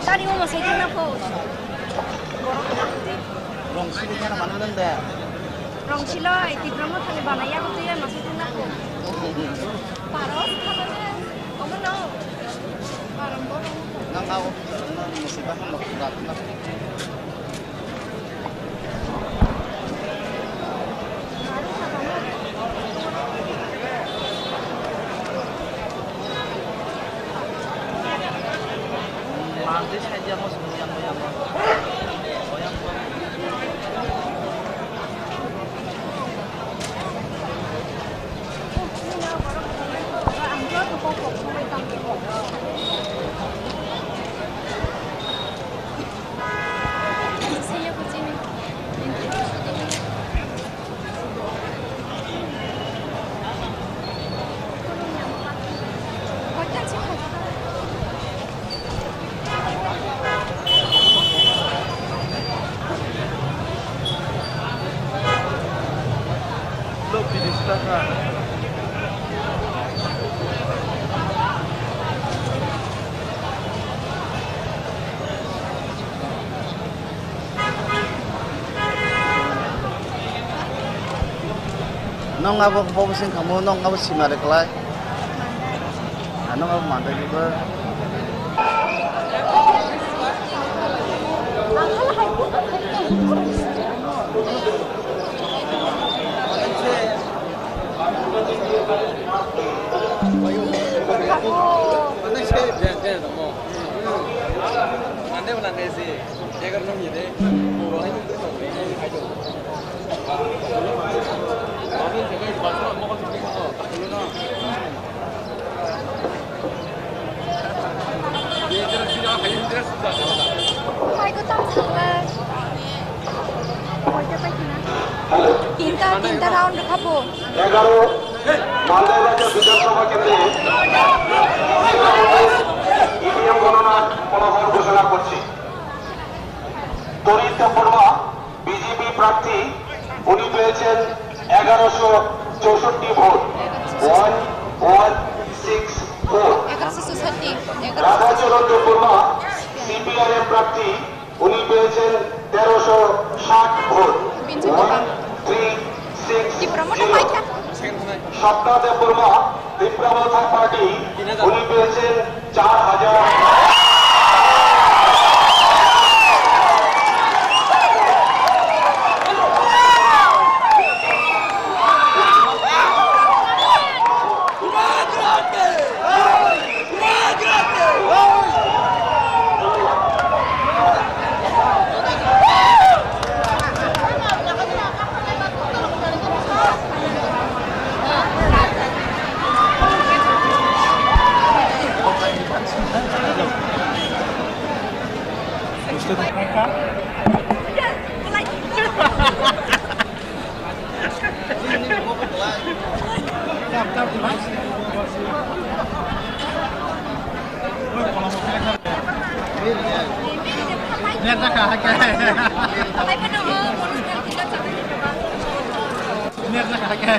Tari omo sai tongna pho. Rong sili kena mana nang da? Rong siloi, Tipra Motha ni banai yago twi ano sai tongna pho. Paros khala ne, omo no. Parom bo. Nang ha office na ni si ba ham da na. Nong abo bobo sing kamo, nong abo simare klai. Ano abo mandai ni ba. Tinta, tinta round khabo. এগারো, মালদা রাজ্য বিধানসভা কেন্দ্রে ইভিএম গণনার ফলাফল ঘোষণা করছি। তরিত দেববর্মা, বিজেপি প্রার্থী, উনি পেয়েছেন এগারোশো চৌষট্টি vote, one one six four. এগারোশো চৌষট্টি, এগারোশো। রাধাচরণ দেববর্মা, সিপিআইএম প্রার্থী, উনি পেয়েছেন তেরোশো ষাট vote, one three six zero. Swapna Debbarma, Tipra Motha Party, উনি পেয়েছেন চার হাজার। Ner jakha hai khe. Ner jakha hai khe.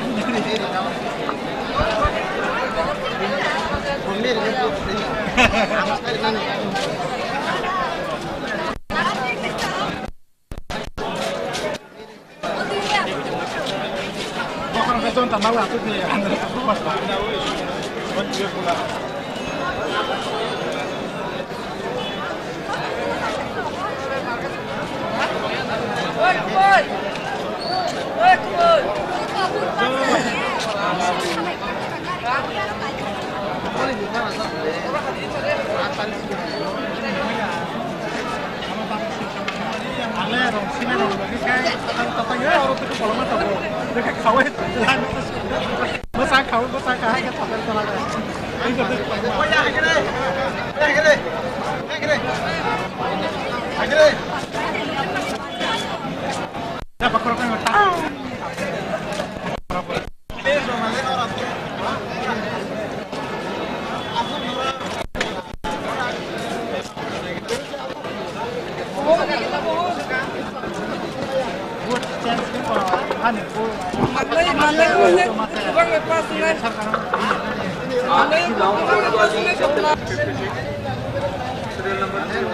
Serial number zero,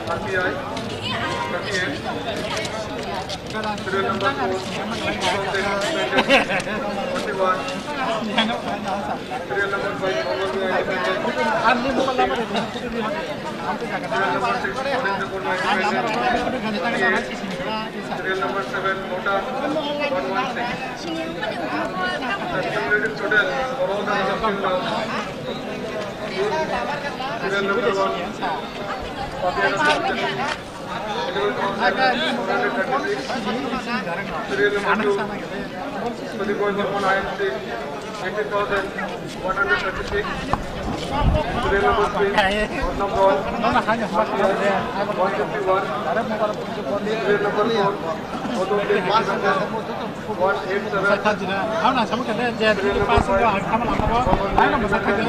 R B I, thirty-eight. Serial number four, forty-one. Serial number five, Mongoloi, ninety-nine. Serial number six, Odendra Kurma, ninety-nine. Serial number seven, Mota, one one six. Accumulated total for all the results till now. Serial number one, Papiya Nagar. Serial number two, Pradeep Roy Barman, I N C, eighteen thousand one hundred thirty-six. Serial number three, Arnab Roy, one fifty-one. Serial number four, Gautam Deb, one eight seven. Serial number five,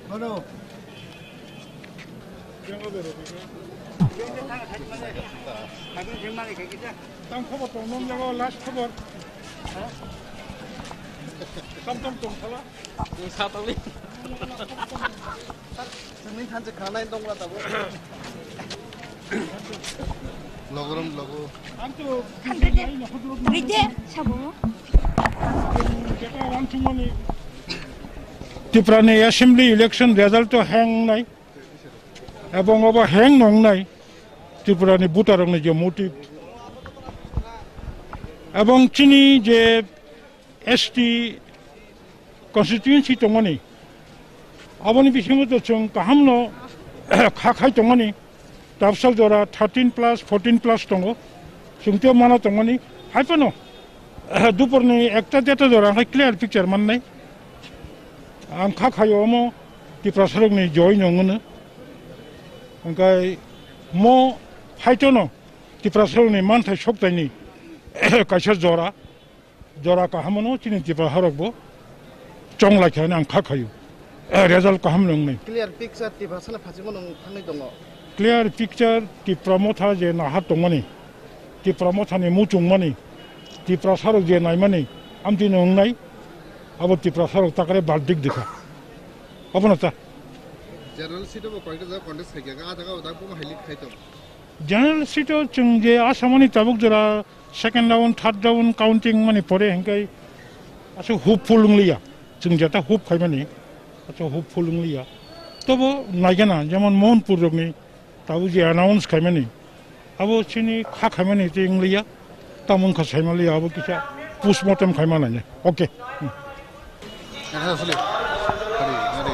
Mano. Tang khobor tong nung jago last khobor. Tam tam tong thala. Satali. Nini thanse khanai tongla tabo. Logorom logo. Rite sabo. Tiprani assembly election result to hang nai. Ebong obo hang nong nai. Tiprani voter rokni je motive. Ebong chini je S T constituency tongmani, aboni bisingo to chwng kahamno kha khai tongmani, tabsa jora thirteen plus, fourteen plus tongo, chwng tei mana tongmani, hai phano duporni ekta deta jora ang khai clear picture mannai. Ang kha khaio omo Tiprasarokni joy nongno, hwnkhe mo phaitono Tiprasarokni manthai soktaini kaisa jora. Jora kaham no chini Tipra harok bo chong lai kha ang kha khayu. Eh, result kaham no wngnai. Clear picture Tipra sana phachimo nung thangwi tongo. Clear picture Tipra motha je naha tongmani, Tipra motha ni muchung mani, Tipra sarok je naimani, amtwi no wngnai, abo Tipra sarok takare baltik dikha. Abono ta. General seat bo koikta jaga contest khai kha, ah jaga o da buma hai lead khai tong. General seat o chwng je asamani tabuk jora second round, third round counting mani pore hingkai aswk hopeful wngliya. Chwng jeta hope khaimani aswk hopeful wngliya. Tobo naigana jemon Mohanpur rokni tabuk je announce khaimani abo chini kha khaimani tei wngliya. Tamo wngkha saimaliya abo kisa postmortem khaimani. Okay. Hmm. Aha, suli. Hari, hari.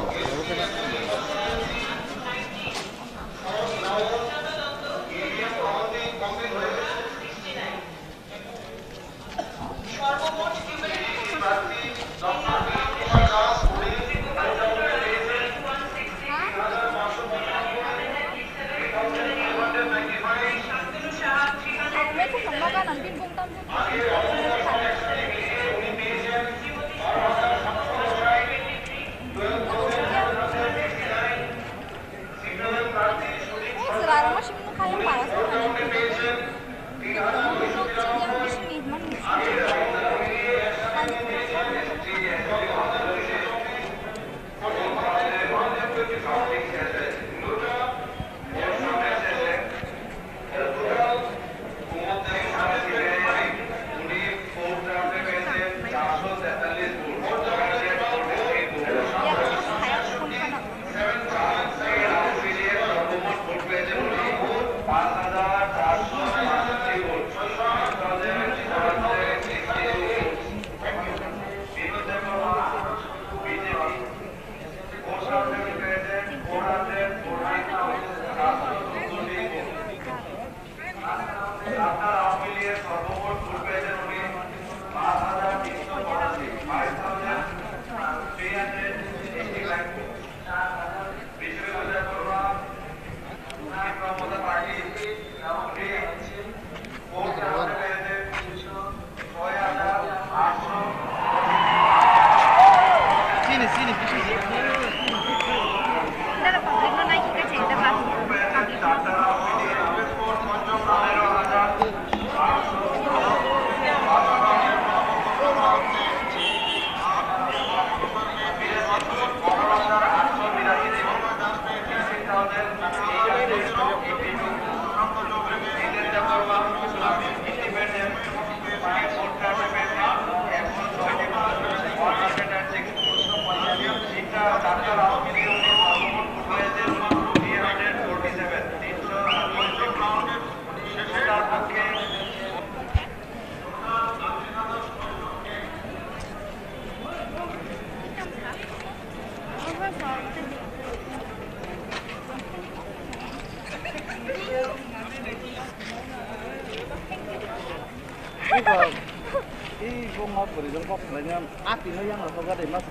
Ih, bo ngok bwrwi jong kok khlaina, ati no yang rok gade mas,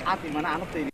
ati mana ano twi.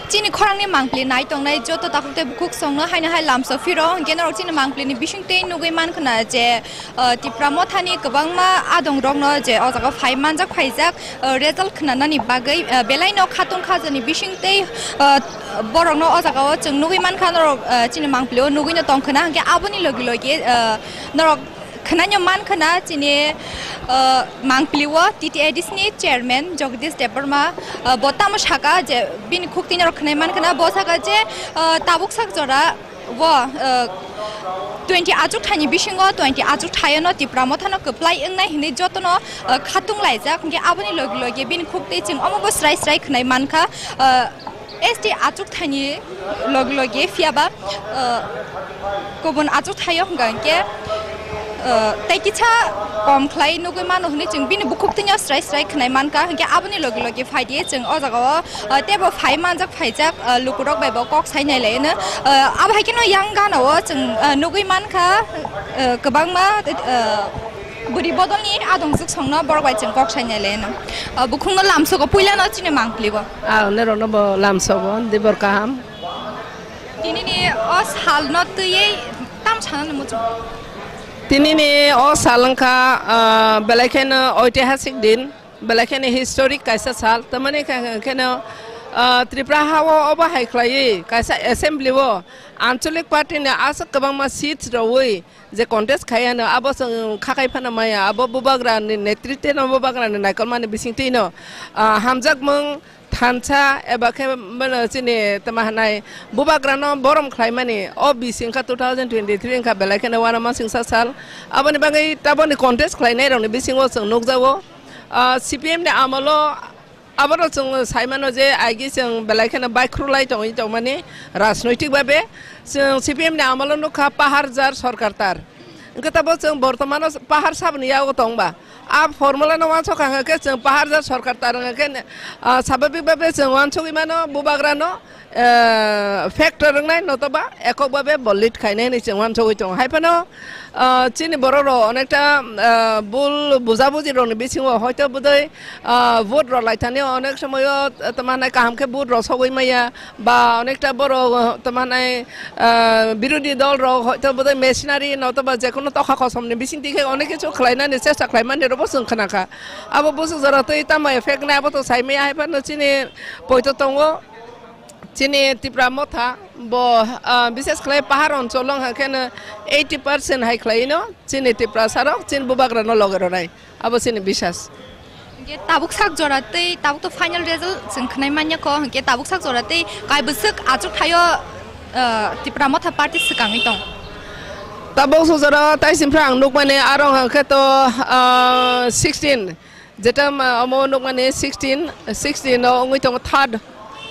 Chini khorangni mangpili nai tongnai joto takhuk tei bukhuk songno haino hai lamso phiro, hwnkhe norok chini mangpilini bisingtwi nugwi mankha na je, ah, Tipra Mothani kwbangma adongrokno je o jaga phai manjak phaijak, ah, result khnanani bagwi, ah, belaino khatung khajani bisingtwi, ah, borokno o jaga o chwng nugwi mankha, norok, ah, chini mangpilio nugwino tongkha na, hwnkhe aboni logi logi, ah, norok khwnanyo mankha na chini, ah, mangpili o T T A D C ni chairman Jagdish Debbarma, ah, bo tamo saka je bini khuk twi norok khwnai mankha na, bo saka je, ah, tabuk sak jora o, ah, twenty achuk thaini bisingo twenty achuk thaio no Tipra Mothano kwplai wngnai hinwi jotono, ah, khatung laijak, hwnkhe aboni logi logi bini khuk twi chwng omo bo srai srai khwnai mankha, ah, S T achuk thaini logi logi phiya ba, ah, kubun achuk thaio hwnkha hwnkhe, ah, tei kisa kom khlai nugwi mano hwnwi chwng bini bukhuk twino srai srai khwnai mankha, hwnkhe aboni logi logi phai di chwng o jaga o, ah, teibo phai manjak phaijak, ah, lukurok bai bo kok sai nai lai no, ah, abo hai kheno yang gana o chwng, ah, nugwi mankha, ah, kwbangma, ah, bwrwi bodolni adong juk songno borok bai chwng kok sai nai lai no, ah, bukhukno lamsogo puila no chini mangpili bo. Ah, norokno bo lamsogo, dibor kaham. Tinini o salno twiwi tam sanani muchung. Tinini o sal wngkha, ah, belai kheno oitihasik din, belai kheno historic kaisa sal. Tamani khe-, kheno, ah, Tripura ha-o obo hai khlaiwi kaisa assembly o anchalik party ni aswk kwbangma seats rwui je contest khai ano, abo chwng kha khai phano maya, abo bubagra ni netritwe no, bubagra ni naikolmani bisingtwi no, ah, hamjakmung thansa eba khe bono chini tama hanai bubagra no borom khlaimani o bising kha two thousand twenty-three wngkha belai kheno uanama singsa sal. Aboni bagwi taboni contest khlainai rokni bisingo chwng nukjago, ah, C P M ni amolo abono chwng saimano je aigi chwng belai kheno baikhru lai tongwi tongmani rajnoitik babe. Chwng C P M ni amolo nukha pahar jar sorkar tar. Hwnkhe tabo chwng bortomano pahar saboni yago tongba. A formula no uansukha hwnkhe chwng pahar jar sorkar tar hwnkhe, ah, sababik babe chwng uansugwi mano bubagra no, ah, factor wngnai, notoba ekok babe bo lead khainai hinwi chwng uansugwi tongo. Hai phano, ah, chini borok rok onekta, ah, bul bujabuji rokni bisingo hoito bodoi, ah, vote rok lai thani onek somoyo, ah, tamo hinai kaham khe vote rok sogwi maya, ba onekta borok, ah, tamo hinai, ah, birodhi dol rok hoito bodoi machinery notoba jekono tokha kosom ni bising twi khe onek kichu khlai nani chesta khlai mani rok bo chwng khna kha. Abo busu jora twi tamo effect nai abo to sai maya hai phano chini poito tongo. Chini Tipra Motha bo, ah, bishes khlai pahar onchol wng khe no eighty percent hai khlai no chini Tiprasa rok chini bubagra no loge rw nai. Abo chini biswas. Hingke tabuk sak jora tei tabuk to final result chwng khnai manya kho, hingke tabuk sak jora tei kai bwswk achuk thaio, ah, Tipra Motha party swkangwi tong. Tabuk sak jora tai simphra ang nukmani aro hwnkhe to, ah, sixteen. Jeta ma-, omo nukmani sixteen, sixteen o wngwi tongo third,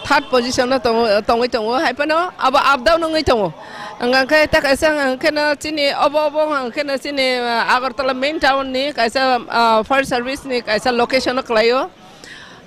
third position o tongo, tongwi tongo, hai phano abo up down wngwi tongo. Hwnka khe ta kaisa hwnka kheno chini obo, obo hwnka kheno chini, ah, Agartala main town ni kaisa, ah, fire service ni kaisa location o kwlaio.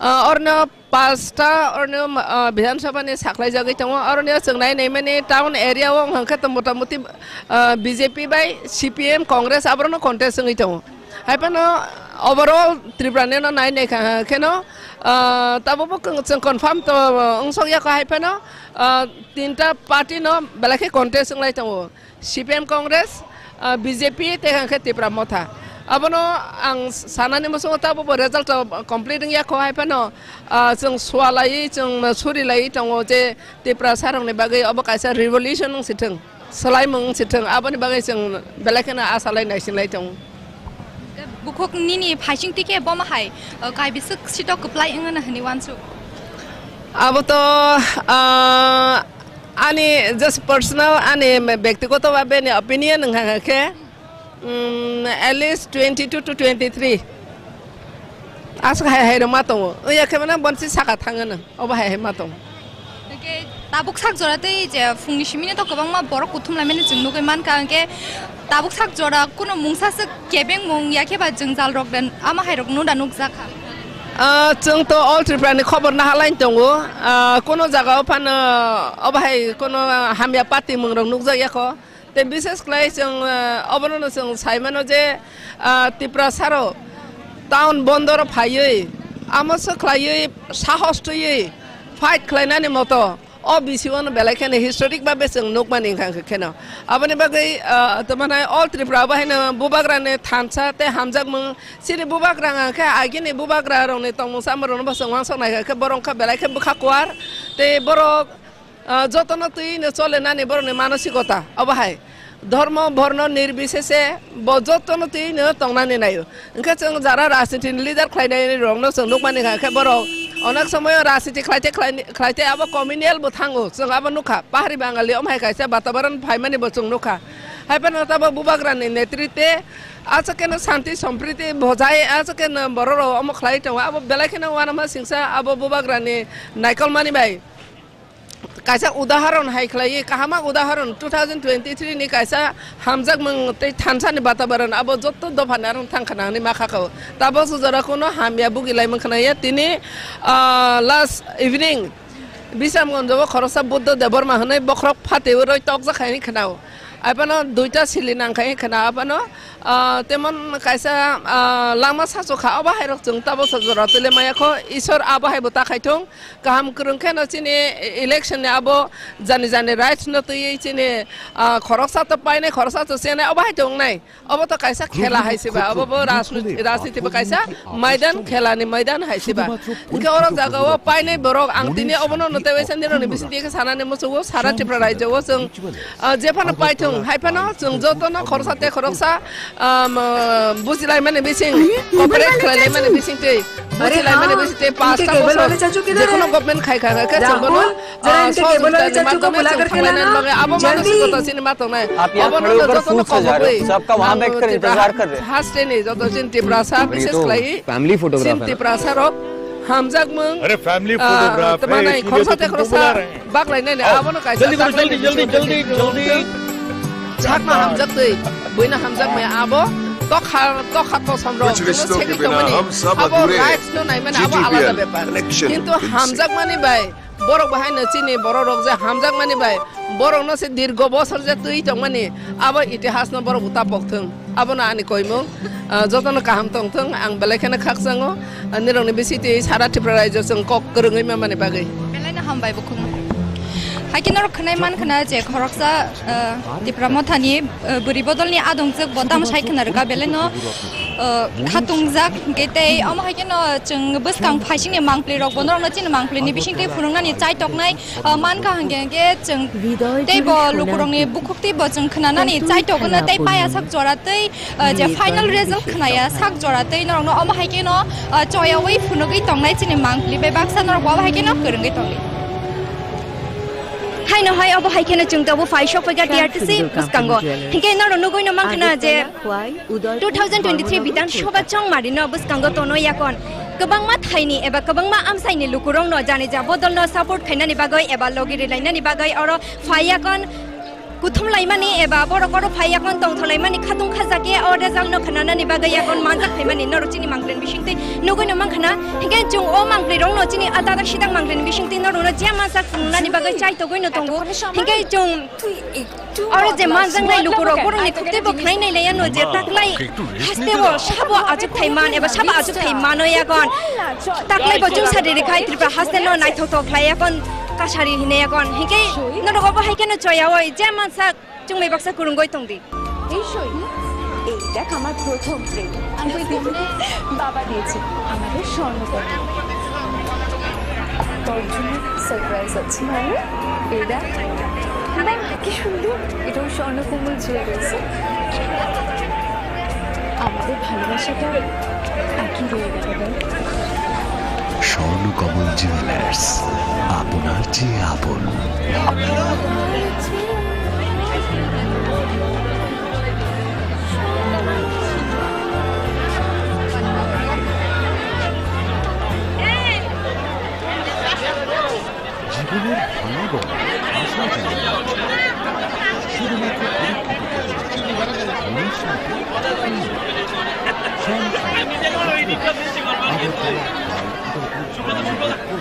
Ah, orno pasta orno, ah, Bidhan Sabha ni saklaijagwi tongo, oroni o chwng nai naimani town area o hwnka khe to motamuti, ah, B J P bai C P M, Congress aborokno contest wngwi tongo. Hai phano overall Tripura ni no nai nai kha kheno, ah, tabuk bo chwng confirm to wng sok ya kha hai phano, ah, tinta party no belai khe contest wng lai tongo, C P M Congress, ah, B J P tei hwnkhe Tipra Motha. Abono ang sanani muchungo tabuk bo result to complete wng ya kho hai phano, ah, chwng sualai chwng suri lai tongo je Tiprasa rokni bagwi obo kaisa revolution wng si thwng. Swlaimung wng si thwng, aboni bagwi chwng belai kheno asa lai naisinglai tongo. Bukhuk nini phaising tike bomo hai, uh, kai biswk sito kwplai wngno hwnwi uansuk. Abo to, uh, ani just personal, ani bektigoto bhabe ni opinion wngkha khe, um, at least twenty-two to twenty-three. Aswk hai hai rwma tongo. Wngya khe mane bonsi saka thangano. Obo hai hai ma tong. Hwnkhe tabuk sak jora tei je phungni simi no to kwbangma borok kuthum laimani chwng nugwi mankha, hwnkhe tabuk sak jora kuno mungsa swk kebengmung ya khe ba jwngjal rok den ama hai rok no da nukjakha. Ah, chwng to All Tripura ni khobor naha line tongo. Ah, kuno jaga o phano obo hai kuno hamya party mung rok nukjak ya kho. Tei bishes khlai chwng, ah, obono no chwng sai mano je, ah, Tiprasa rok town bondor phaiwi, amo swkhlaiwi, sahos twiwi fight khlainani moto o bisi o no belai kheno historic babe chwng nukmani wngkha kheno. Aboni bagwi, ah, tamo nai All Tripura bo haino bubagrani thansa tei hamjakmung. Chini bubagra wngkha khe agini bubagra rokni tongmung chamung rokno bo chwng uansuk nai kha khe borok wngkha belai khe bwkha kuar tei borok ah, jotono twi no chole nani borokni manosikota obo hai. Dhormo, borno, nirbisese bo jotono twi no tongnani naio. Hwnkhe chwng jara rajniti ni leader khlainai rokno chwng nukmani kha khe borok onek somoyo rajniti khlaite khlai-, khlaite abo communal bo thango. Chwng abo nukha. Pahari Bangali omo hai kaisa batabaran phaimani bo chwng nukha. Hai phano tabok bubagrani netrite achakeno shanti sompriti bojai achakeno borok rok omo khlai tongo. Abo belai kheno uanama singsa abo bubagrani naikolmani bai. Kaisa udaharon hai khlaiwi, kahama udaharon two thousand twenty-three ni kaisa hamjakmung tei thansa ni batabaron abo jotto dopha ni arong thang khna hwnwi ma kha kha o. Tabok se jora kuno hamya bugi laimung khna ya tini, ah, last evening Bisramganj o khoroksa Buddha Debbarma hwnwi bokhorok phatewi roi tokjak hai khna o. Aphano duita sili nang khai khna aphano, ah, temon kaisa, ah, langma sasu kha obo hai rok chwng tabok se jora twi lai maya kho Isor abo hai bo ta khai thung. Kaham kwrwng khe no chini election ni abo jani jani rights no twiwi chini, ah, khoroksa to painai, khoroksa to chenai, obo hai to wngnai. Obo to kaisa khela hai se ba, obo bo rajniti, rajniti bo kaisa maidan, khela ni maidan hai se ba. Hwnkhe oro jaga o painai borok ang tini obono no tei waisa nirok ni bising twi khe sanani muchungo sara Tripura rajyo o chwng, ah, jephano paithung, hai phano chwng jotono khoroksa tei khoroksa, um, bujilaimani bising, cooperate khlailaimani bising twi, bujilaimani bising twi, pasta bosor jekono government khai kha khe chwng bono, ah, sohojogitani madhyome chwng thanglainani bagwi abo manosikota chini ma tongnai. Abono jotono kobogwi ang Tripura hasteni joto chini Tiprasa bishes khlai chini Tiprasa rok hamjakmung, ah, tei manai khoroksa tei khoroksa baklainani abono kaisa jaldi koro, jaldi, jaldi, jaldi, jaldi. Chakma hamjak twi, buino hamjak maya abo tokha, tokha kosom rok, buino segwi tongmani, abo rights no naimani, abo alada bepar. Kintu hamjakmani bai Borok bo haino chini borok rok je hamjakmani bai borokno se dirgo bosor je twi tongmani, abo itihasno borok bo tapok thung. Abono ani koimung, ah, jotono kaham tongthung, ang belai kheno khakchango, ah, nirokni bisitwi sara Tripura raijo chwng kok kwrwngwi mamani bagwi. Belaino hambai bukhukno. Haikhe norok khwnai mankha na je khoroksa, ah, Tipra Mothani, ah, bwrwi bodolni adongjwk bo tamo sai khna rwkha, belaino, ah, khatungjak. Hinkhe tei omo haikhe no chwng bwskang phaisingni mangpli rokbo norokno chini mangpli ni bisingtwi phunuknani chaitoknai, ah, mankha, hinkhe hinkhe chwng tei bo lukurokni bukhuk tei bo chwng khwnanani chaitokno tei paya sak jora tei, ah, je final result khwnaya sak jora tei norokno omo haikhe no, ah, choyawi phunugwi tongnai chini mangpli bai baksa norok bo obo haikhe no kwrwngwi tongdi. Haino hai obo haikhe no chwng tabuk phai sok phaikha T R T C bwskango. Hinkhe norok nugwi no mankha na je two thousand twenty-three Bidhan Sabha Chongmari no bwskango tono yakon kwbangma thaini eba kwbangma amchaini lukurokno janija bodolno support khainani bagwi eba logi rilainani bagwi oro phai yakon kuthum laimani eba borok oro phai yakon tongthok laimani khatung khajak ya o result no khwnanani bagwi yakon manjak phaimani norok chini mangpli ni bisingtwi nugwi no mankha na. Hinkhe chwng o mangpli rokno chini a dadak sidak mangpli ni bisingtwi norokno je mansak phunuknani bagwi chaitogwi no tongo. Hinkhe chwng oro je manjaknai lukurok borokni khuk tei bo khnai nai laiya no je taklai haste bo sabo achuk thai man eba sabo achuk thai mano yakon. Taklai bo chwng sari rikha Tripura haste no naithok thok khlai yakon kasari hinai yakon. Hinkhe norok obo haikhe no choya oi je mansak chwng mai baksa kwrwngwi tongdi. এই সই, এই দেখ আমার প্রথম প্রেম। আমি কই প্রেম রে? বাবা দিয়েছে আমাদের স্বর্ণকমল। তোর জন্য সারপ্রাইজ আছে মানে, এই দেখ। বাহ, কি সুন্দর। এটাও স্বর্ণকমল জুয়েলার্স। আমাদের ভালোবাসাটা একই রয়ে গেল, বল? স্বর্ণকমল জুয়েলার্স, আপনার চেয়ে আপন। জীবনের ভাঙা গড়া ভাষা জানে না। শুধুমাত্র পরীক্ষিত প্রতিভা, মনের শিল্পী, স্বয়ং আগরতলা, লাল Udaipur,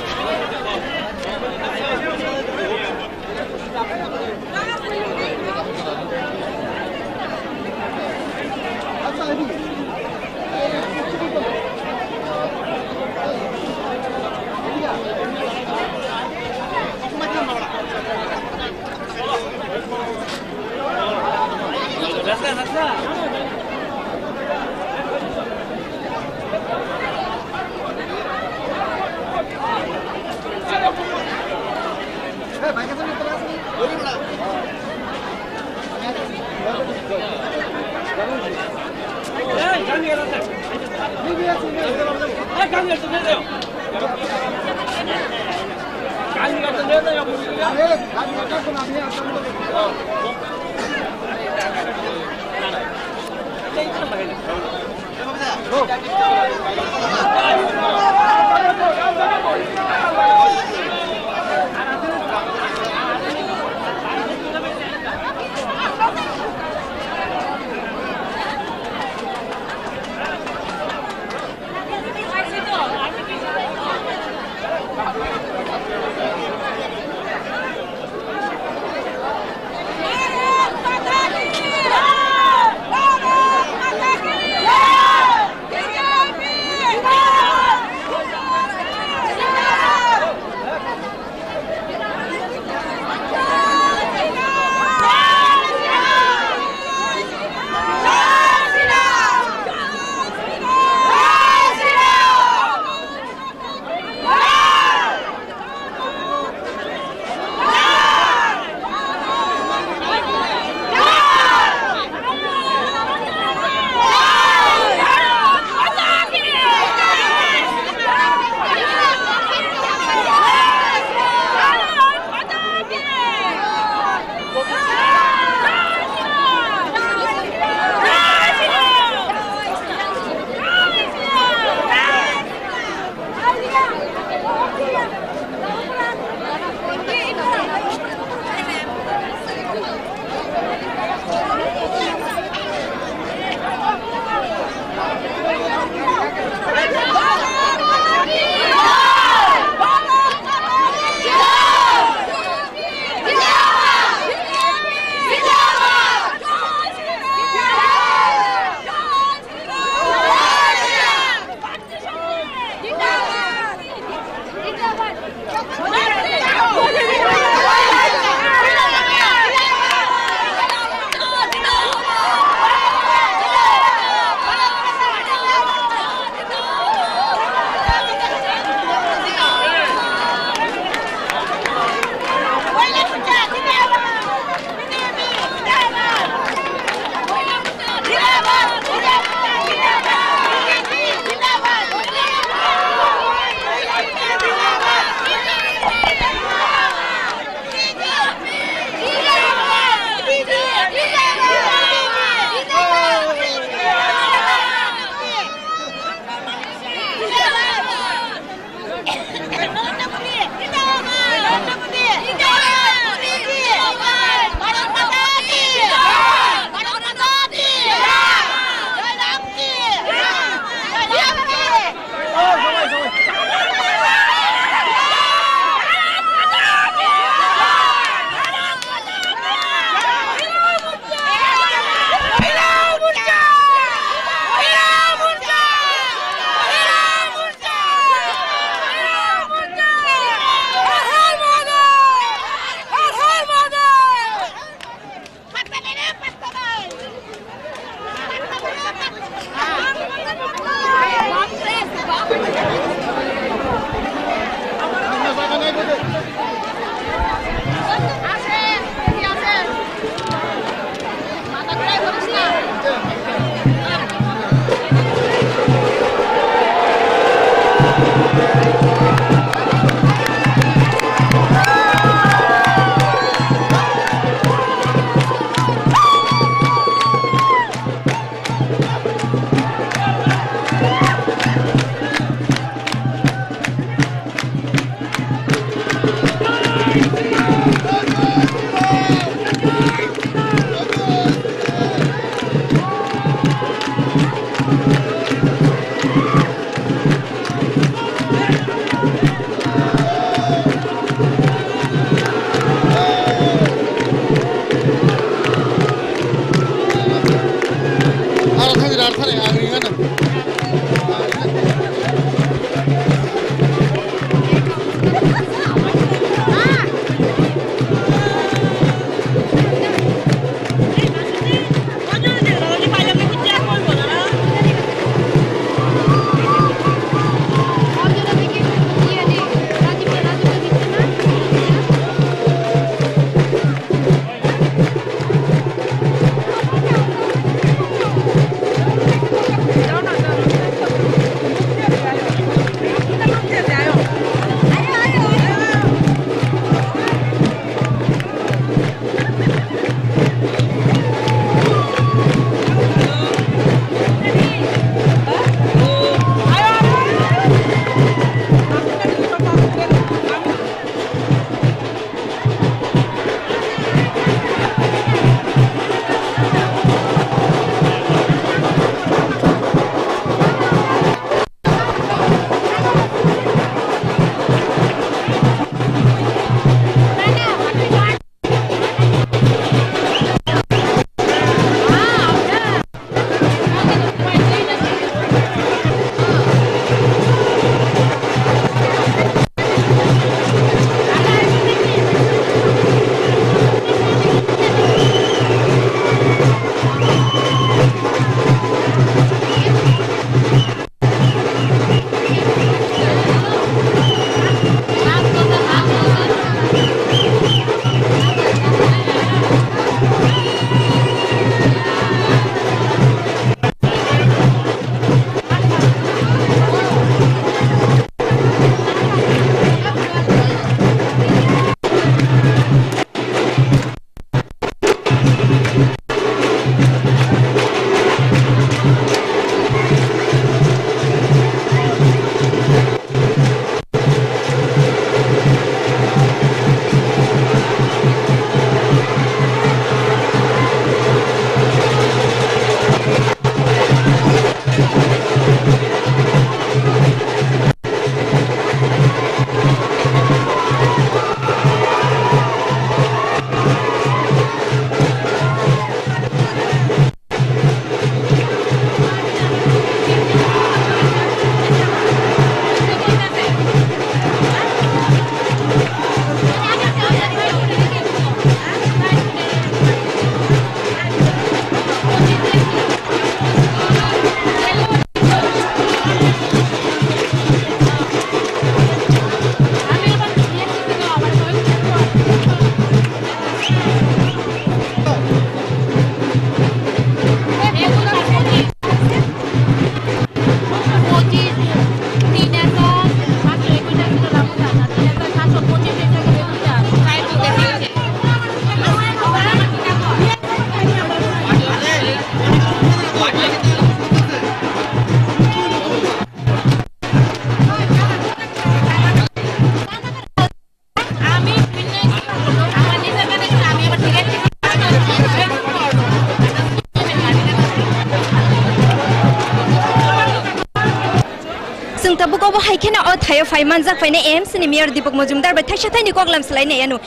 Chwng tabuk obo hai kheno o thaio phai manjak phainai A M C ni Mayor Deepak Majumdar bai thaisa thaini koklam swlai nai ano.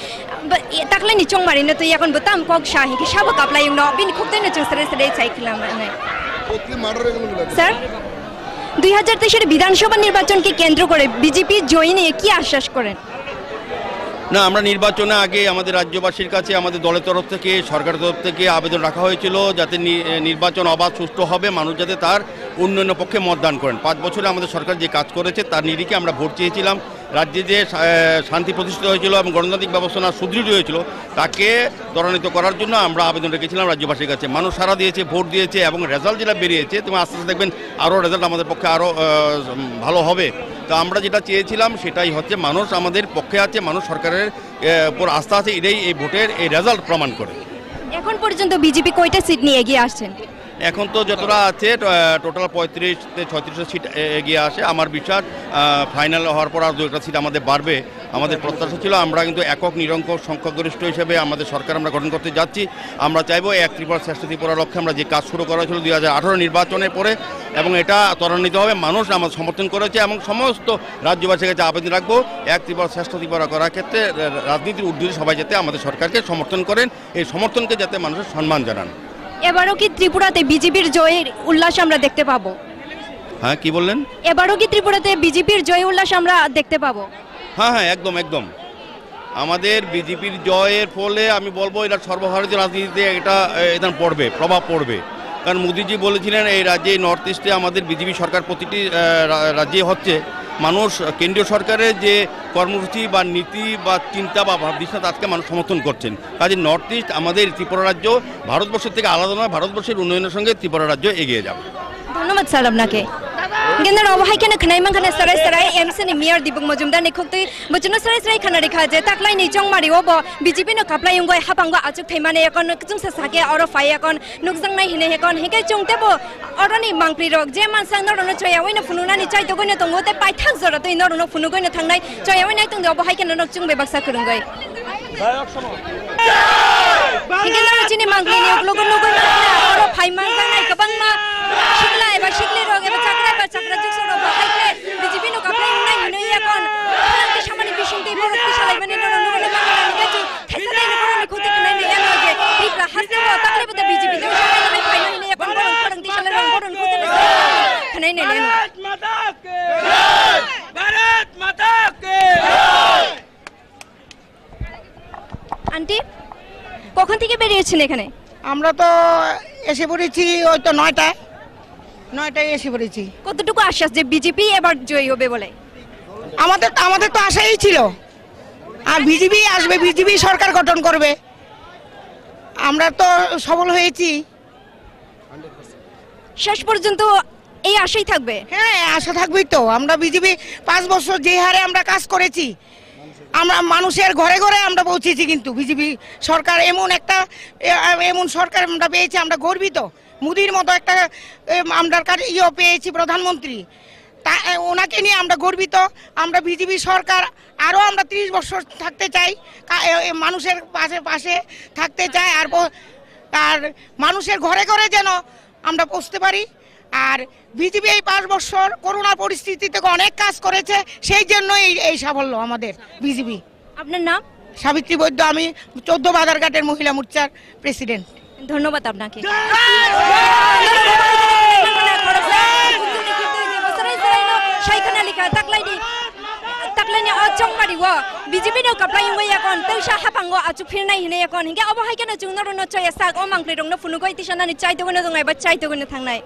Ba, e, taklaini chongmari no twi yakon bo tam kok sa hinkhe sabo kaplai wngno bini khuk twi no chwng sere sere chai khwlam nai. Sir, দুই হাজার তেইশের বিধানসভা নির্বাচনকে কেন্দ্র করে বিজেপি জয়ী নিয়ে কি আশ্বাস করেন? না, আমরা নির্বাচনে আগে আমাদের রাজ্যবাসীর কাছে আমাদের দলের তরফ থেকে, সরকারের তরফ থেকে আবেদন রাখা হয়েছিল যাতে নি-, এ, নির্বাচন অবাধ, সুষ্ঠু হবে, মানুষ যাতে তার উন্নয়নের পক্ষে মতদান করেন। পাঁচ বছরে আমাদের সরকার যে কাজ করেছে তার নিরিখে আমরা ভোট চেয়েছিলাম। রাজ্যে যে শা-, এ, শান্তি প্রতিষ্ঠিত হয়েছিল এবং গণতান্ত্রিক ব্যবস্থা সুদৃঢ় হয়েছিল, তাকে ত্বরান্বিত করার জন্য আমরা আবেদন রেখেছিলাম রাজ্যবাসীর কাছে। মানুষ সাড়া দিয়েছে, ভোট দিয়েছে এবং রেজাল্ট যেটা বেরিয়েছে, তুমি আস্তে আস্তে দেখবেন আরও রেজাল্ট আমাদের পক্ষে আরও, আহ, ভালো হবে। তো আমরা যেটা চেয়েছিলাম সেটাই হচ্ছে, মানুষ আমাদের পক্ষে আছে, মানুষ সরকারের, আহ, উপর আস্থা আছে, এটাই এই ভোটের এই রেজাল্ট প্রমাণ করে। এখন পর্যন্ত বিজেপি কয়টা সিট নিয়ে এগিয়ে আসছেন? এখন তো যতটা আছে, আহ, টোটাল পঁয়ত্রিশ তে ছয়ত্রিশটা সিট এ-, এগিয়ে আসে। আমার বিশ্বাস, আহ, ফাইনাল হওয়ার পর আর দু একটা সিট আমাদের বাড়বে। আমাদের প্রত্যাশা ছিল, আমরা কিন্তু একক নিরঙ্কুশ সংখ্যাগরিষ্ঠ হিসেবে আমাদের সরকার আমরা গঠন করতে যাচ্ছি। আমরা চাইবো এক ত্রিপুরা শ্রেষ্ঠ ত্রিপুরা লক্ষ্যে আমরা যে কাজ শুরু করা হয়েছিল দুই হাজার আঠারো নির্বাচনের পরে, এবং এটা ত্বরান্বিত হবে। মানুষ আমাদের সমর্থন করেছে এবং সমস্ত রাজ্যবাসীর কাছে আবেদন রাখবো, এক ত্রিপুরা শ্রেষ্ঠ ত্রিপুরা করার ক্ষেত্রে রা-, রাজনীতির ঊর্ধ্বে সবাই যাতে আমাদের সরকারকে সমর্থন করেন, এই সমর্থনকে যাতে মানুষের সম্মান জানান। এবারও কি ত্রিপুরাতে বিজেপির জয়ের উল্লাস আমরা দেখতে পাবো? হ্যাঁ, কি বললেন? এবারও কি ত্রিপুরাতে বিজেপির জয় উল্লাস আমরা দেখতে পাবো? হ্যাঁ, হ্যাঁ, একদম, একদম। আমাদের বিজেপির জয়ের ফলে আমি বলবো এটা সর্বভারতীয় রাজনীতিতে একটা, এ, এটা পড়বে, প্রভাব পড়বে। কারণ মোদিজি বলেছিলেন এই রাজ্যে, নর্থ ইস্টে আমাদের বিজেপি সরকার প্রতিটি, এ, রা-, রাজ্যে হচ্ছে। মানুষ কেন্দ্রীয় সরকারের যে কর্মসূচি বা নীতি বা চিন্তা বা ভাবনা আজকে মানুষ সমর্থন করছেন। কাজে নর্থ ইস্ট আমাদের ত্রিপুরা রাজ্য ভারতবর্ষের থেকে আলাদা নয়, ভারতবর্ষের উন্নয়নের সঙ্গে ত্রিপুরা রাজ্য এগিয়ে যাবে। ধন্যবাদ স্যার আপনাকে। কিন্তু অবহাই কেন খনাই মাংখানে সারাই সারাই এমসি নি মেয়র দীপক মজুমদার নি খুক্তি বুঝুনো সারাই সারাই খানা রেখা যে তাকলাই নি চংমারি ও ব বিজেপি নো কাপ্লাই উঙ্গই হাপাঙ্গো আচুক থাইমানে এখন চুংসা সাকে অরো ফাই এখন নুকজাং nai hine hekon hingke chwng tebo oroni mangpli rok je mansang norokno choya oino phunuknani chaitogwino tongo tei paithak jora twi norokno phunugwino thangnai choya oinai tongdi obo hai kheno norok chwng bai baksa kwrwngwi. Hingke norok chini mangpli ni uklogo nugwi mankha oro phai manjaknai kwbangma sikla eba sikli rok eba chakra eba chakra juksa rok bo hai khe B J P no kaplai wngnai hinwi yakon phalang tisamani bisingtwi borok tisalaimani norok nugwi mankha hingke chwng Thaisa tei nokoro ni khoti khwnai nai ano je Tripura haste o takle bata B J P tei sakai nai phaino hinwi yakon borok borok tisa lai rong borok ni khoti khwnai nai ano. Bharat माता की जय। भारत माता की जय। আন্টি, কখন থেকে বেরিয়েছেন এখানে? আমরা তো এসে পড়েছি ওই তো নয়টায়, নয়টায় এসে পড়েছি। কতটুকু আশ্বাস যে বিজেপি এবার জয়ী হবে বলে? আমাদের, আমাদের তো আশাই ছিল, আর বিজেপি আসবে, বিজেপি সরকার গঠন করবে। আমরা তো সফল হয়েছি। শেষ পর্যন্ত এই আশাই থাকবে? হ্যাঁ, আশা থাকবেই তো। আমরা বিজেপি পাঁচ বছর যে হারে আমরা কাজ করেছি, আমরা মানুষের ঘরে ঘরে আমরা পৌঁছেছি, কিন্তু বিজেপি সরকার এমন একটা, এ-, এমন সরকার আমরা পেয়েছি, আমরা গর্বিত। মোদির মতো একটা, এ, আমরা কার-, ইয়ে পেয়েছি প্রধানমন্ত্রী। তা, এ, ওনাকে নিয়ে আমরা গর্বিত। আমরা বিজেপি সরকার আরও আমরা ত্রিশ বছর থাকতে চাই। কা-, এ, এ, মানুষের পাশে, পাশে থাকতে চাই। আর ব-, আর মানুষের ঘরে ঘরে যেন আমরা পৌঁছতে পারি। আর বিজেপি এই পাঁচ বছর করোনা পরিস্থিতি থেকে অনেক কাজ করেছে, সেই জন্য এই, এই সাফল্য আমাদের বিজেপি। আপনার নাম? সাবিত্রী বৈদ্য, আমি চৌদ্দ বাজারঘাটের মহিলা মোর্চার প্রেসিডেন্ট। ধন্যবাদ আপনাকে। Saikana likha taklaini, taklaini o chongmari o B J P no kaplai wngwi yakon tei sa hapango achuk phirnai hinwi yakon hinkhe obo hai kheno chwng norokno choya sak o mangpli rokno phunugwi tisa nani chaitugwino tongnai ba chaitugwino thangnai.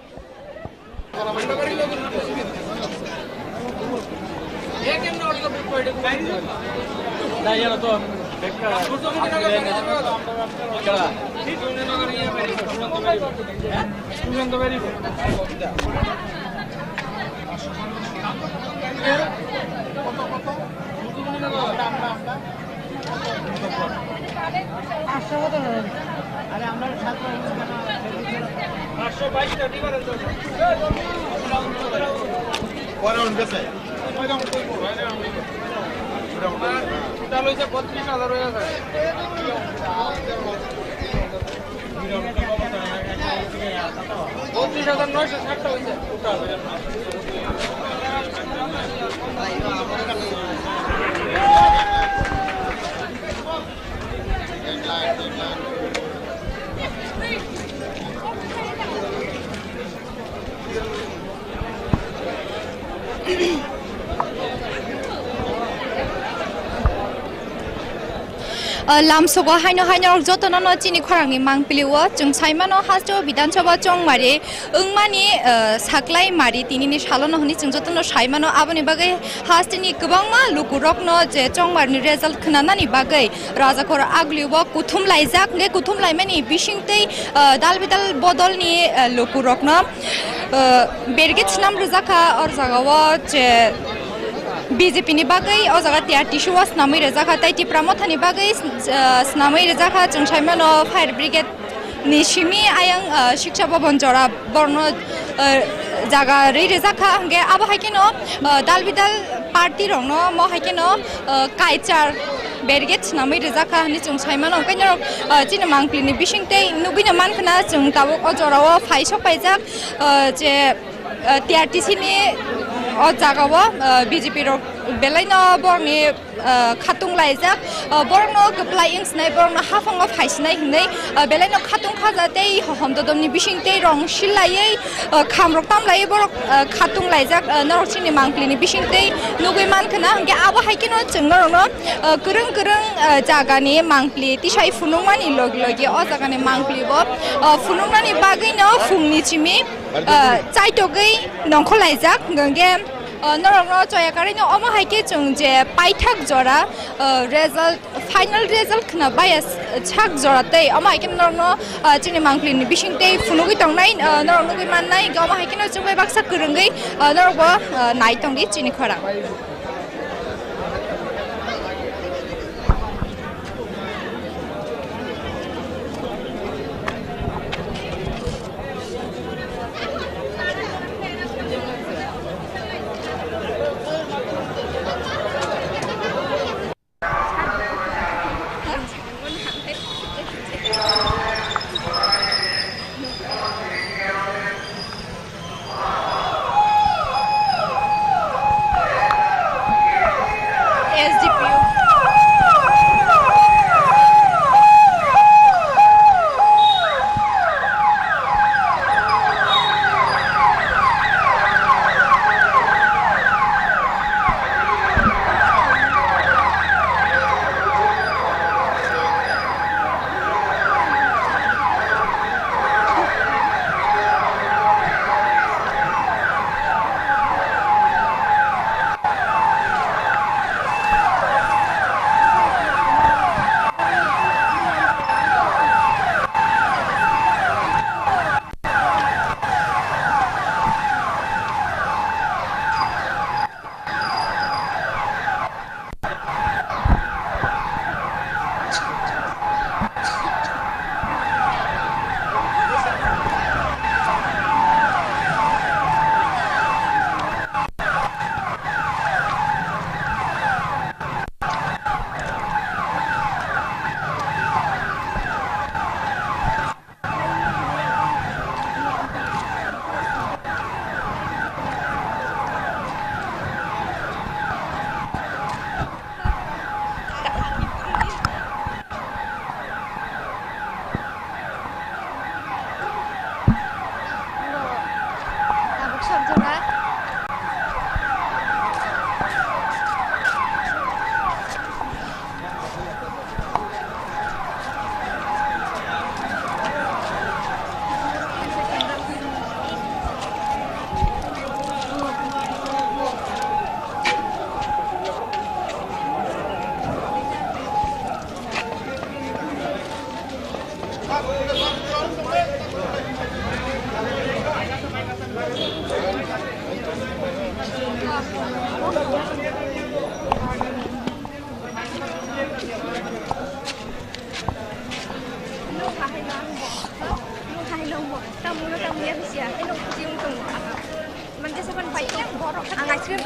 Total হইছে বত্রিশ হাজার হয়ে যায়। বত্রিশ হাজার নয়শো ষাটটা হয়েছে total. Ah, lamsogo haino haino jotono no chini khorangni mangpili o chwng saimano hasto Bidhan Sabha chongmari wngmani, ah, saklai mari tinini salono hwnwi chwng jotono saimano. Aboni bagwi hasteni kwbangma lukurokno je chongmarni result khwnanani bagwi rajakhor agulio kuthum laijak, hwnkhe kuthum laimani bisingtwi, ah, dal bidal bodolni, ah, lukurokno, ah, berge swnam rwjakha. O jagao je B J P ni bagwi o jaga T R T C o swnamwi rwjakha, tei Tipra Mothani bagwi, ah, swnamwi rwjakha. Chwng saimano fire brigade ni simi ayang, ah, Shiksha Bhavan jora borno, ah, jaga rwi rwjakha, hwnkhe abo hai kheno, ah, dal bidal party rokno mo hai kheno, ah, kaichar berge swnamwi rwjakha hwnwi chwng saimano. Hwnkhe norok, ah, chini mangpili ni bisingtwi nugwino mankha na chwng tabuk o jorao phai sok paijak, ah, je, ah, T R T C ni o jagao, ah, B J P rok belaino borokni ah, khatung laijak, ah, borokno kwplai wng sinai, borokno haphango phai sinai hinwi, ah, belaino khatung khaja tei hohom dodomni bising tei rong sil laiwi, ah, khamrok tam laiwi borok, ah, khatung laijak, ah, norok chini mangpili ni bising tei nugwi mankha na, hwnkhe abo hai kheno chwng norokno, ah, kwrwng kwrwng, ah, jagani mangpili tisai phunukmani logi logi o jagani mangpili bo, ah, phunuknani bagwino phungni simi, ah, chaitogwi nongkhor laijak, hwnkhe, ah, norokno choya karwi no omo hai khe chwng je paithak jora, ah, result, final result khna baya s-, sak jora tei omo hai khe norokno, ah, chini mangpili ni bising tei phunugwi tongnai, ah, norok nugwi mannai, hwnkhe omo hai khe no chwng bai baksa kwrwngwi, ah, norok bo, ah, nai tongdi chini khorang. S D P O. Ang ice cream